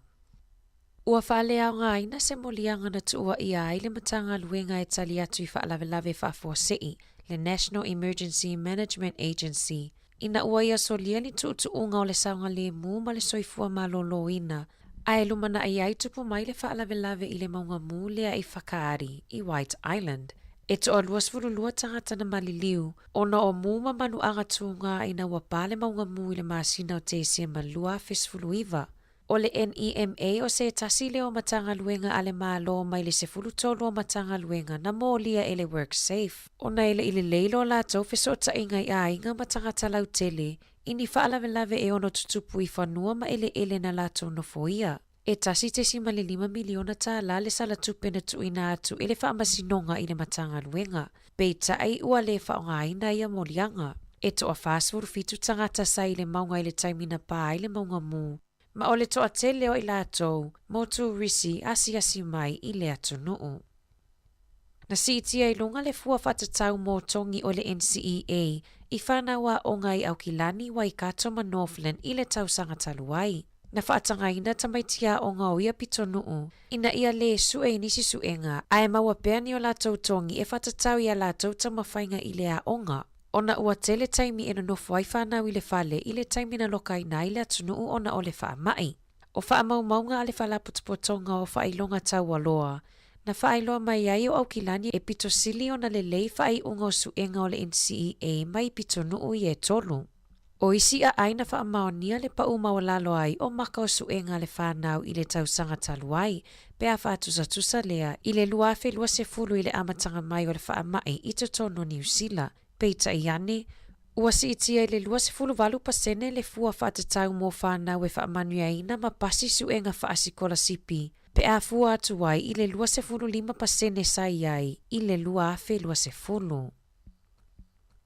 Ua faaleaogaina se moliaga na tuuaia ai le Matagaluega e tali atu i faalavelave faafuasei, le National Emergency Management Agency, ina ua ia solia ni tuutuuga o le saogalemu ma le soifua malōlōina, ae lumanai ai tupu mai le faalavelave i le mauga mū lea i Whakaari, i White Island. E toa 22 tagata na maliliu, ona o mū ma manuaga tūgā ina ua pā le mauga mū i le masina o Tesema 2019. O le NEMA o se tasi lea o Matagaluega a le Malo mai le 13 o Matagaluega na molia e le WorkSafe, ona e le i lelei lo latou fesootaiga i aiga ma tagata lautele i ni faalavelave e ono tutupu i fanua ma eleele na latou nofoia. E $1.5 miliona tālā le sala tupe na tuuina atu e le Faamasinoga i le Matagaluega, peitai ua le faaaogaina ia moliaga. E toa 47 tagata sa i le mauga i le taimi na pā ai le mauga mū, ma o le toatele o i latou mo turisi asiasi mai i le atunuu. Na siitia i luga le fua faatatau mō togi o le NCEA i whānau aoga i Aukilani, Waikato ma Northland i le tausaga talu ai. Na faatagaina tamaiti aoga o ia pitonuu ina ia lē sue i nisi suega ae maua pea ni o latou togi e faatatau i a latou taumafaiga i le aoga, ona ua tele taimi e nonofo ai whānau i le fale i le taimi na lokaina ai le atunuu ona o le faamai. O faamaumauga a le Faalapotopotoga o Faailoga Taualoa, na faailoa mai ai o Aukilani e pito sili ona lelei faaiuga o suega o le NCEA mai pitonuu ia e tolu. O isi aai na faamaonia le pau maualalo ai o maka o suega a le whanau i le tausaga talu ai, pe a faatusatusa lea i le 2020 i le amataga mai o le faamai i totonu o Niu Sila, Peitai ane, ua siitia i le 28% le fua faatatau mo whanau e faamanuiaina ma pasi suega faasikolasipi, pe a fua atu ai i le 25% sa i ai i le 2020.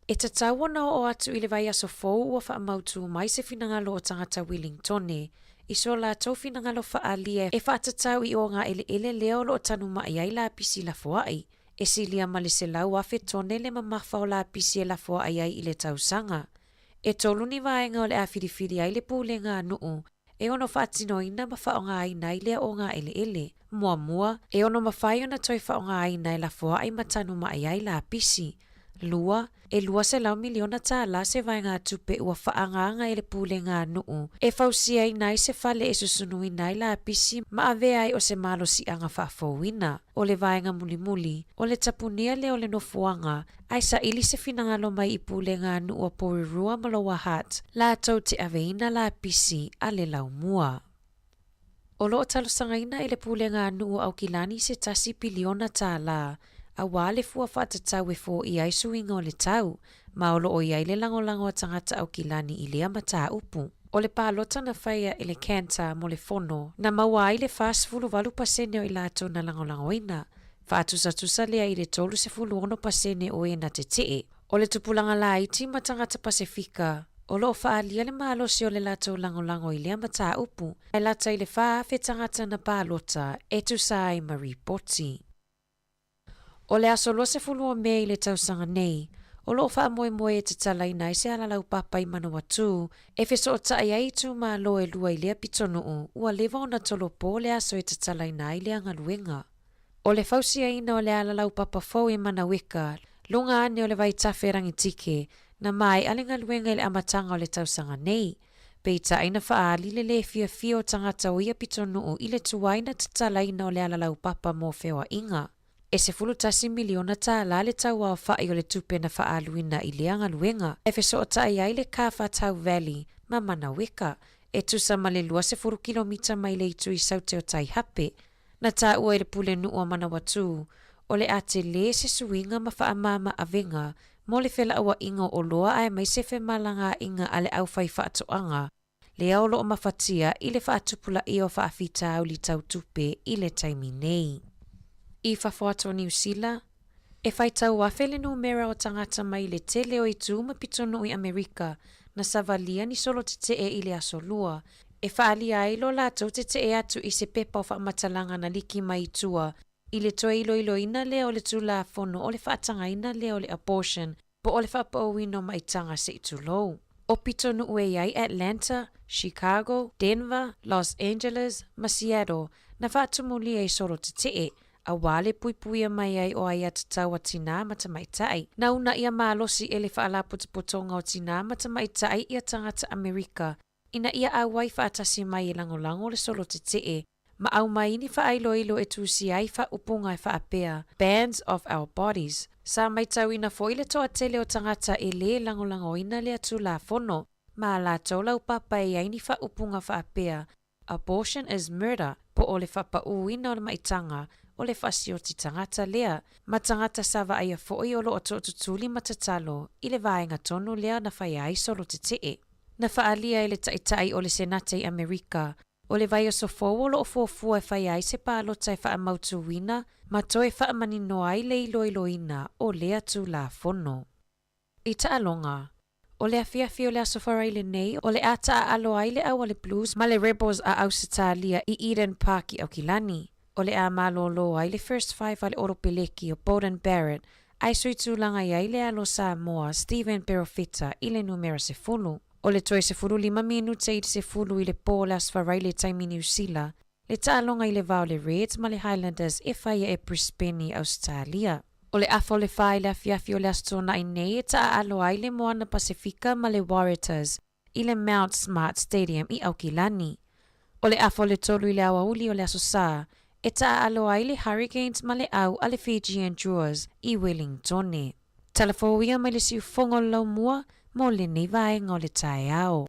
E tatau ona oo atu i le vaiaso fou ua faamautū mai se finagalo o tagata Wellingtone i so latou finagalo faaalia e faatatau i o ngā eleele lea o loo tanuma'i ai lapisi lafoa'i, E silia ma le 100,000 tone le mamafa o lapisi e lafoa'i ai i le tausaga. E tolu ni vaega o le a filifili ai le pulega a nuu e ono faatinoina ma faaaogaina ai lea o ngā eleele. Muamua, e ono mafai ona toe faaaogaina e lafoa'i ma tanuma'i ai lapisi. Lua, e $200 miliona tālā se vaegatupe ua faaagaaga e le pulega a nuu e fausiaina ai se fale e susunuina ai lapisi ma avea ai o se malosiaga faafouina. O le vaega mulimuli, o le tapunia lea o le nofoaga, ae saili se finagalo mai i pulega a nuu a Porirua ma Lower Hutt latou te aveina lapisi a le laumua. O lo o talosagaina e le Pulega a Nuu o Aukilani se tasi piliona tālā, auā le fua faatatau e foia ai suiga o le tau, ma o lo o i ai le lagolago a tagata Aukilani i lea mataupu. O le palota na faia e le Cantor mo le fono, na maua ai le 48% o i latou na lagolagoina, faatusatusa lea i le 36% o e na tetee. O le tupulaga laiti ma tagata Pasefika, o lo o faaalia le malosi o le latou lagolago i lea mataupu, ae lata i le 4,000 tagata na palota e tusa ai ma ripoti. O le aso 20 o Me i le tausaga nei, o lo o faamoemoe e tatalaina ai se alalaupapa i Manawatū e fesootai ai itumalo e lua i lea pitonuu ua leva ona tolopo le aso e tatalaina ai lea galuega. O le fausiaina o le alalaupapa fou i Manaweka, luga ane o le vaitafe Rangitike, na maea le galuega i le amataga o le tausaga nei. Peitai na faaali le lē fiafia o tagata o ia pitonuu i le tuai na tatalaina o le ala laupapa mo feoaiga. E $11 miliona tālā le tauaofa'i o le tupe na faaaluina i lea galuega e fesootai ai le Kafatau Valley ma Manaweka, e tusa ma le 20 kilomita mai le itu i saute o Taihape. Na taua e le Pulenuu o Manawatū, o le a telē se suiga ma faamama avega mo le felauaiga o oloa aemaise femalagaaiga a le aufaifaatoaga lea o loo mafatia i le faatupulaia o faafitauli tau tupe i le taimi nei. I fafo atu o Niu Sila, e faitau afe le numera o tagata mai le tele o itu ma pitonuu i Amerika na savalia ni solo tetee i le Aso Lua e faaalia ai lo latou tetee atu i se pepa o faamatalaga na liki mai i tua i le toe iloiloina lea o le Tulafono o le faatagaina lea o le abortion po o le faapauina o maitaga se'i tulou. O pitonuu e i ai Atlanta, Chicago, Denver, Los Angeles ma Seattle na faatumulia i solo tetee, auā le puipuia mai ai o aiatatau a tinā ma tamaitai. Na uunaia malosi e le Faalapotopotoga o Tinā ma Tamaitai ia tagata Amerika ina ia auai faatasi mai e lagolago le solo tetee ma aumai ni faailoilo e tusia ai faaupuga e faapea, Bands of our bodies. Sa maitauina foi le toatele o tagata e lē lagolagoina lea Tulafono ma a latou laupapa e i ai ni faaupuga faapea, Abortion is murder, po o le faapauina o le maitaga o le faasioti tagata lea, ma tagata sa vaaia foi o loo tootutuli ma tatalo i le vaega tonu lea na faia ai solo tetee. Na faaalia e le Taitai o le Senate i Amerika, o le vaiaso fou o loo fuafua e faia ai se palota e faamautuina ma toe faamanino ai le iloiloina o lea Tulafono. I taaloga, o le afiafi o le Aso Faraile nei o le a taaalo ai le au a le Blues ma le Rebels a Ausetalia i Eden Park i Aukilani. O le a malōlō ai le First Five a le Olopeleki o Beauden Barrett ae sui tulaga i ai le alo Samoa Stephen Perofeta i le numera 10. O le toe 15 minute i le 10 i le pō o le Aso Faraile taimi Niu Sila, le taaloga i le va o le Reds ma le Highlanders e faia e Brisbane i Ausetalia. O le afa o le 4 i le afiafi o le Aso Toonai nei e taaalo ai le Moana Pasefika ma le Waratahs i le Mount Smart Stadium i Aukilani. O le afa o le 3 i le aoauli o le Aso Sā e taaalo ai le Hurricanes ma le au a le Fijian Druas i Wellingtone. Talafou ia mai le siufofoga o le laumua mo lenei vaega o le taeao.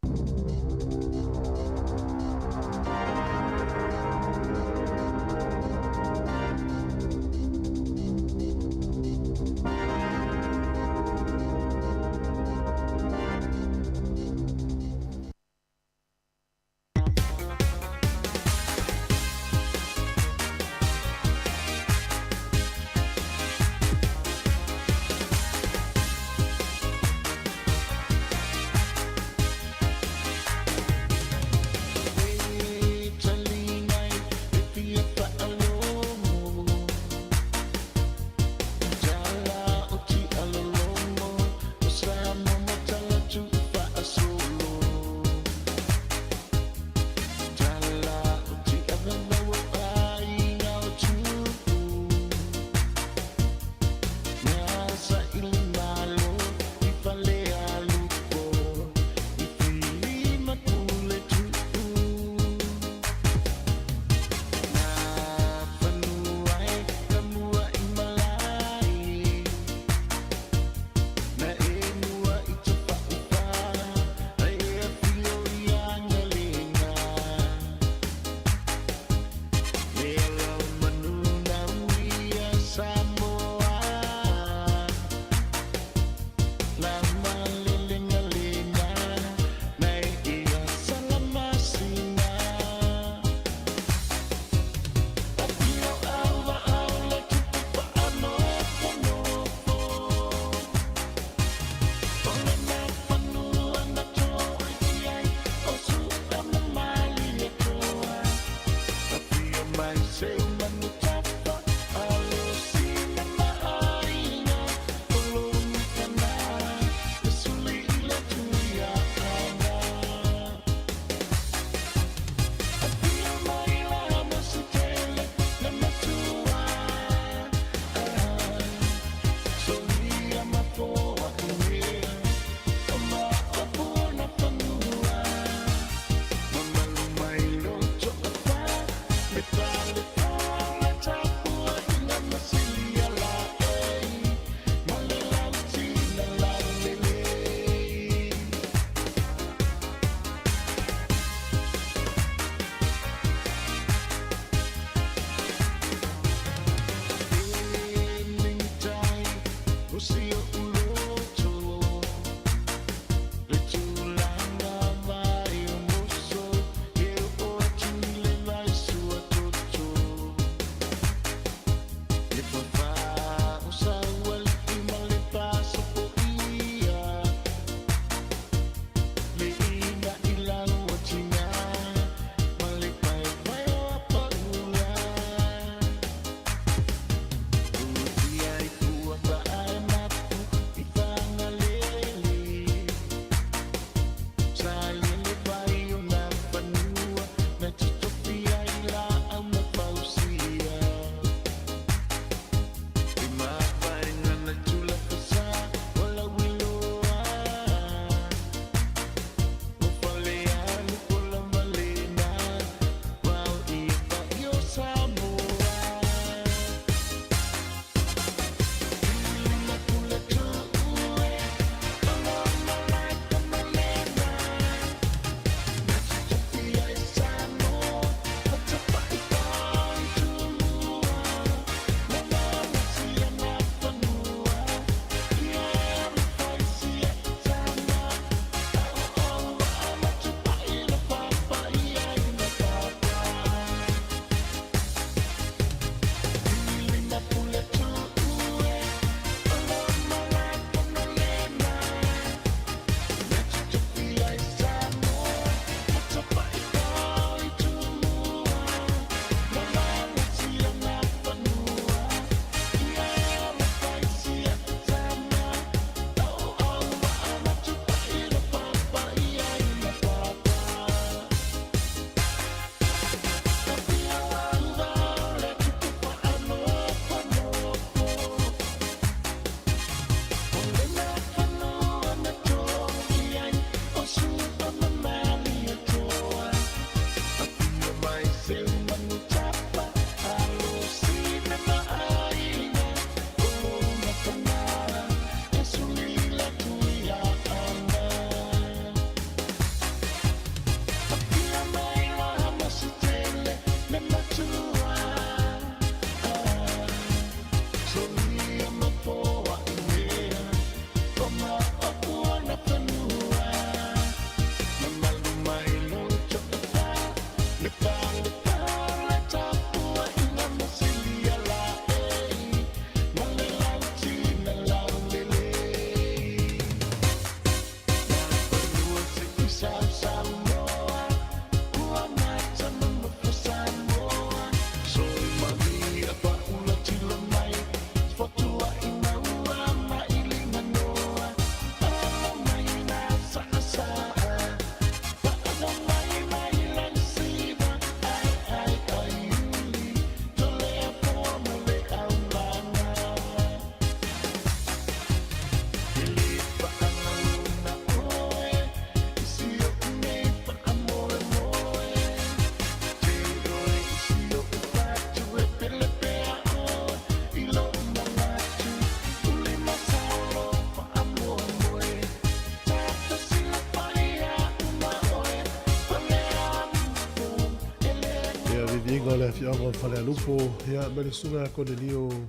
Ia, viviga o le afioaga o Falealupo, ia, ma le susuga ia Konelio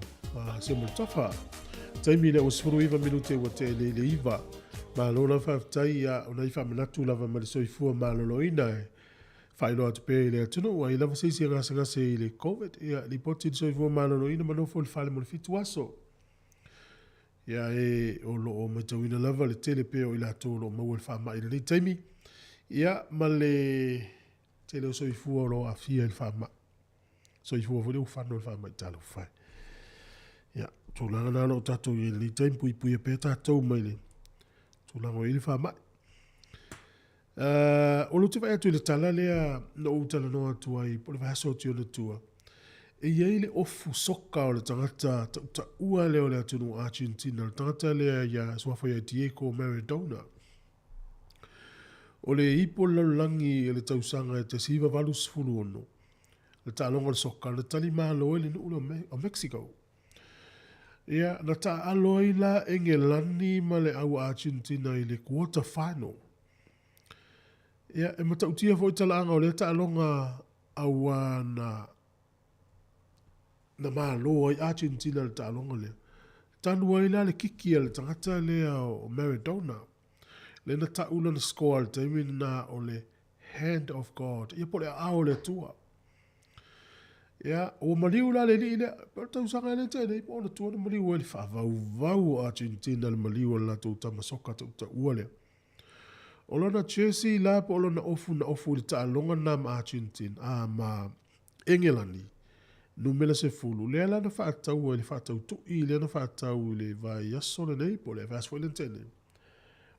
Semoletofa. Taimi lea ua 19 minute ua tea i le 9. Malo lava faafetai, ia, o nai faamanatu lava ma le soifua maloloina e faailoa atu pea i le atunuu, ai lava se isi e gasegase i le Covid, ia, lipoti i le soifua maloloina ma nofo i le fale mo le 7 aso. Ia, e o lo o matauina lava le tele pea o i latou o lo o maua i le faamai i lenei taimi, ia, ma le tele o soifua o lo o aafia i le faamai. Soifua foi lea ua fano i le faamai talofa e. Ia, tulaga na o lo o tatou i ai i lenei taimi, puipuia pea tatou mai le tulaga o i ai le faamai. O lou te vaai atu i le tala lea na ou talanoa atu ai po o le vaiaso atu i ona tua, e i ai le ofu soka o le tagata tautaua lea o le atunuu Argentina, le tagata lea ia suafa ia Diego Maradona. O le ipu o le lalolagi i le tausaga e 1986, le taaloga o le soka, na tali malo ai le nuu lea o Mexico. Ia, na taaalo ai la Engelani ma le au Argentina i le quarter final. Ia, e matautia foi talaaga o lea taaloga auā na na malo ai Argentina i le taaloga lea. Talu ai la le kiki a le tagata lea o Maradona, lea na tau lana score i le taimi lena o le Hand of God, ia po o le aao o le Atua. Ia, ua maliu la le alii lea, o le tausaga e le tea nei, po o ona tua na maliu ai le faavauvau o Argentina i le maliu o le latou tama soka tautaua lea. O lona jersey la po o lona ofu na ofu i le taaloga lena ma Argentina, a ma Engelani, numera 10, lea la na faataua i le faatautui lea na faatau i le vaiaso lenei po o le vaiaso foi lea na tea nei.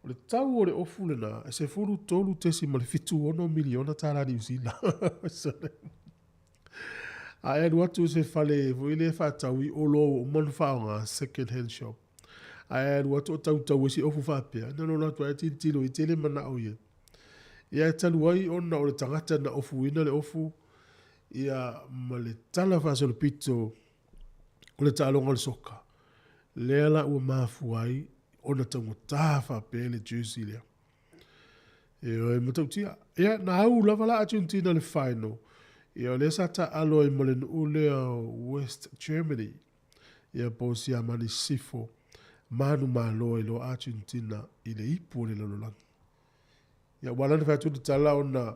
O le tau o le ofu lena e $13.76 miliona tala Niu Sila. A e alu atu i se fale foi lea e faatau i oloa ua uma ona faaaoga, second hand shop, a e alu atu o tautau ai se ofu faapea, na ona alu atu lava e tilotilo i ai, tele manao i ai. Ia e talu ai ona o le tagata na ofuina le ofu, ia ma le tala faasolopito o le taaloga o le soka, lea la ua mafua ai ona taugata faapea le jersey lea. Ioe, matautia. Ia, na au lava la Argentina i le final. Ia, o lea sa taaalo ai ma le nuu lea o West Germany. Ia, po o Siamani Sisifo. Manumalo ai loa Argentina i le ipu o le lalolagi. Ia, ua ala ona fai atu le tala ona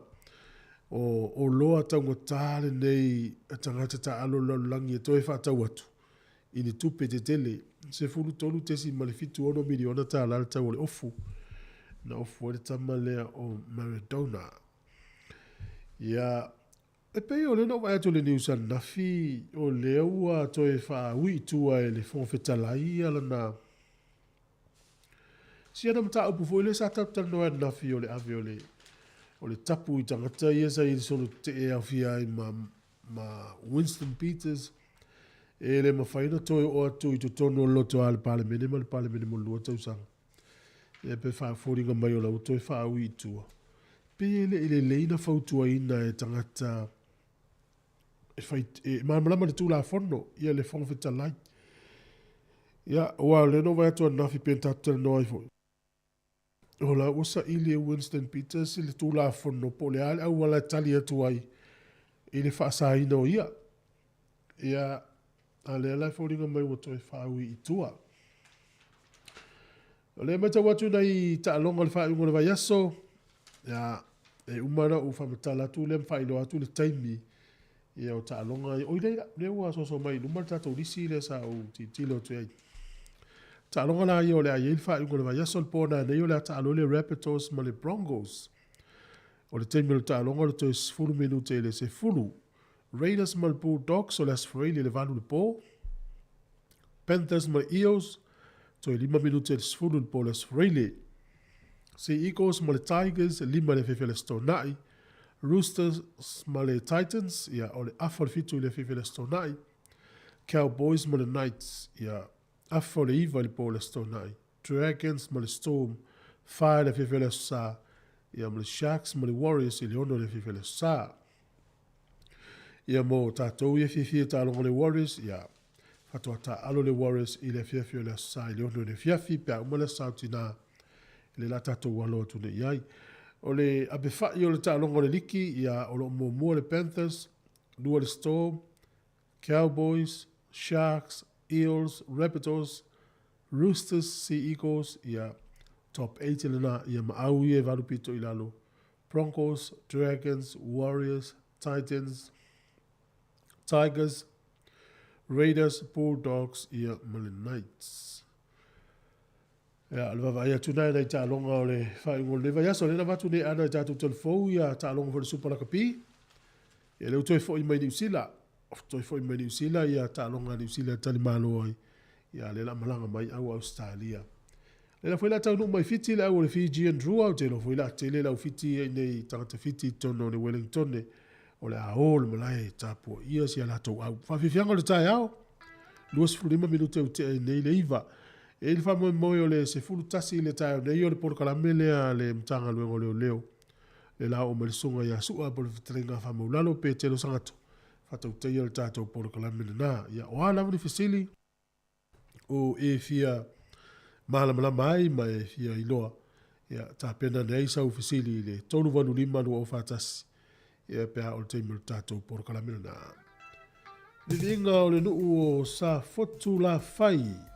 o oloa taugata lenei a tagata taaalo o le lalolagi e toe faatau atu i ni tupe tetele, $13.76 miliona tala le tau o le ofu na ofu ai le tama lea o Maradona. Ia, e pei o lea na ou vaai atu i le news ananafi, o lea ua toe faaui i tua e le Fofoga Fetalai ia lana siana mataupu foi lea sa tatou talanoa ai ananafi o le ave o le o le tapu i tagata ia sa i le solo tetee e aofia ai ma ma Winston Peters e le mafai ona toe oo atu i totonu o le lotoa a le Palemene ma le Palemene mo le 2 tausaga. Ia pe faafoliga mai o la ua toe faaui i tua. Pei e le i lelei na fautuaina e tagata e fai e malamalama i le Tulafono ia le Fofoga Fetalai. Ia, aua o lea na ou vaai atu ananafi pei ona tatou talanoa ai foi, o la ua saili e Winston Peters le Tulafono po o le a le auala e tali atu ai i le faasaina o ia. Ia, a o lea la e foliga mai ua toe faaui i tua. O lea e matau atu nai taaloga o le faaiuga o le vaiaso, ia, e uma ona ou faamatala atu lea ma faailoa atu le taimi ia o taaloga ia. Oi lea, lea ua soso mai i luma le tatou lisi lea sa ou tilotilo atu ai. Taaloga la ia o le a i ai le faaiuga o le vaiaso, le po nanei o le a taalo ai le Rabbitohs ma le Broncos. O le taimi o le taaloga o le toe 10 minute i le 10. Raiders ma le Bulldogs o le Aso Faraile i le 8 i le po. Panthers ma le Eels, toe 5 minute i le 10 i le po o le Aso Faraile. Sea Eagles ma le Tigers, 5 i le afiafi o le Aso Toonai. Roosters ma le Titans, ia, o le afa o le 7 i le afiafi o le Aso Toonai. Cowboys ma le Knights, ia, afa o le 9 i le po o le Aso Toonai. Dragons ma le Storm, 4 i le afiafi o le Aso Sa, ia, ma le Sharks ma le Warriors i le 6 i le afiafi o le Aso Sa. Ia mo tatou ia fiafia i taaloga o le Warriors, ia, faatoa taaalo le Warriors i le afiafi o le Aso Sa i le 6 i le afiafi, pe a uma le Aso Sa o Tina, e le la tatou alo atu nei i ai. O le abefai o le taaloga o le liki, ia, o lo o muamua le Panthers, lua le Storm, Cowboys, Sharks, Eels, Rabbitohs, Roosters, Sea Eagles, ia, top 8 lena, ia ma au ia e valu pito i lalo, Broncos, Dragons, Warriors, Titans, Tigers, Raiders, Bulldogs, ia, ma le Knights. Ia, o le vaavaai atu lena i nai taaloga o le faaiuga o lenei vaiaso. O lea na avatu nei ana i tatou telefou ia taaloga foi le Super Lakapi. Ia, lea ua toe foi mai Niu Sila. Toe foi mai Niu Sila ia taaloga a Niu Sila e talimalo ai. Ia, lea la malaga mai au Ausetalia. Lea la foi la taunuu mai Fiti le au o le Fijian Drua, ou te iloa foi la tele le au Fiti ia i nei tagata Fiti i totonu o le Wellingtone. O le a o le malae e tapuaia si a latou au. Faafiafiaga o le taeao, 25 minute ua tea ai nei le 9. E i ai le faamoemoe o le 11 i le taeao nei o le polokalame lea a le Matagaluega o Leoleo, le la oo mai le Susuga ia Sua po o le Fetalaiga Faamaulalo pe Telo Sagato, faatautaia le tatou polokalame lena. Ia, o a lava ni fesili o e fia malamalama ai ma e fia iloa, ia, tapena ane ai sau fesili i le 385 2041, ia, pe a oo le taimi o le tatou polokalame lena. Liliga o le nuu o Safotulafai.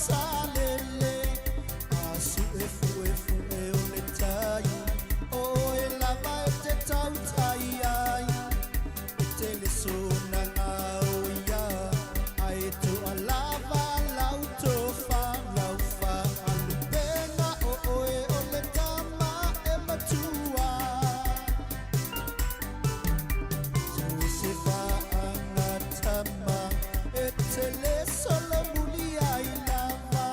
Salele A suʻefuʻefuʻe o le tai O oe lava e te tautai ai E te le sonaga o ia Ae toalava lau tofa lau faalupega O oe o le tama e matua So se faagatama E te le solomuli ai lava.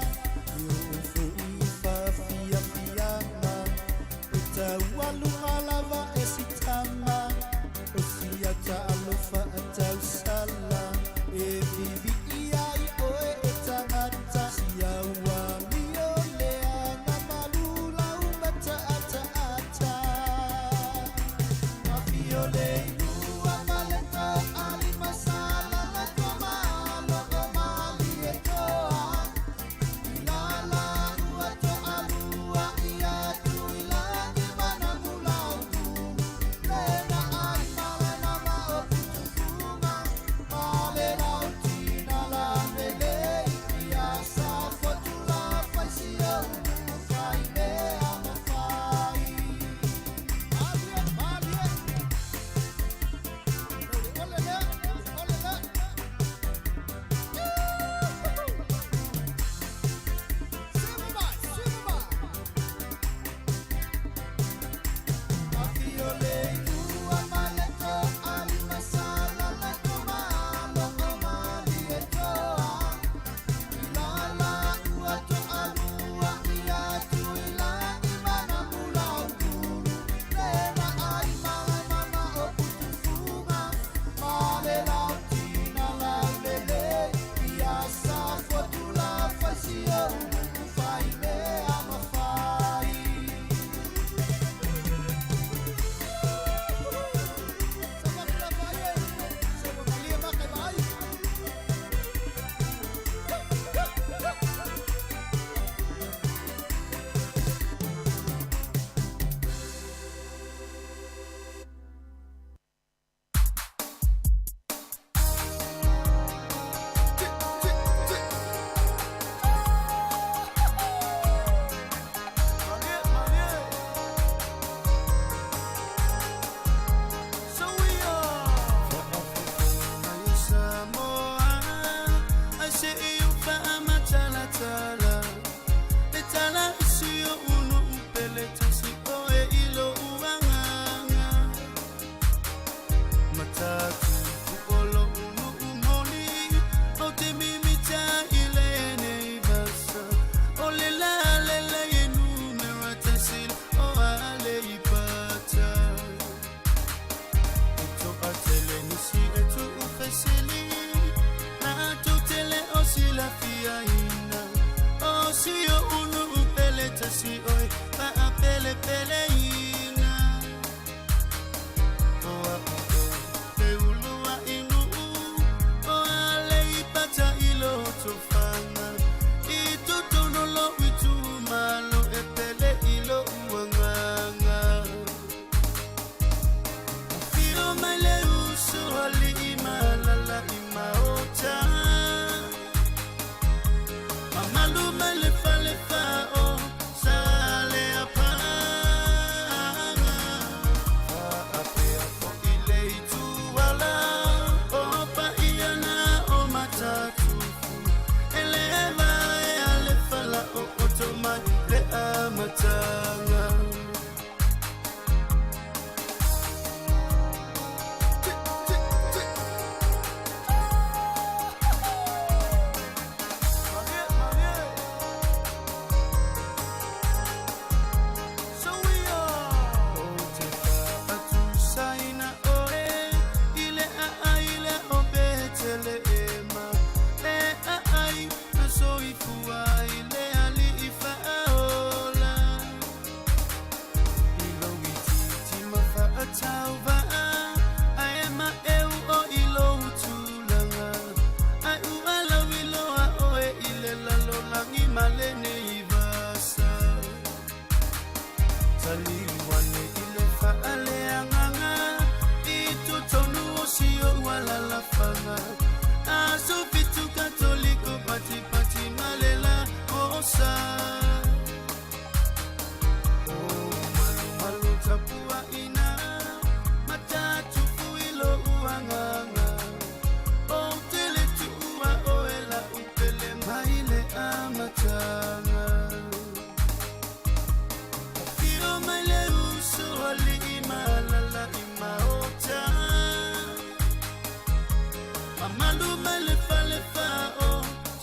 Mamalu mai le falefa o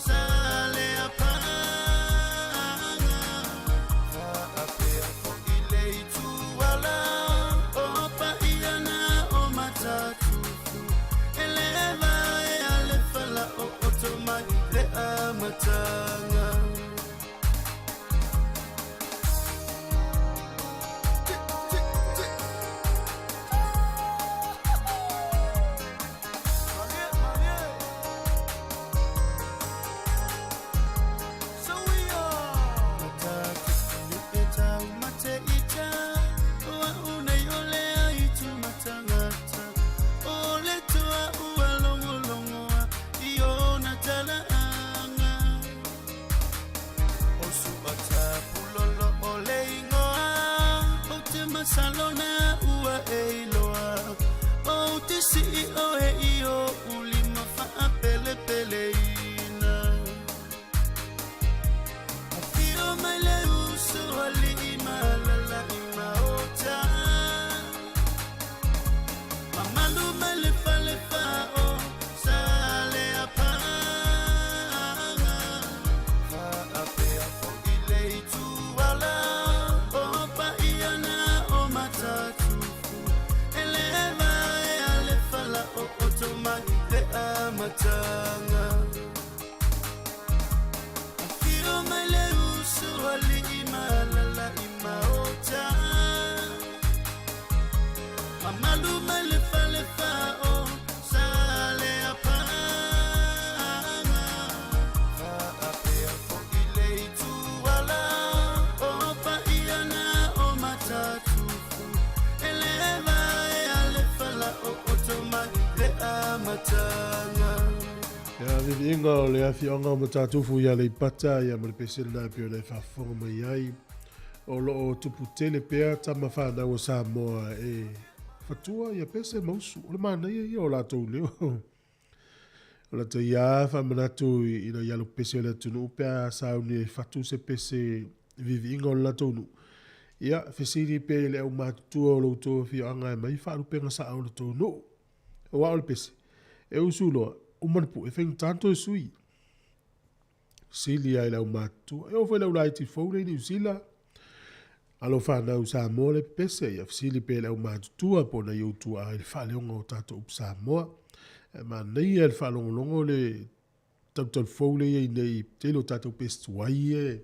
Saleapaga. Faapea fo'i le ituala o paia na o Matatufu, e le vaea le fala o oto mai le amataga. Salona ua e iloa o te sii oe i o ulima faapelepeleina. Afio mai le uso alii malala i maota. Mamalu mai le falefa o Saleapaga. Faapea fo'i le ituala o paia na o Matatufu, e le vaea le fala o oto mai le amataga. Afio mai le uso alii malala i maota. Mamalu mai le falefa o Saleapaga. Faapea fo'i le ituala o paia na o Matatufu, e le vaea le fala o oto mai le amataga. Ia, viviiga o le afioaga o Matatufu i Aleipata, ia ma le pese lena e pei ona e faafofoga mai ai. O lo o tupu tele pea tama fanau o Samoa e fatua ia pese ma usu. O le manaia ia o latou leo. O lata ia faamanatu ina ia pese o le atunuu pe a sauni e fatu se pese viviiga o le latou nuu. Ia, fesili pea i le aumatutua o lo outou afioaga e mai faalupega sao o le tou nuu. Aua o le pese, e usu loa, uma le pue, e faigata ona toe sui. Sili lava i le aumatutua. E oo foi i le aulaiti fou lea i Niu Sila, alo fanau Samoa le pepese, ia fesili pea i le aumatutua po o nai ou tuaa i le faaleoga o tatou upu Samoa. E manaia le faalogologo le talutalu fou lea i ai nei, tele o tatou pese tuai ia e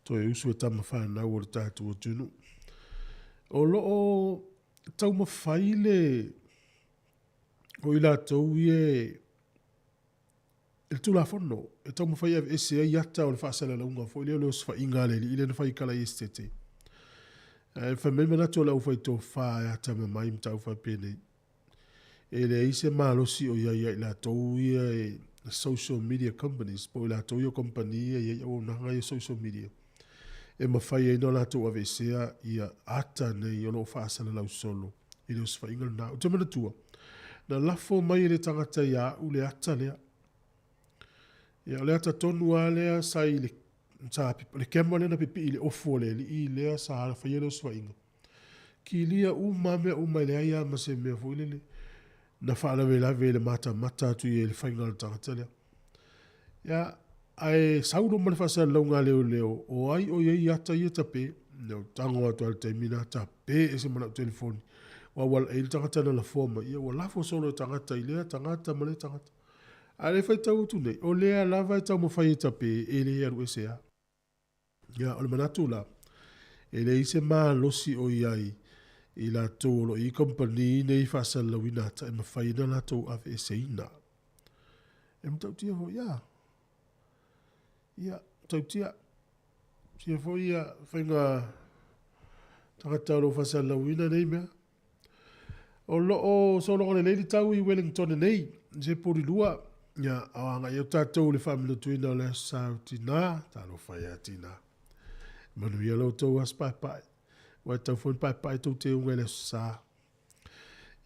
toe usu e tama fanau o le tatou atunuu. O lo o taumafai le o i latou ia e le Tulafono e taumafai e aveese ai ata o le faasalalauga foi lea o le osofaiga a le alii lea na fai i Kalaesetete. Ae fai mai manatu o le aufaitofa e atamamai i mataupu faapenei. E leai se malosi o i ai ia i latou ia e social media companies po o i latou ia o kamupani ia e i ai auaunaga ia social media e mafai ai ona latou aveesea ia ata nei o lo o faasalalau solo i le osofaiga lena. Ou te manatua, na lafo mai e le tagata ia au le ata lea. Ia, o le ata tonu lava lea sa i le, sa, le camera lea na pipii i le ofu o le alii lea sa faia le osofaiga. Kilia uma lava mea uma e leai lava ma se mea foi lele na faalavelave i le matamata atu i ai i le faiga o le tagata lea. Ia, ae sau loa ma le faasalalauga a leoleo, o ai o i ai ata ia tape? Ia, tago atu lava i le taimi lena, tape ese ma lau telefoni. Ua ua e i ai le tagata na lafoa mai, ia ua lafo solo e tagata i lea tagata ma lea tagata. A o lea e faitau atu nei, o lea lava e taumafai e tape, e le alu ese lava. Ia, o le manatu la, e leai se malosi o i ai i latou o lo o i ai kamupani nei faasalalauina ata e mafai ai ona latou aveeseina. E matautia foi, ia. Ia, matautia. Tia foi ia faiga tagata o lo o faasalalauina nei mea. O lo o sologa lelei le tau i Wellington nei, i se poli lua, ia, o agai atu tatou i le faamanatuina o le Aso Sa o Tinā, talofa ia Tinā. Manuia lo outou aso paepae. Ua e tatau foi ona paepae tou teuga i le Aso Sa.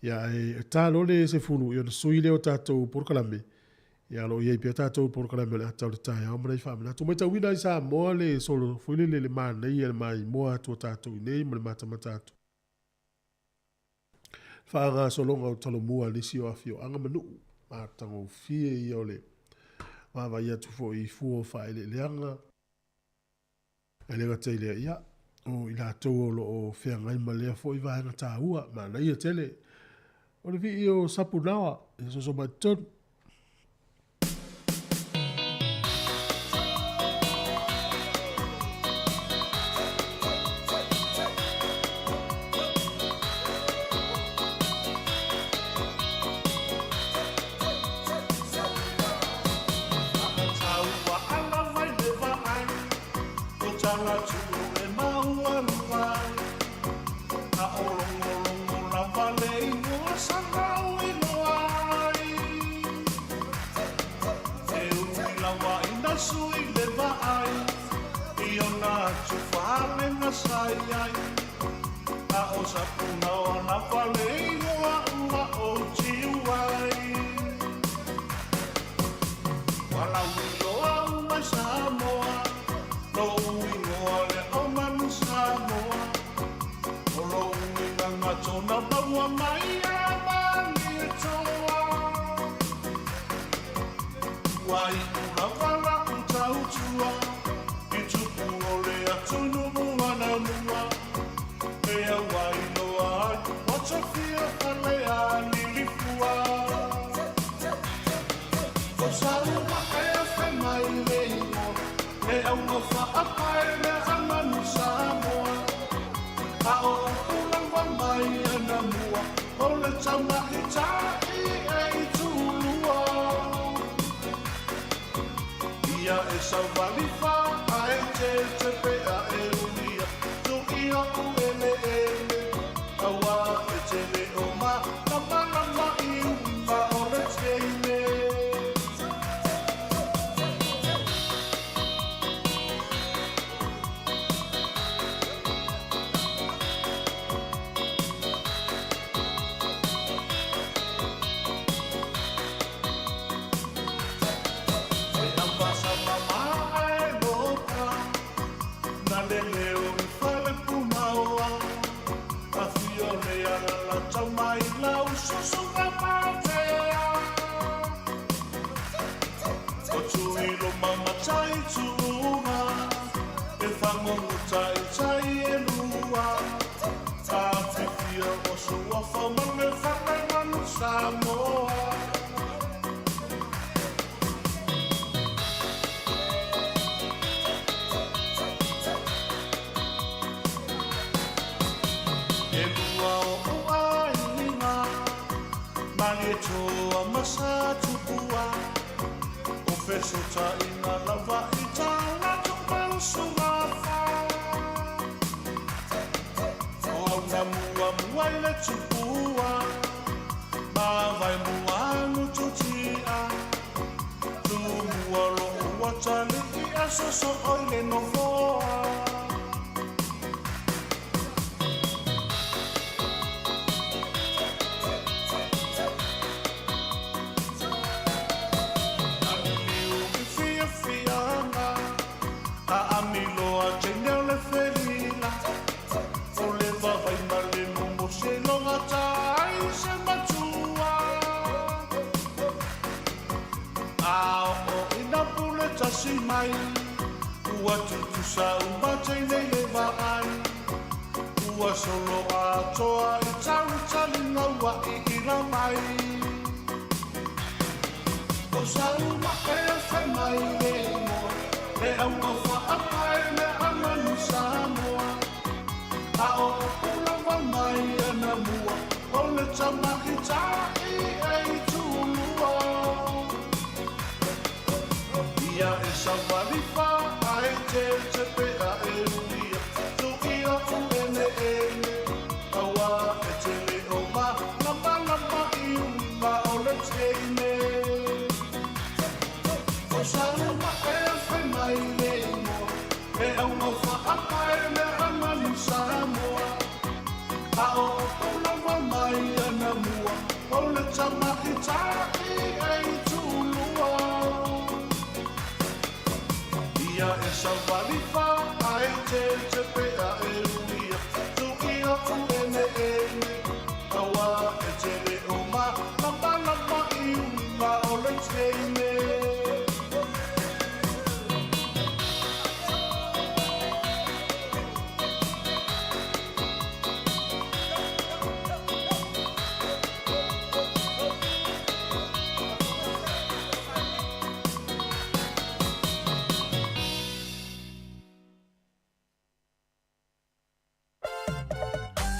Ia, e ta loa le 10, ia ona sui lea o tatou polokalame, ia o lo o i ai pea tatou polokalame o le ata o le taeao ma nai faamanatu. Matauina ai Samoa le solo foi lele le manaia le maimoa atu a tatou i nei ma le matamata atu. Faagasologa o Talomua a nisi o afioaga ma nuu. Matagofie ia o le vaavaai atu foi i fua o faaeleeleaga. E le gata i lea, ia, o i latou o lo o feagai ma lea foi vaega taua, manaia tele. O le vii o Sapunaoa, ia soso mai totonu.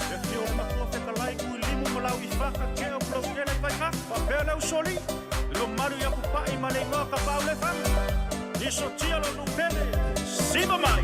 E afio le matua fetalai Tuilimu ma lau Ifaka Keo Pulautele Faigata faapea le usoalii le mamalu ia Pupa'i ma le igoa Tapaaulefaga Lisotia lo nuu pele siva mai.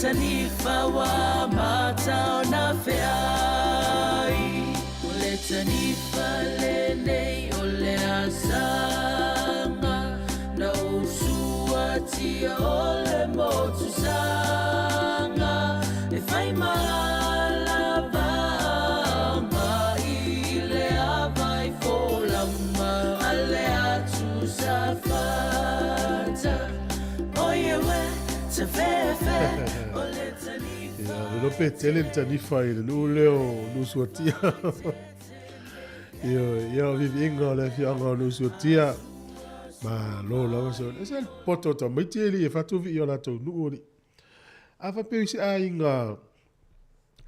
tanifa ua mata ona feai. O le tanifa lenei o le asaga na ou suatia o le motu saga e fai malava i le ava i folauga a le atu safata. Oie we te fefe o le tanifa. Ia, le lope tele le tanifa i le nuu lea o Nuusuatia. Ia, ia o viviiga o le afioaga o Nuusuatia. Malo lava se ole. Ese le poto o tamaiti e li e fatu vi i o latou nuu o li. A faapea i se aiga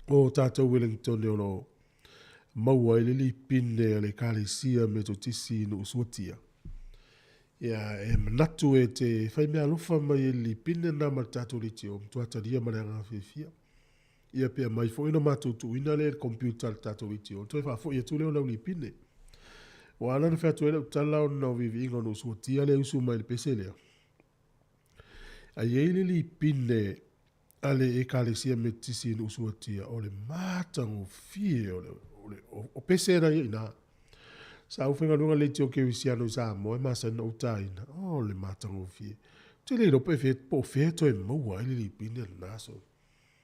o tatou Wellington o lo o maua ai le lipine a le Ekalesia Metotisi i Nuusuatia. Ia, e manatu e te fai mea alofa mai e le lipine na ma le tatou leitio, matua talia ma le agaga fiafia. Ia pe aumai foi ona matou tuuina lea i le computer a le tatou leitio, ona toe faafoi atu lea o lau lipine. Ua ala ona fai atu ai lau tala ona o viiviiga o Nuusuatia lea e usu mai i le pese lea. A i ai le lipine a le Ekalesia Metotisi i Nuusuatia, o le matagofie o le, o le, o pese na ia i ina. Sa ou faigaluega leitio kerisiano i Samoa e masani ona ou taina. O le matagofie. Ou te le iloa po o po o fea e toe maua ai le lipine lena so.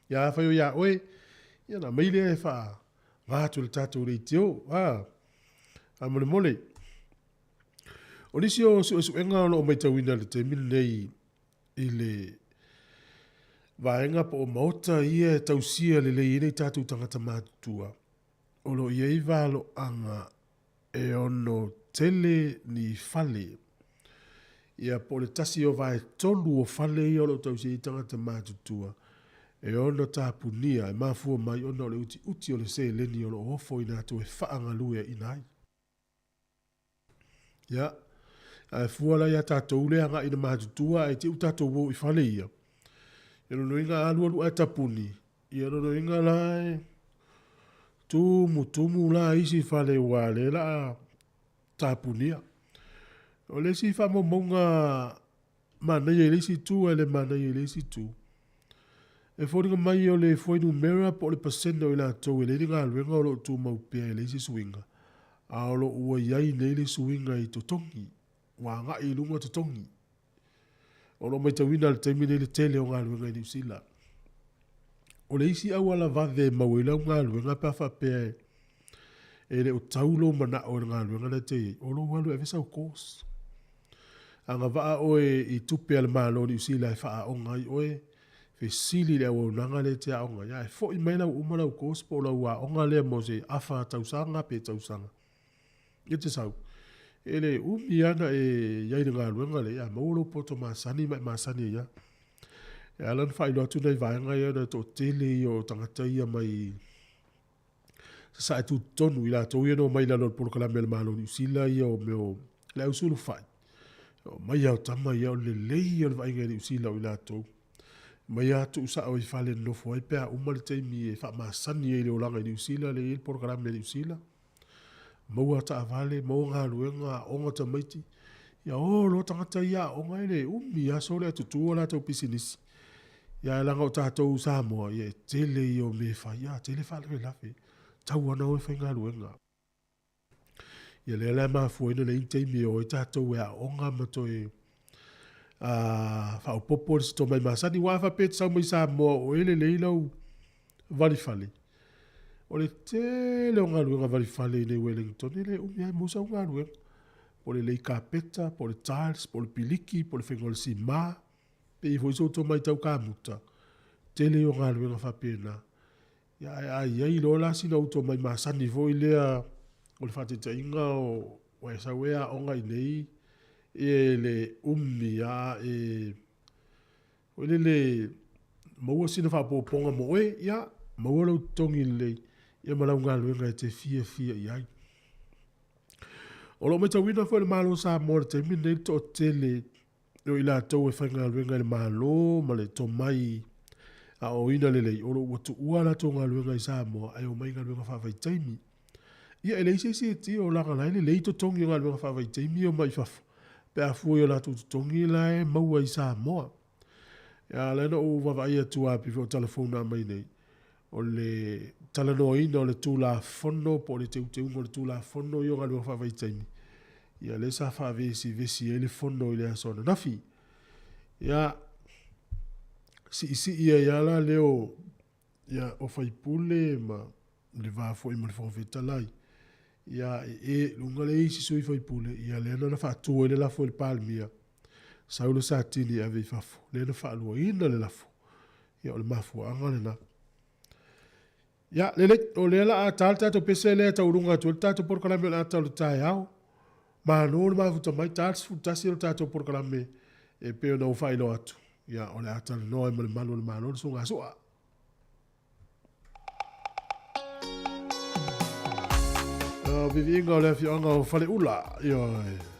Ia afai o ia oe, ia ona aumai lea e faaaoga atu i le tatou leitio. A, faamolemole. O nisi o suesuega o lo o matauina i le taimi lenei i le vaega po o maota ia e tausia lelei ai nai tatou tagata matutua, o lo o i ai valoaga e ono tele ni fale, ia po o le tasi o vaetolu o fale ia o lo o tausia ai tagata matutua, e ono tapunia e mafua mai ona o le utiuti o le seleni o lo o ofoina atu e faagalueaiina ai. Ia, ae fua la ia tatou le agai ina matutua ae te i ua tatou o i fale ia. Ia lona uiga a alualu ae tapuni, ia lona uiga la e tumutumu la isi fale aua o lea o le a tapunia. O le isi faamaumauga manaia i le isi itu ae le manaia i le isi itu, e foliga mai o le fuainumera po o le pasene o i latou e leai ni galuega o lo o tumau pea e leai se suiga, a o lo o ua i ai nei le suiga i totogi, ua agai i luga totogi. O lo o matauina i le taimi nei le tele o galuega i Niu Sila. O le isi auala vave e maua ai lau galuega pe a faapea e le o tau lou manao i le galuega lea e te i ai, o lou alu e ave sau course. Agavaa oe i tupe a le Malo o Niu Sila e faaaoga ai oe, fesili i le auaunaga lea e te aoga ai, ae foi mai la ua uma lau course po o lau aoga lea mo se afa tausaga pe tausaga. E te sau, e le umi lava ona e i ai i le galuega lea, a maua lou poto masani ma e masani ai lava. E ala ona faailoa atu nai vaega ia ona e toatele ia o tagata ia mai sasae tutotonu, i latou ia na omai i lalo o le polokalame a le Malo o Niu Sila ia o mea o le au sulufai. Omai lava o tama ia, o le lelei ia o le vaaiga i Niu Sila o i latou. Omai lava tuu sao i fale e nonofo ai pe a uma le taimi e faamasani ai i le olaga i Niu Sila lea e i ai le polokalame a Niu Sila. Maua taavale, maua galuega, aoga tamaiti. Ia o loa tagata ia aoga e le umi aso le atutu o latou pisinisi. Ia ae leaga o tatou Samoa, ia e tele ia o mea e fai, ia tele faalavelave, tau lava ona o e faigaluega. Ia lea la e mafua ai ona leai ni taimi e o ai tatou e aoga ma toe faaopoopo le tomai masani. Aua a faapea e te sau mai Samoa o oe e lelei lau valifale, o le tele o galuega valifale i inei i Wellington, e le umi lava e maua sau galuega. Po o le lei kapeta, po o le tiles, po o le piliki, po o le faiga o le sima, pe i ai foi sou tomai tau kamuta, tele ia o galuega faapena. Ia ae a i ai loa la sina ou tomai masani foi lea o le faataitaiga o ua e sau e aoga i inei, e le umi lava e foi lele maua sina faaopoopoga mo oe, ia maua lou totogi lelei ia ma lau galuega e te fiafia i ai. O lo o matauina foi e le Malo o Samoa i le taimi lenei le toatele o i latou e faigaluega i le Malo ma le tomai aoaoina lelei, o lo o ua tuua a latou galuega i Samoa ae omai i galuega faavaitaimi. Ia e leai se isi e tio leaga o la e lelei totogi o galuega faavaitaimi ia mai fafo pe a fua i o latou totogi la e maua i Samoa. Ia, lea na ou vaavaai atu lava pei foi o tala fou na aumai nei, o le talanoaina o le Tulafono po o le teuteuga o le Tulafono ia o galuega faavaitaimi, ia lea sa faavesivesi ai le fono i le aso ananafi. Ia, siisii ai lava la leo ia, o faipule ma le va foi ma le Fofoga Fetalai, ia e e luga le isi sui faipule, ia lea na faatu ai le lafo i le Palemia, sau le Satini e ave i fafo, lea na faaluaina le lafo. Ia o le mafuaaga lena. Ia, lelei, o lea la a ta le tatou pese lea e taualuga atu ai le tatou polokalame o le ata o le taeao. Malo le mafuta mai, ta le 11 o le tatou polokalame e pei ona ou faailoa atu. Ia, o le a talanoa ai ma le malu o le Malo le Susuga Sua. O viviiga o le afioaga o Faleula. Ioe.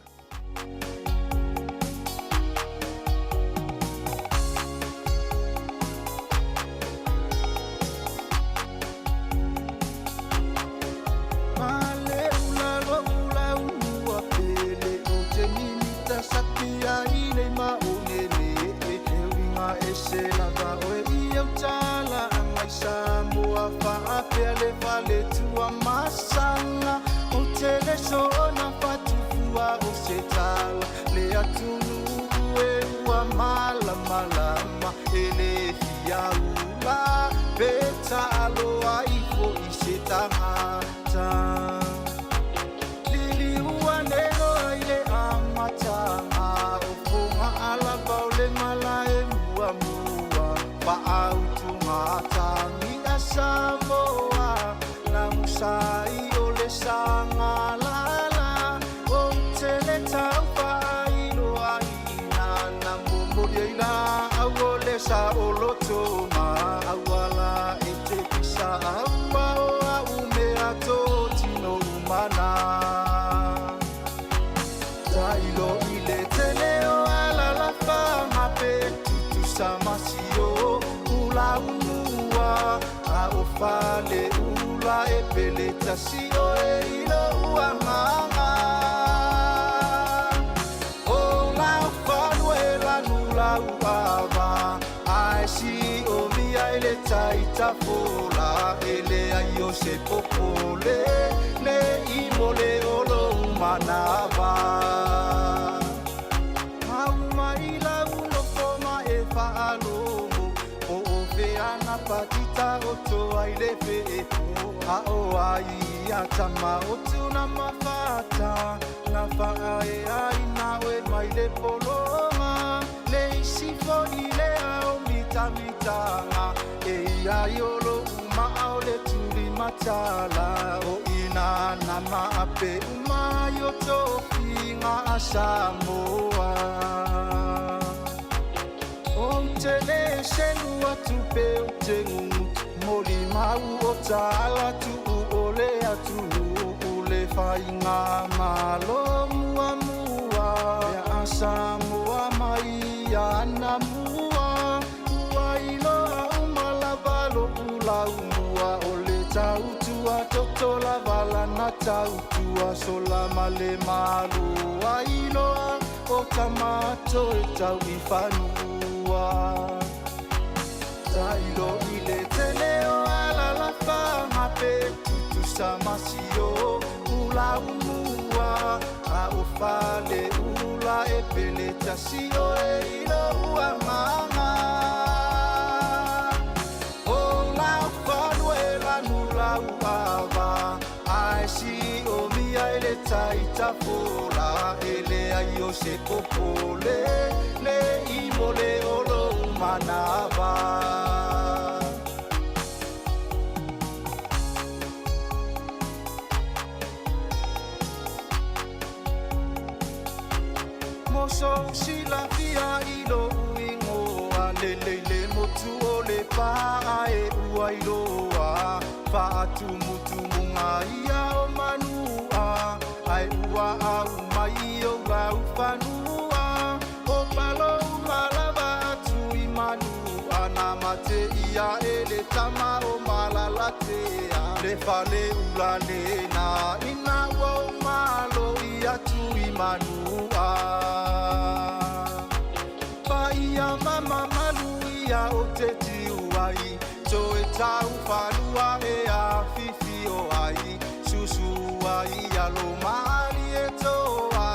ia o te tiu ai Toe tau whalua e a whiwhi o ai Susu ai alo maali e toa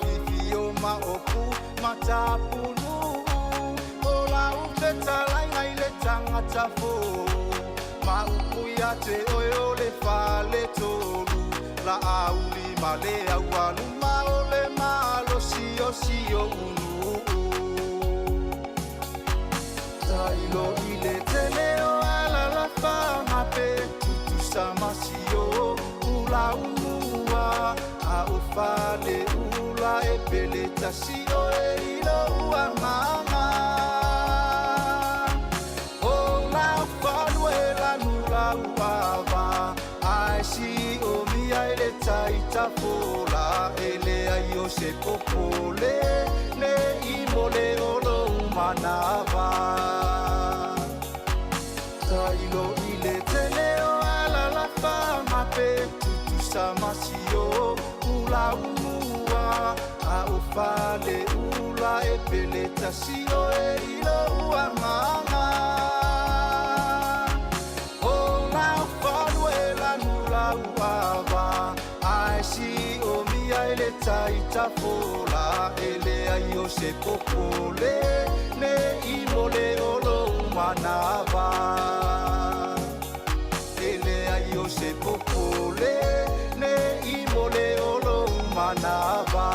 Whiwhi o ma opu matapunu O la ufetala ngai le tangata fō Ma upu ia te oe o le fale tolu La auli ma le aualuma o le malo sio sio unu Tailo i le tele o alalafa mape tutusa masio ula umua A o fale ula e pele tasio e ilo ua mama O la falue la nula uava Ai si o mia e le taita fola E le ai o se popole Le i mole o lo manava Tailo i le tele o alalafa mape tutusa masio ula umua A o fale ula e pele tasio e ilo ua mama O la falue la nula uava Ai si o mia e le taita fola E le ai o se popole Le i mole o lo manava E le ai o se popole Le i mole o lo manava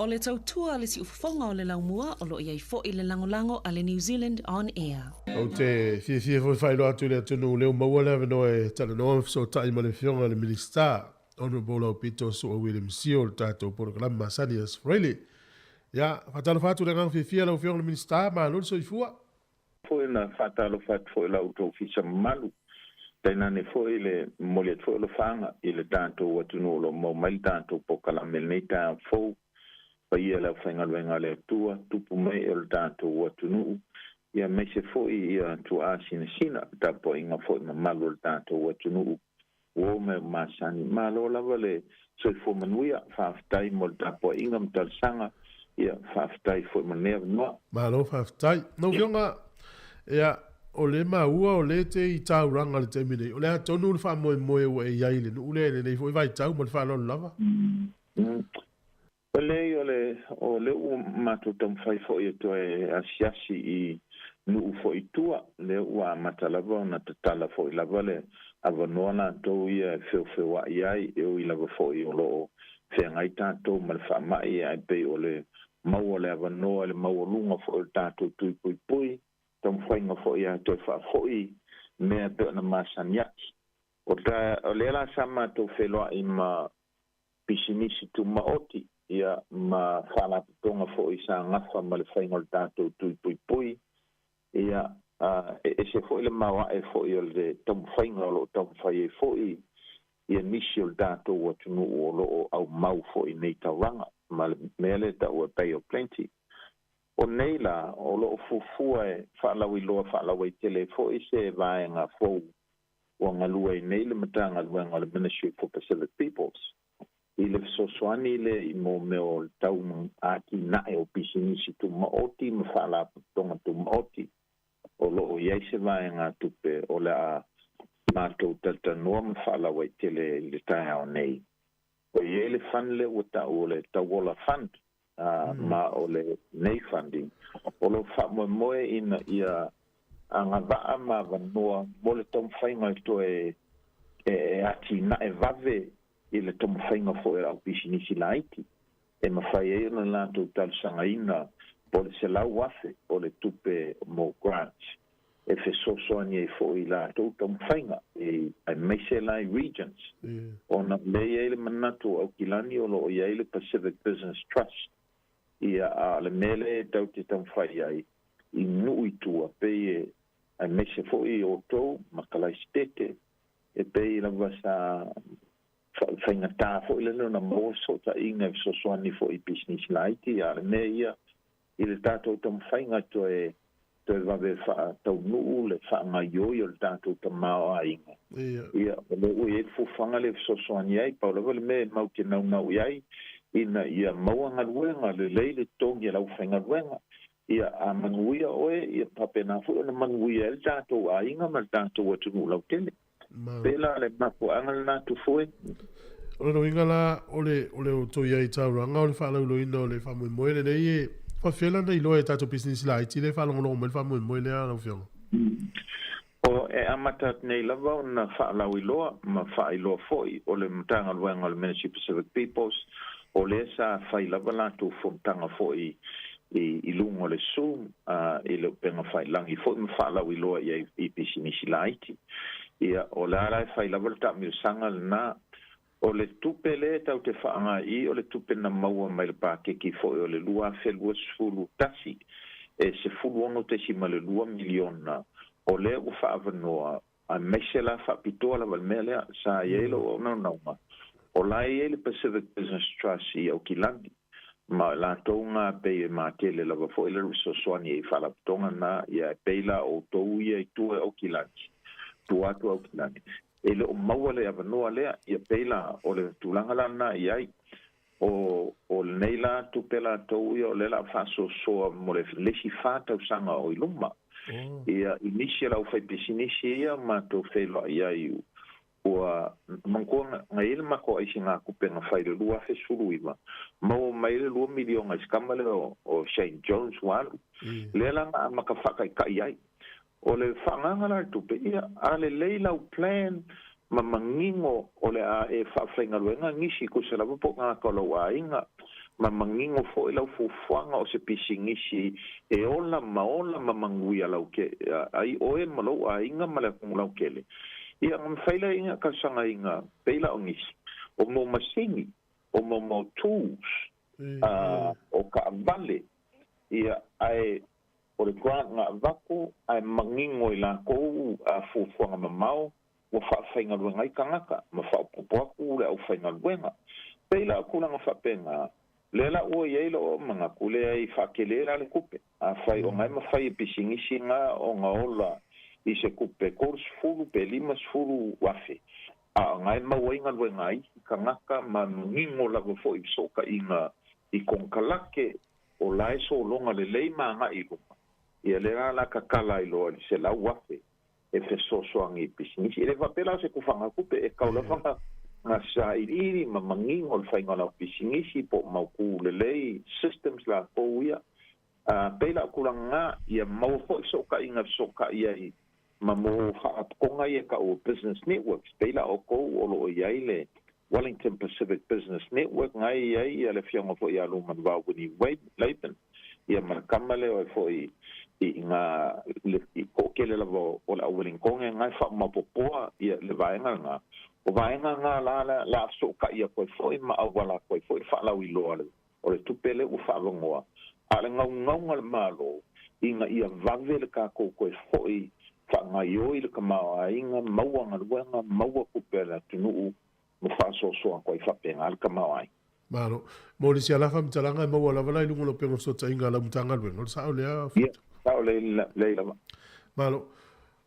O le tautua le siufofoga o le laumua o loo iai fo'i le lagolago a le New Zealand On Air. Ou te fiafia foi e faailoa atu i le atunuu lea ua maua le avanoa e talanoa ma fesootai ma le Afioga i le Minisita, Honourable Aupito Su'a William Sio, i le tatou polokalame masani Aso Faraile. Ia, faatalofa atu i le agaga fiafia lau Afioga i le Minisita, malo le soifua. Foi na faatalofa atu foi i la outou ofisa mamalu, tainane foi le momoli atu foi o lofaaga i le tatou atunuu o lo o maua mai le tatou polokalame i lenei taeao fou. Paia i le aufaigaluega a le Atua, tupu mai e o le tatou atunuu, ia aemaise foi ia tuaa sinasina, le tapuaiga foi mamalu o le tatou atunuu ua oo mai o masani. Malo lava le soifua manuia, faafetai mo le tapuaiga ma talosaga, ia faafetai foi mo lenei avanoa. Malo faafetai. Lau Afioga, ia, o lea e maua o lea e te i taulaga i le taimi nei, o le a tonu le faamoemoe ua e i ai i le nuu lea i lenei foi vaitau ma le faaaloalo lava? O leai, o le, o lea ua matou taumafai foi e toe asiasi i nuu foi i tua, lea ua amata lava ona tatala foi lava le avanoa latou ia e feofeoa'i ai, e ui lava foi o lo o feagai tatou ma le faama'i, ae pei o le maua o le avanoa i le maualuga foi o le tatou tui puipui, taumafaiga foi ia toe faafo'i mea e pei ona masani ai. O ta, o lea la sa matou feiloai ma pisinisi tumaoti, ia, ma faalapotopotoga foi sa gafa ma le faiga o le tatou tui puipui, ia, e ese foi le maoae foi o le taumafaiga o lo o taumafai ai foi ia nisi o le tatou atunuu o lo o aumau foi i nei taulaga, ma le mea lea e taua e Bay of Plenty. O nei la, o lo o fuafua e faalauiloa faalauaitele ai foi se vaega fou ua galue ai nei le Matagaluega o le Ministry for Pacific Peoples i le fesoasoani lea i mō mea o le tau atinae o pisinisi tumaoti ma faalapotopotoga tumaoti. O lo o i ai se vaegatupe o le a matou talatalanoa ma faalauaitele i le taeao nei. O i ai le fund lea ua ta'u o le Tauola Fund, ma o le nei funding o lo o faamoemoe ina ia agavaa ma avanoa mo le taumafaiga e toe e atinae vave i le taumafaiga foi o le au pisinisi laiti e mafai ai ona latou talosagaina po o le 100,000 o le tupe mo grants e fesoasoani ai foi i latou taumafaiga i aemaise la i regions ona o lea e i ai le manatu o Aukilani o lo o i ai le Pacific Business Trust ia a o le mea lea e tau te taumafai ai i nuu i tua pei e aemaise foi outou ma Kalaisitete e pei lava sa faigatā foi lea ona maua fesootaiga e fesoasoani foi i pisinisi laiti a o le mea ia i le tatou taumafaiga toe Toe vave fa'ataunuu le fa'agaioi o le tatou tamaoaiga. Ia o le ua iai le fuafuaga le fesoasoani ai pau lava le mea e mau te naunau i ai ina ia maua galuega lelei le togi e lau faigaluega. Ia a manuia oe, ia faapena foi ona manuia ai le tatou aiga ma le tatou atunuu lautele. Pe la le mafuaaga lenā Tufue. O lona uiga la, o le o le outou i ai i taulaga o le faalauiloina o le faamoemoe lenei e faafefea la ona iloa e tatou pisinisi laiti lea e faalogologo mai le faamoemoe lea lau Afioga? O e amata atu nei lava ona faalauiloa ma faailoa foi o le Matagaluega o le Ministry of Pacific Peoples, o lea sa fai lava latou fonotaga foi i luga o le Zoom i le upega failagi foi ma faalauiloa i ai i pisinisi laiti. Ia, o le a la e fai lava le taamilosaga lenā. O le tupe lea tatou te faaaoga o le tupe na maua mai le pakeki foi o le 2021 e $16.2 miliona, o lea ua fa'aavanoa aemaise la fa'apitoa lava le mea lea sa i ai lou aunaunauga. O la e i ai le Pacific Business Trust i Aukilani, ma o latou gā pei e matele lava foi le fesoasoani i faalapotopotoga na. Ia e pei la outou ia i tua e Aukilani, tua atu Aukilani e le o maua le avanoa lea. Ia pei la o le tulaga la lenā i ai o lenei la tupe latou ia o lea la faasoasoa mo le isi 4 tausaga o i luma. Ia i nisi o le aufaipisinisi ia matou feiloai ai ua manatua na i ai le matou aisiga tupe na fai le 2019, maua mai le 2 miliona i se kama lea o Shane Jones ua alu lea la na amata faataitai ai. O le faagaga la le tupe, ia a lelei lau plan ma manino o le a e faafaigaluega nisi tusa lava po o tagata o lau aiga, ma manino foi lau fuafuaga o se pisinisi e ola ma ola ma manuia lau ke ai oe ma lou aiga ma le atunuu lautele, ia na mafai lea ina talosagaina. Pei la o nisi o mo masini, o mo tools, o taavale, ia ae o le grant na avatu ae manino i lakou a fuafuaga mamao ua faafaigaluega ai tagata ma faaopoopo atu le aufaigaluega. Pei la o tulaga faapena lea la ua i ai loo manatu lea i faatele la le tupe afai o gae mafai e pisinisi ga ona ola i se tupe 30 pe 50,000, a o gae maua ai galuega ai tagata ma manino lava foi fesootaiga i konekarate o la e sologa lelei ma agai i luma. Ia lea la tatala ai loa i le 100,000 e fesoasoani i pisinisi. E le faapea la o se tufaga tupe e kau lava na sailiili ma manino le faiga o lau pisinisi po o mautu lelei systems lakou ia. Pei la o tulaga ia maua foi fesootaiga fesootai ai ma mo faapotopotoga ia tau o business networks, pei la outou o loo i ai le Wellington Pacific Business Network na i ai ia le afioga foi ia Lumanuvao Winnie Laban, ia ma le kama lea o foi i ngā le i toʻatele lava o le auwellington ga e faamaopopoa ia le vaega lena. O vaega ga la la fesootai atu ai foi ma auala atu ai foi le faalauiloa o le tupe le ua faalogoa a le gaugauga le Malo ina ia vave le tatou toe fo'i faagaioi le tamaoaiga, maua galuega, maua tupe a le atunuu ma faasoasoa atu ai faapena le tamaoaiga. Malo. Mo nisi ala faamatalaga e maua lava la i luga o lau upega fesootaiga a lau Matagaluega, o le sao lea? Ia, sao lelei lava. Malo.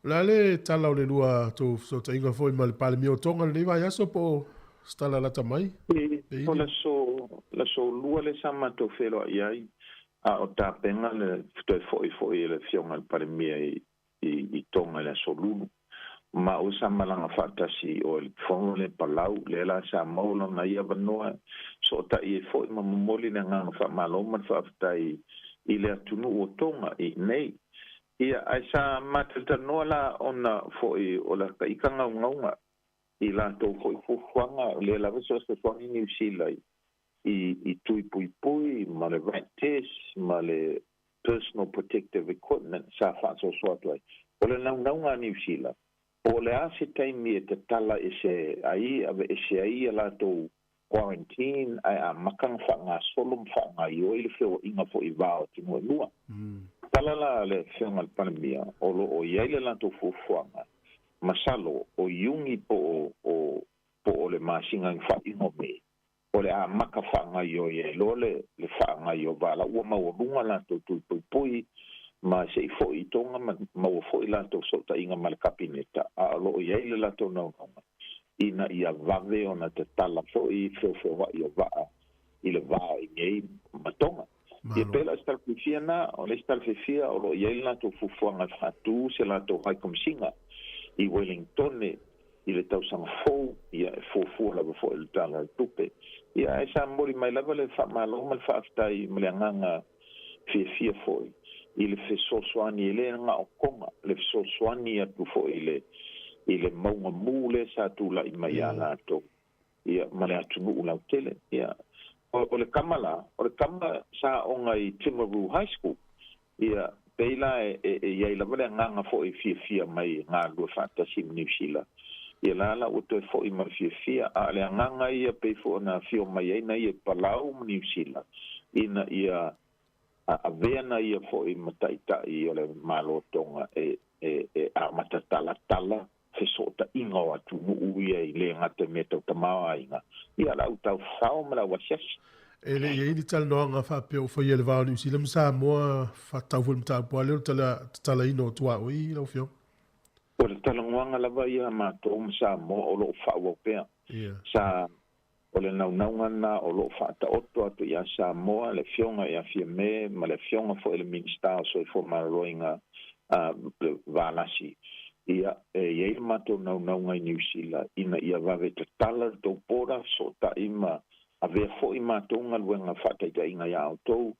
O le a le tala o le lua tou fesootaiga foi ma le Palemia o Toga lenei vaiaso po o se tala lata mai? O le aso 2 le sa matou feloai ai a o tapena le toe fo'i foi e le afioga i le Palemia i Toga i le aso Lulu ma o sa malaga faatasi o le fono le Palau lea la sa maua lona ia avanoa sootai ai foi ma momoli le agaga faamalo ma le faafetai i le atunuu o Toga i nei. Ia ae sa matalanoa la ona foi o le taika gaugauga i latou foi fuafuaga lea lava fesoasoani Niu Sila i tui puipui ma le rat test ma le personal protective equipment sa faasoasoa atu ai. O le naunauga a Niu Sila po o le a se taimi e tatala ese ai ave ese ai ia latou quarantine ae amata na faagasolo ma faagaioi le feoaiga foi i va o atunuu e lua. Tala la le afioga le Palemia o loo i ai le latou fuafuaga masalo o Iuni po o le masina i faaiuga o Me o le amata faagaioi ai loa le faagaio vala ua maualuga latou tui puipui. Ma seʻi foʻi i Toga ma maua foʻi latou soʻotaʻiga ma le Kapineta, a o loo i ai le latou naunauga ina ia vave ona tatala foʻi feofeoaʻi o vaa i le va i nei ma Toga. Ia pei la o se tala fiafia na, o le isi tala fiafia o loo i ai le latou fuafuaga e faatū se latou Haikomisina i Welingtone i le tausaga fou, ia e fuafua lava foʻi i le Tala o le Tupe. Ia ae sa momoli mai lava le faamalo ma le faafetai ma le agaga fiafia foi i le fesoasoani e le na o Toga, le fesoasoani atu foi i le i le mauga mū lea sa tulaʻi mai iā latou ia ma le atunuu lautele. Ia o le tama la, o le tama sa aoga i Timaru High School, ia pei la e e i ai lava le agaga foi fiafia mai e galulue faatasi ma Niu Sila. Ia la la ua toe foʻi ma le fiafia, a o le agaga ia pei foi ona afio mai ai na ia i Palau ma Niu Sila ina ia avea na ia foʻi ma taʻitaʻi o le Malo Toga e e e amata talatala fesoʻotaʻiga o atunuu ia i le gata i mea tau tamaoaiga, ia le au taufao ma le au asiasi. E le i ai ni talanoaga faapea ua faia i le va o Niu Sila ma Samoa faatatau foi i le mataupu lava lea o le tatalaina o tuaoi lau Afioga? O le talanoaga lava ia a matou ma Samoa o lo o faaauau pea. Sa o le naunauga lena o lo o faataoto atu ia Samoa le Afioga ia Fiame ma le Afioga foi i le Minisita o Soifua Maloloina a Valasi. Ia, e i ai le matou naunauga i Niu Sila ina ia vave tatala le tou border, fesootai ma avea foi matou galuega faataitaiga iā outou.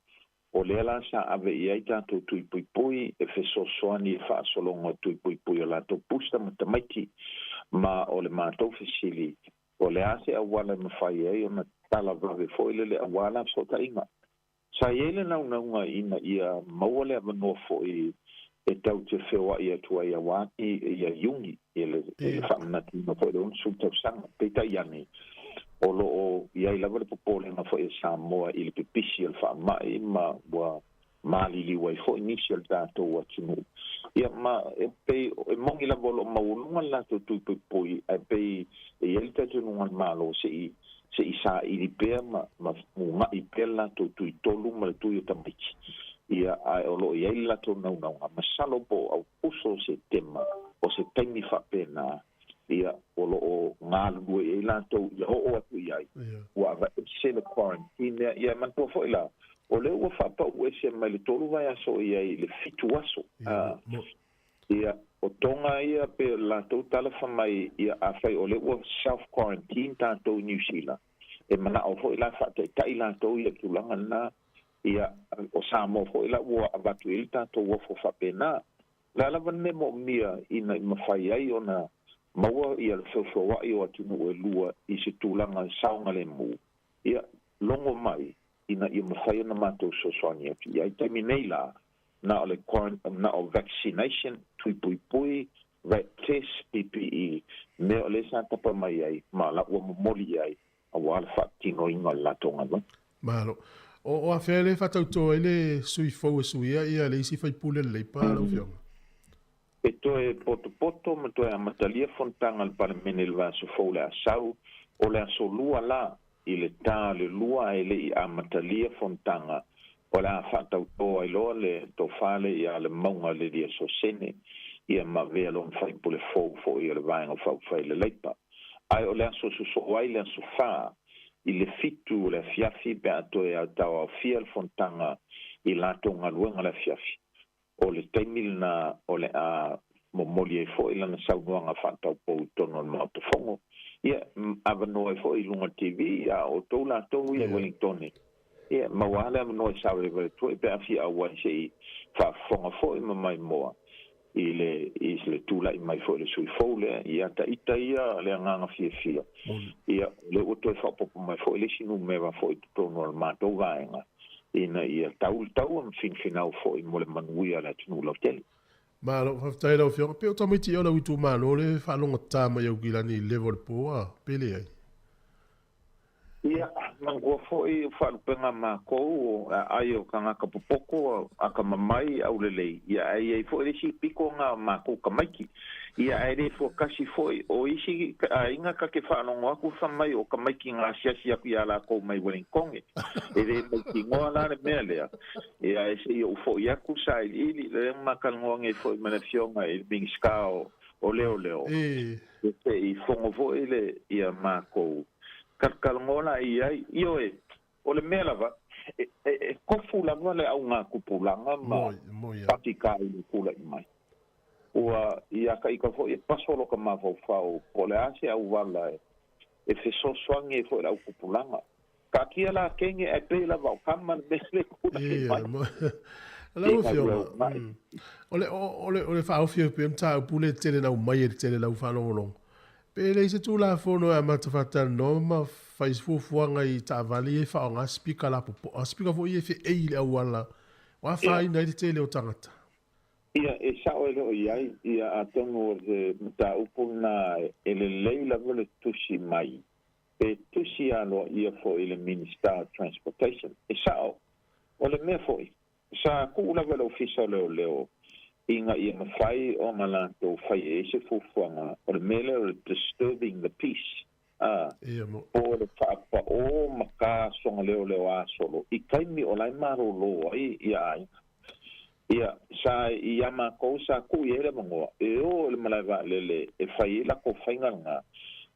O lea la sa ave i ai tatou tui puipui e fesoasoani i le faasologa o tui puipui o latou booster ma tamaiti. Ma o le matou fesili, o le a se auala e mafai ai ona tatala vave foi lele aua la fesootaiga? Sa i ai le naunauga ina ia maua le avanoa foi e tau te feoaʻi atu ai aua ia Iuni i le faamanatuina foi o le 60 tausaga. Peitai ane, o lo o i ai lava le popolega foi a Samoa i le pipisi o le faamai ma ua maliliu ai foi nisi o le tatou atunuu. Ia ma e pei e moni lava o lo o maualuga le latou tui puipui, ae pei e i ai le talitonuga a le Malo se i se i saili pea ma ma ugaʻi pea le latou tui tolu ma le tui o tamaiti. Ia, ae o lo o i ai le latou naunauga, masalo po o Aukuso o Setema, o se taimi faapena, ia, o lo o galulue i ai latou ia oo atu i ai, ua aveese le quarantine lea. Ia, e manatua foi la, o lea ua faapau ese mai le tolu vaiaso i ai i le fitu aso. Ia, o Toga ia pei o le latou tala fai mai, ia afai o lea ua self quarantine tatou i Niu Sila, e manao foi la faataitai latou ia tulaga lena, ia o Samoa foi la ua avatu i ai le tatou ofo faapena. O le a lava le mea moomia ina i mafai ai ona maua ia le feofeoaʻi o atunuu e lua i se tulaga saogalemu, ia logo mai ina ia mafai ona matou fesoasoani atu i ai. Taimi nei la, na o le na o vaccination, tui puipui, rat test, PPE, mea o lea sa tapa mai ai ma la ua momoli i ai aua le faatinoina o le latou galuega. Malo. O, o afea le faatauto ai le sui fou e suia ia le isi faipule le Leipa, lau Afioga? E toe potopoto ma toe amatalia fonotaga a le Palemene i le vaiaso fou o le a sau, o le aso Lua la, i le ta o le 2 ae le i amatalia fonotaga, o le a faatautō ai loa le tofa lea ia Lemauga Lydia Sosene, ia ma avea lona faipule fou foi o le Vaega Faaupufai i le Leipa. Ae o le aso sosoo ai le aso Fa, i le 7 o le afiafi pe a toe tauaofia le fonotaga i latou galuega le afiafi. O le taimi lena o le a momoli ai foi lana saunoaga faataupou i totonu o le Maota Fono. Ia, avanoa ai foi i luga o le TV, a o outou latou ia i Wellingtone, ia, maua lava le avanoa e savalivali atu ai pe a fia auai se i faafofoga foi ma maimoa i le i le tulai mai foi o le sui fou lea. Ia ta ita ia le agaga fiafia, ia, o lea ua toe faaopoopo mai foi le isi numera foi i totonu o le matou vaega, ina ia tau le taua ma finafinau foi mo le manuia o le atunuu lautele. Malo, faafetai lau Afioga. Pe o tamaiti ea o lau itumalo le faalogotata mai Aukilani i le level o le po a, pe leai? Ia, Manatua foi o faalupega makou o ai o tagata popoko akamamai aulelei, ia ae iai foʻi le isi piko ga o makou tamaiti, ia ae lē fuakasi foʻi o isi aiga ta te faalogo atu famai o tamaiti ga asiasi atu iā lakou mai Welingtone e lē mautinoa la le mea lea, ia e seʻi ou foʻi atu sailiili lea matalanoa nei foʻi ma le afioga i le Minisita o Leoleo e seʻi fono foʻi le ia makou talatalanoa laʻi ai. Ioe, o le mea lava e tofu lava le augatupulaga ma faafitauli tulaʻi mai ua ia taʻita foʻi e paso lo ka mafaufau po o le a se auala e fesoasoani ai foʻi le autupulaga taatia la kege ae pei lava o kama le mea le tulaʻi mai. Lau Afioga, o le faaofi ai pea mataupu le tele lau mai e le tele lau faalogologo. Pe leai se Tulafono e amata faatalanoa ma fai se fuafuaga i taavale ia e faaaoga sipika lapopoa, sipika foi ia e feei i le auala ua afaina ai le tele o tagata. Ia, e sao e le o i ai, ia, atonu o se mataupu lena e lelei lava le tusi mai, pe tusi aloaia foi i le Minista o Transportation. E sao, o le mea foi, sa tuu lava i le Ofisa o Leoleo ina ia mafai ona latou fai i ai se fuafuaga, o le mea lea o le disturbing the peace, a, po o le faapaʻō ma ka soga leoleoā solo i taimi o la e malōlō ai ia aiga. Ia, sa iā makou sa tuu i ai le avanoa e o i le malae vaalele e fai ai latou faiga lena,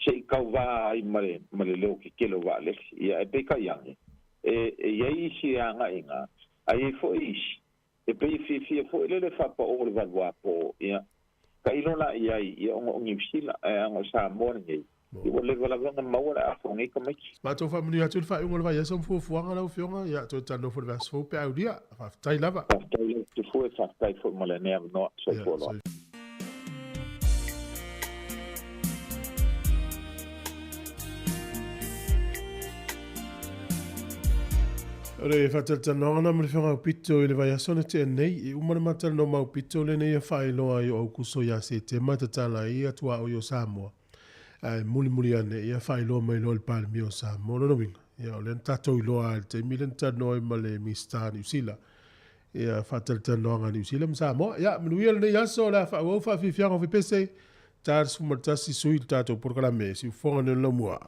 se i tauvā ai ma le, ma le leo kekele o vaalele. Ia, ae peitai ane, e, e i ai isi e agaʻi i ina, ae i ai foi isi e pei e fiafia foi lele faapaʻō le valuapō, ia, tailo la i ai, ia ona o Niu Sila, ae ana o Samoa lenei, ia ua leva lava ona maua le afa o nei tamaiti. Matou faamanuia atu i le faaiuga o le vaiaso ma fuafuaga lau Afioga, ia toe talanoa foi i le vaiaso fou pe aulia. Faafetai lava. Faafetai lau Tufue, faafetai foi mo lenei avanoa. Soifua loa. O le faatalatalanoaga lena ma le Afioga Aupito i le vaiaso na tea nei, i uma le matalanoa ma Aupito lenei e faailoa ai o Aukuso ia Setema e tatala ai atuaoi o Samoa. Ae mulimuli ane ia faailoa mai loa i le Palemia o Samoa. O lona uiga, ia o lea na tatou iloa lava i le taimi lea na talanoa ai ma le Minisita Niu Sila ia faatalatalanoaga a Niu Sila ma Samoa. Ia, manuia lenei aso, o le a faaauau faafiafiaga o fepese, ta 11 sui le tatou polokalame, siufofoga nei o le laumua.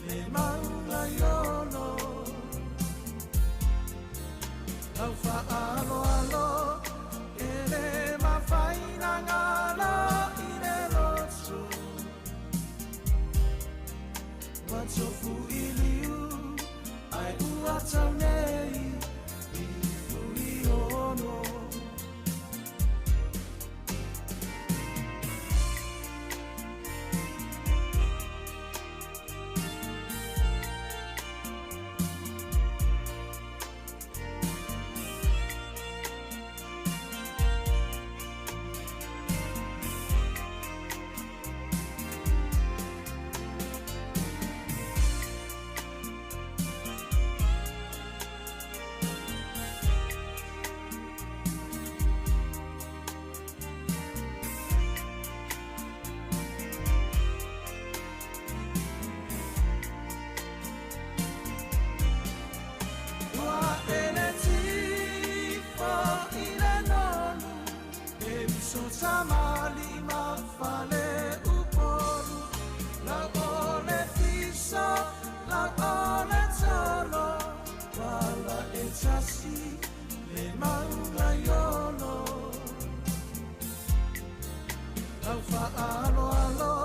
le mauga i ono. Lau faaaloalo e le mafai na galo i le lotu. Ua tofu i liu ai ua tau nei i Fuiono. Ua ele tifo i le nonu, e uso tamali ma fale upolu. Lau o le fiso, lau o le tolo, wala e tasi le mauga i ono. Lau faaaloalo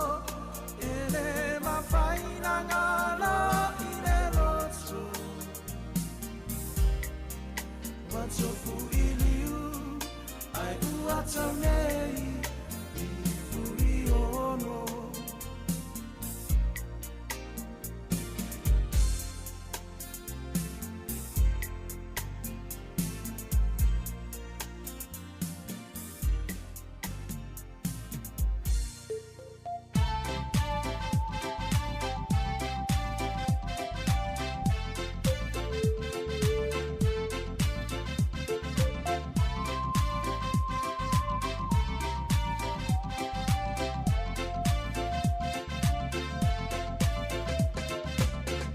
e le mafai na galo i le lotu. Ua tofu i liu ai ua tau nei i Fuiono.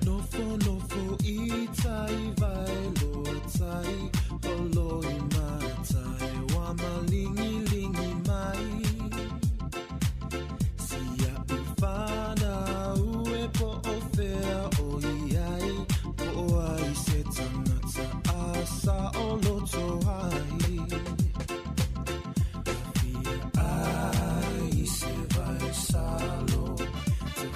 Nofo nofo i tai vai lo tai Holo i matai wa malingi lingi mai Sia ufana ue po o fea o iai Po o ai se tangata a sa o loto ai Fia ai se vai salo Te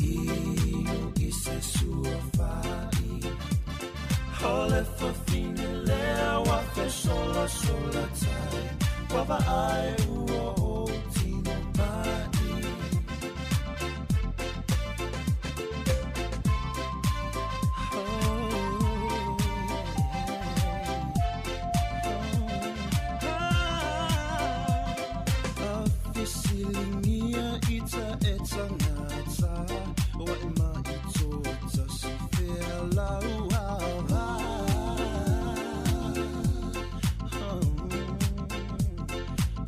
inu i se sua fai Hole fafine lea wa fe sola sola tai Wa va ai ua o tino mai. Afisilingia ita e tangata Wa e mai tō si fea lau ava.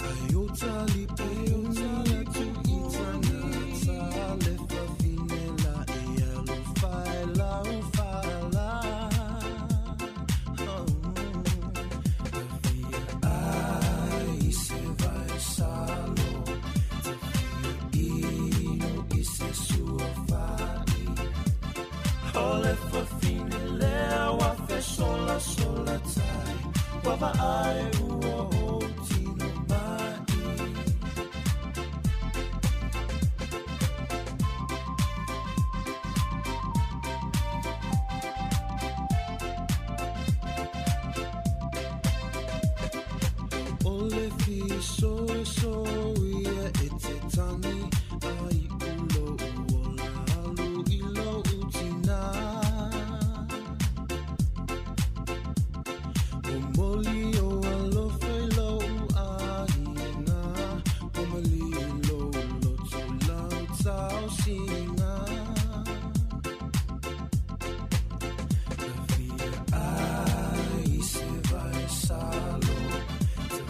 Ai o tali pe unia tu i tangata Le fafine la e alo fai lau fala. Fia ai se vai salo Te fia inu i se sua fai Hole fafine lea wa fe sola sola tai Wa va ai ua o tino mai. Ole fiso e so ia e te tangi Ai ulo uola alu i lo utina. O moli o alofa i lo uahinga O mali lo lotu lau tau singa. Te fia ai se vai salo Te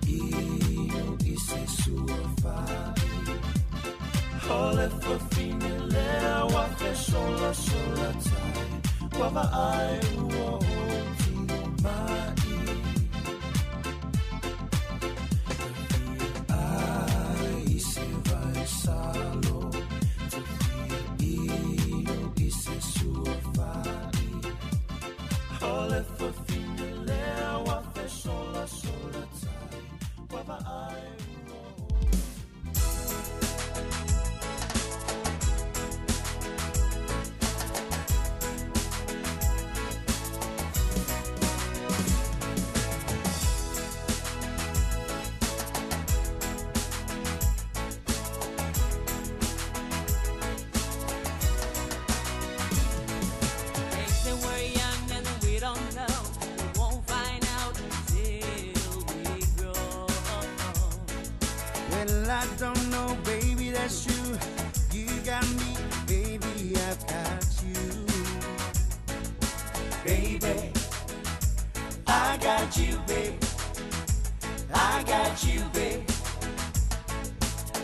fia inu i se sua fai Hole fafine lea wa fe sola sola tai Wa va ai ua o tino mai. Te fia ai se vai salo Te fia inu I don't know, baby, that's you. You got me, baby, I've got you. Baby, I got you, babe. I got you, babe.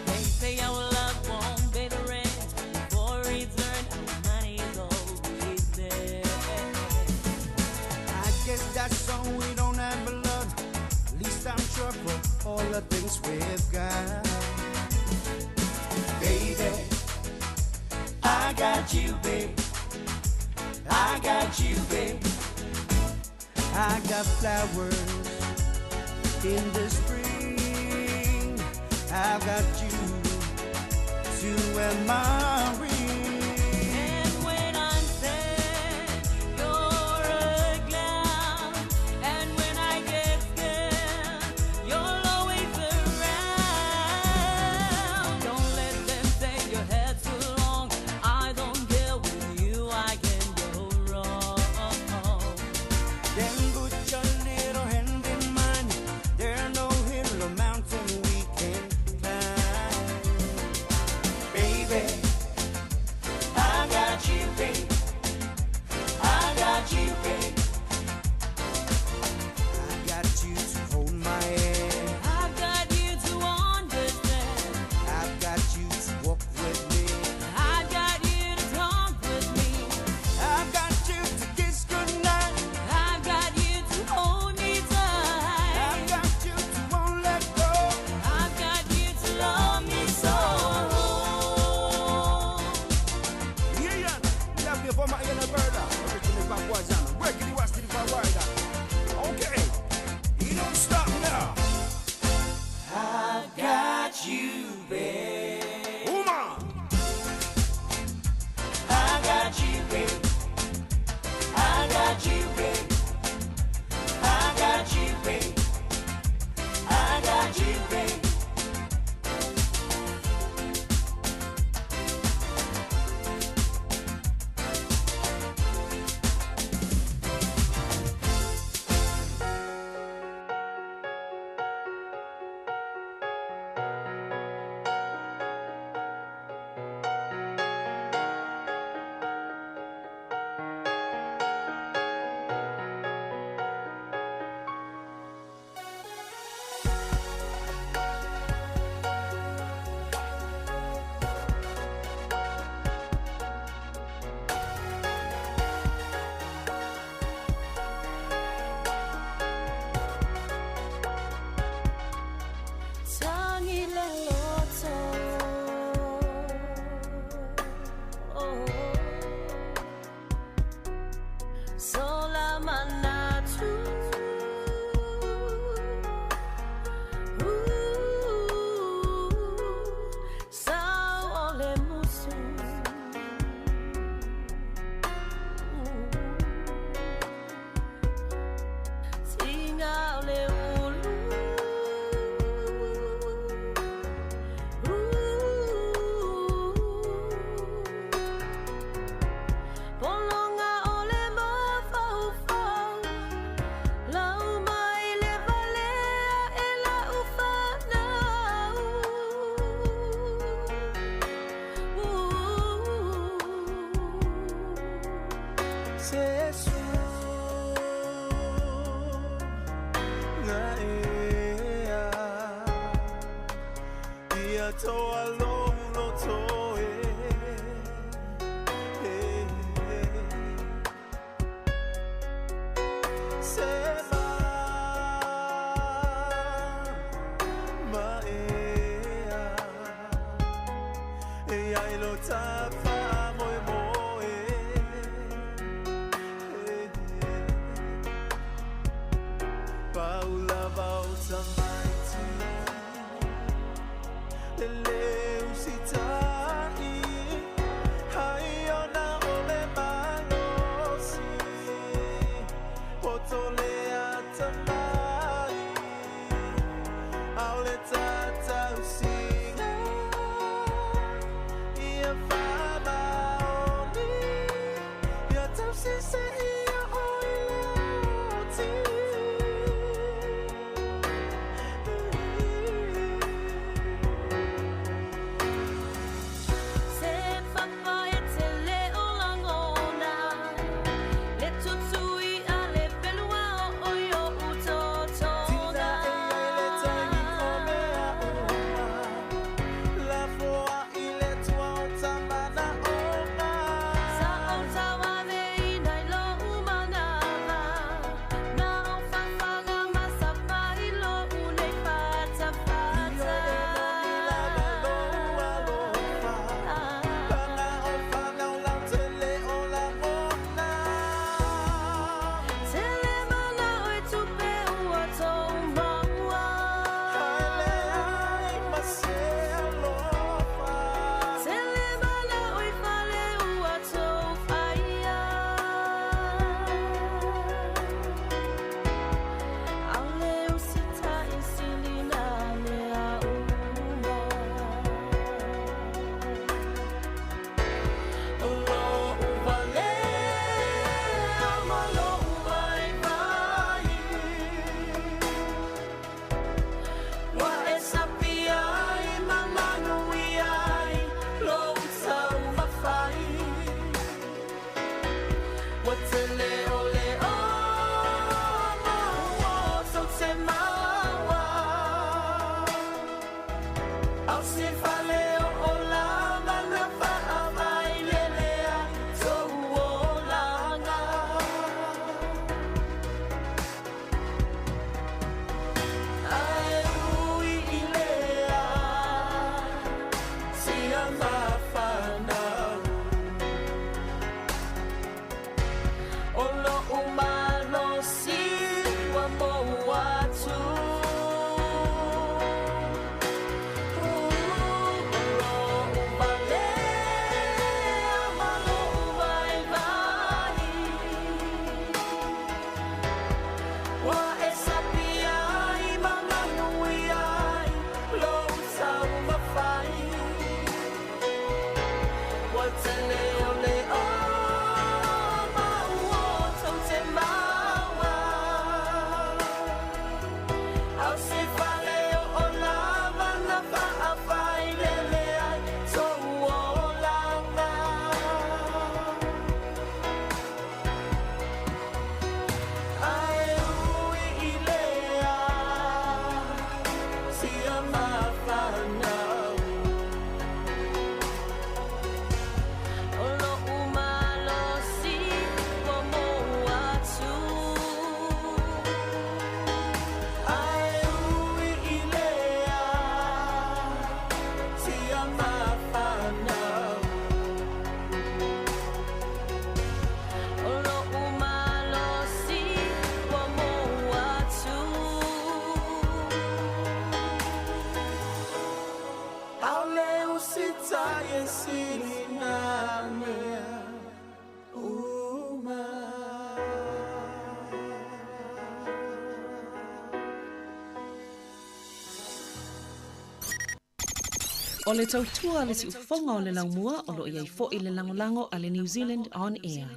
They say our love won't pay the rent. For return, our money is always there. I guess that's all we don't have a lot. At least I'm sure for all the things we've got. Baby, I got you, babe. I got you, babe. I got flowers in the spring. I've got you to wear my ring. And when I'm sad, you're a clown. And when I get scared, you're always around. Don't let them say your hair's too long. I don't care, with you I can go wrong. Then put your little hand in mine. There no hill or mountain we can climb. Baby, I got you, babe. I got you, babe. I got you to hold my hand. I've got you to understand. I've got you to walk with me. I've got you to talk with me. I've got you to kiss goodnight. I've got you to hold me tight. I've got you to won't let go. I've got you to love me so. Yeah, love you for my inner brother. Originally from Guazana. Working the West to the Florida. Okay, you don't stop now. I've got you, babe. Woman. I got you, babe. I got you, babe. I got you, babe. I got you, babe. Tangi le loto. Sola manatu. Sao ole musu. Tinga ole ulu. Polonga ole mafaufau. Lau mai le valea e lau whanau. Se su ngaea ia toa lono toe. Se ma maea e ai lo tafa moe moe. Paula vau tamaiti le leu O le tautua le siufofoga o le laumua o lo o i ai foi le lagolago a le New Zealand On Air.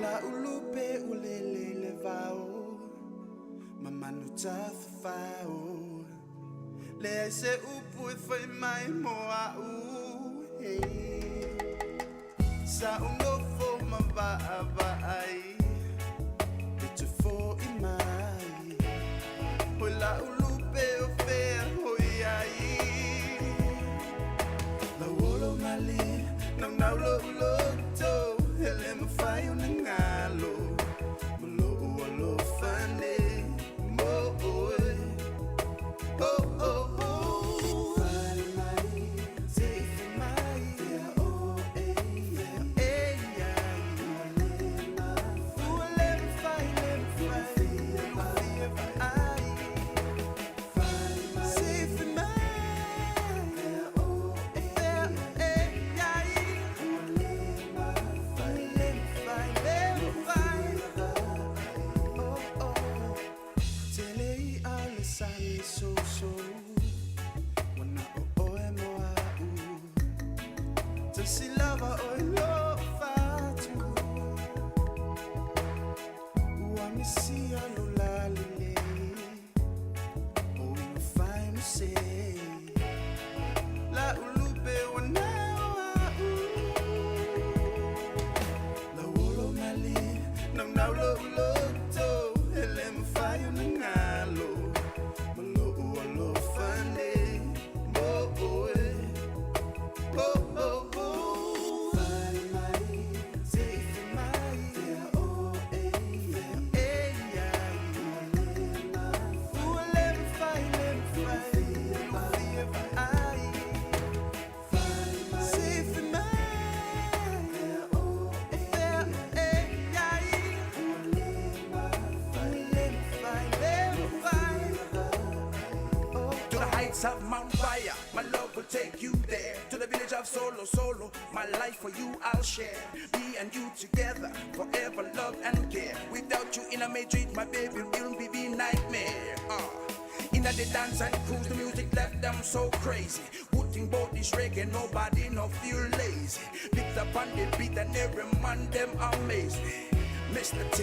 La ulupe ulele le vao Mamanu tafafao Le ai se upu e fai mai mo au hey. Sa unofo ma va'a va'ai E te fo i mai Hoi la ulupe o fea hoi ai La olo mali Nau nau lo uloto Hele mawhai o na ngalo Ma lo ua lo fane Mo oe Oh oh oh Fale mai Se i mai Fea o e Fea e ai Ua le Ua le mawhai le mawhai Fia ai Se i mai Fea o e Fea e ai Ua le mawhai le mawhai le mawhai Oh oh Tele i ale sali so so Wana o oe mo au Tasi lava o lo fatu Ua misia lo lalile O inga fai mo se La ulupe wana o au La olo mali Nau nau lo uloto Hele mawhai o na ngalo Ma lo ua lo fane Mo oe Oh oh oh Fale mai Se i mai Fea o e Fea e ai Ua le Ua le mawhai le mawhai Fia ai Se i mai Fea o e Fea e ai Ua le mawhai le mawhai le mawhai To the heights of Mount Fire, my love will take you there. To the village of Solo Solo, my life for you I'll share. Me and you together, forever love and care. Without you in a dreams, my baby will be be nightmare. In the dance and cruise, the music left them so crazy. Putting both this reggae, nobody no feel lazy. Picked up on the beat and every man them amazed. Mr. T,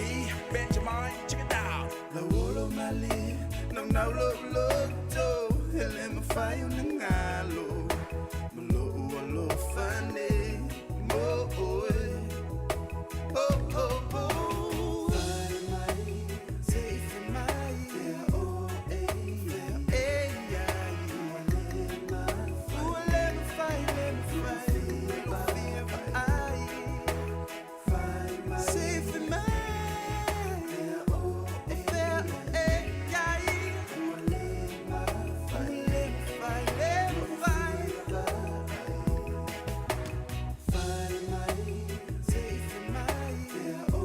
Benjamin, check it out. La olo mali Nau nau lo uloto Hele mawhai o na ngalo Ma lo ua lo fane Mo oe Oh oh oh Fale mai Se i mai Fea o e Fea e ai Ua le Ua le mawhai le mawhai Fia ai Se i mai Fea o e Fea e ai Ua le mawhai le mawhai le mawhai Fale mai Se i mai Fea o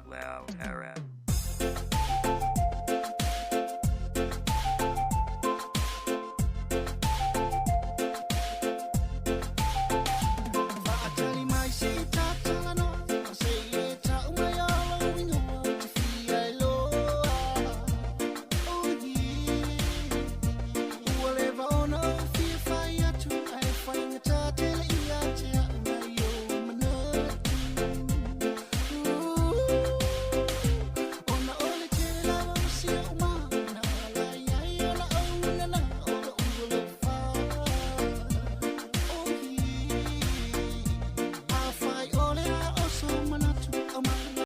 Lau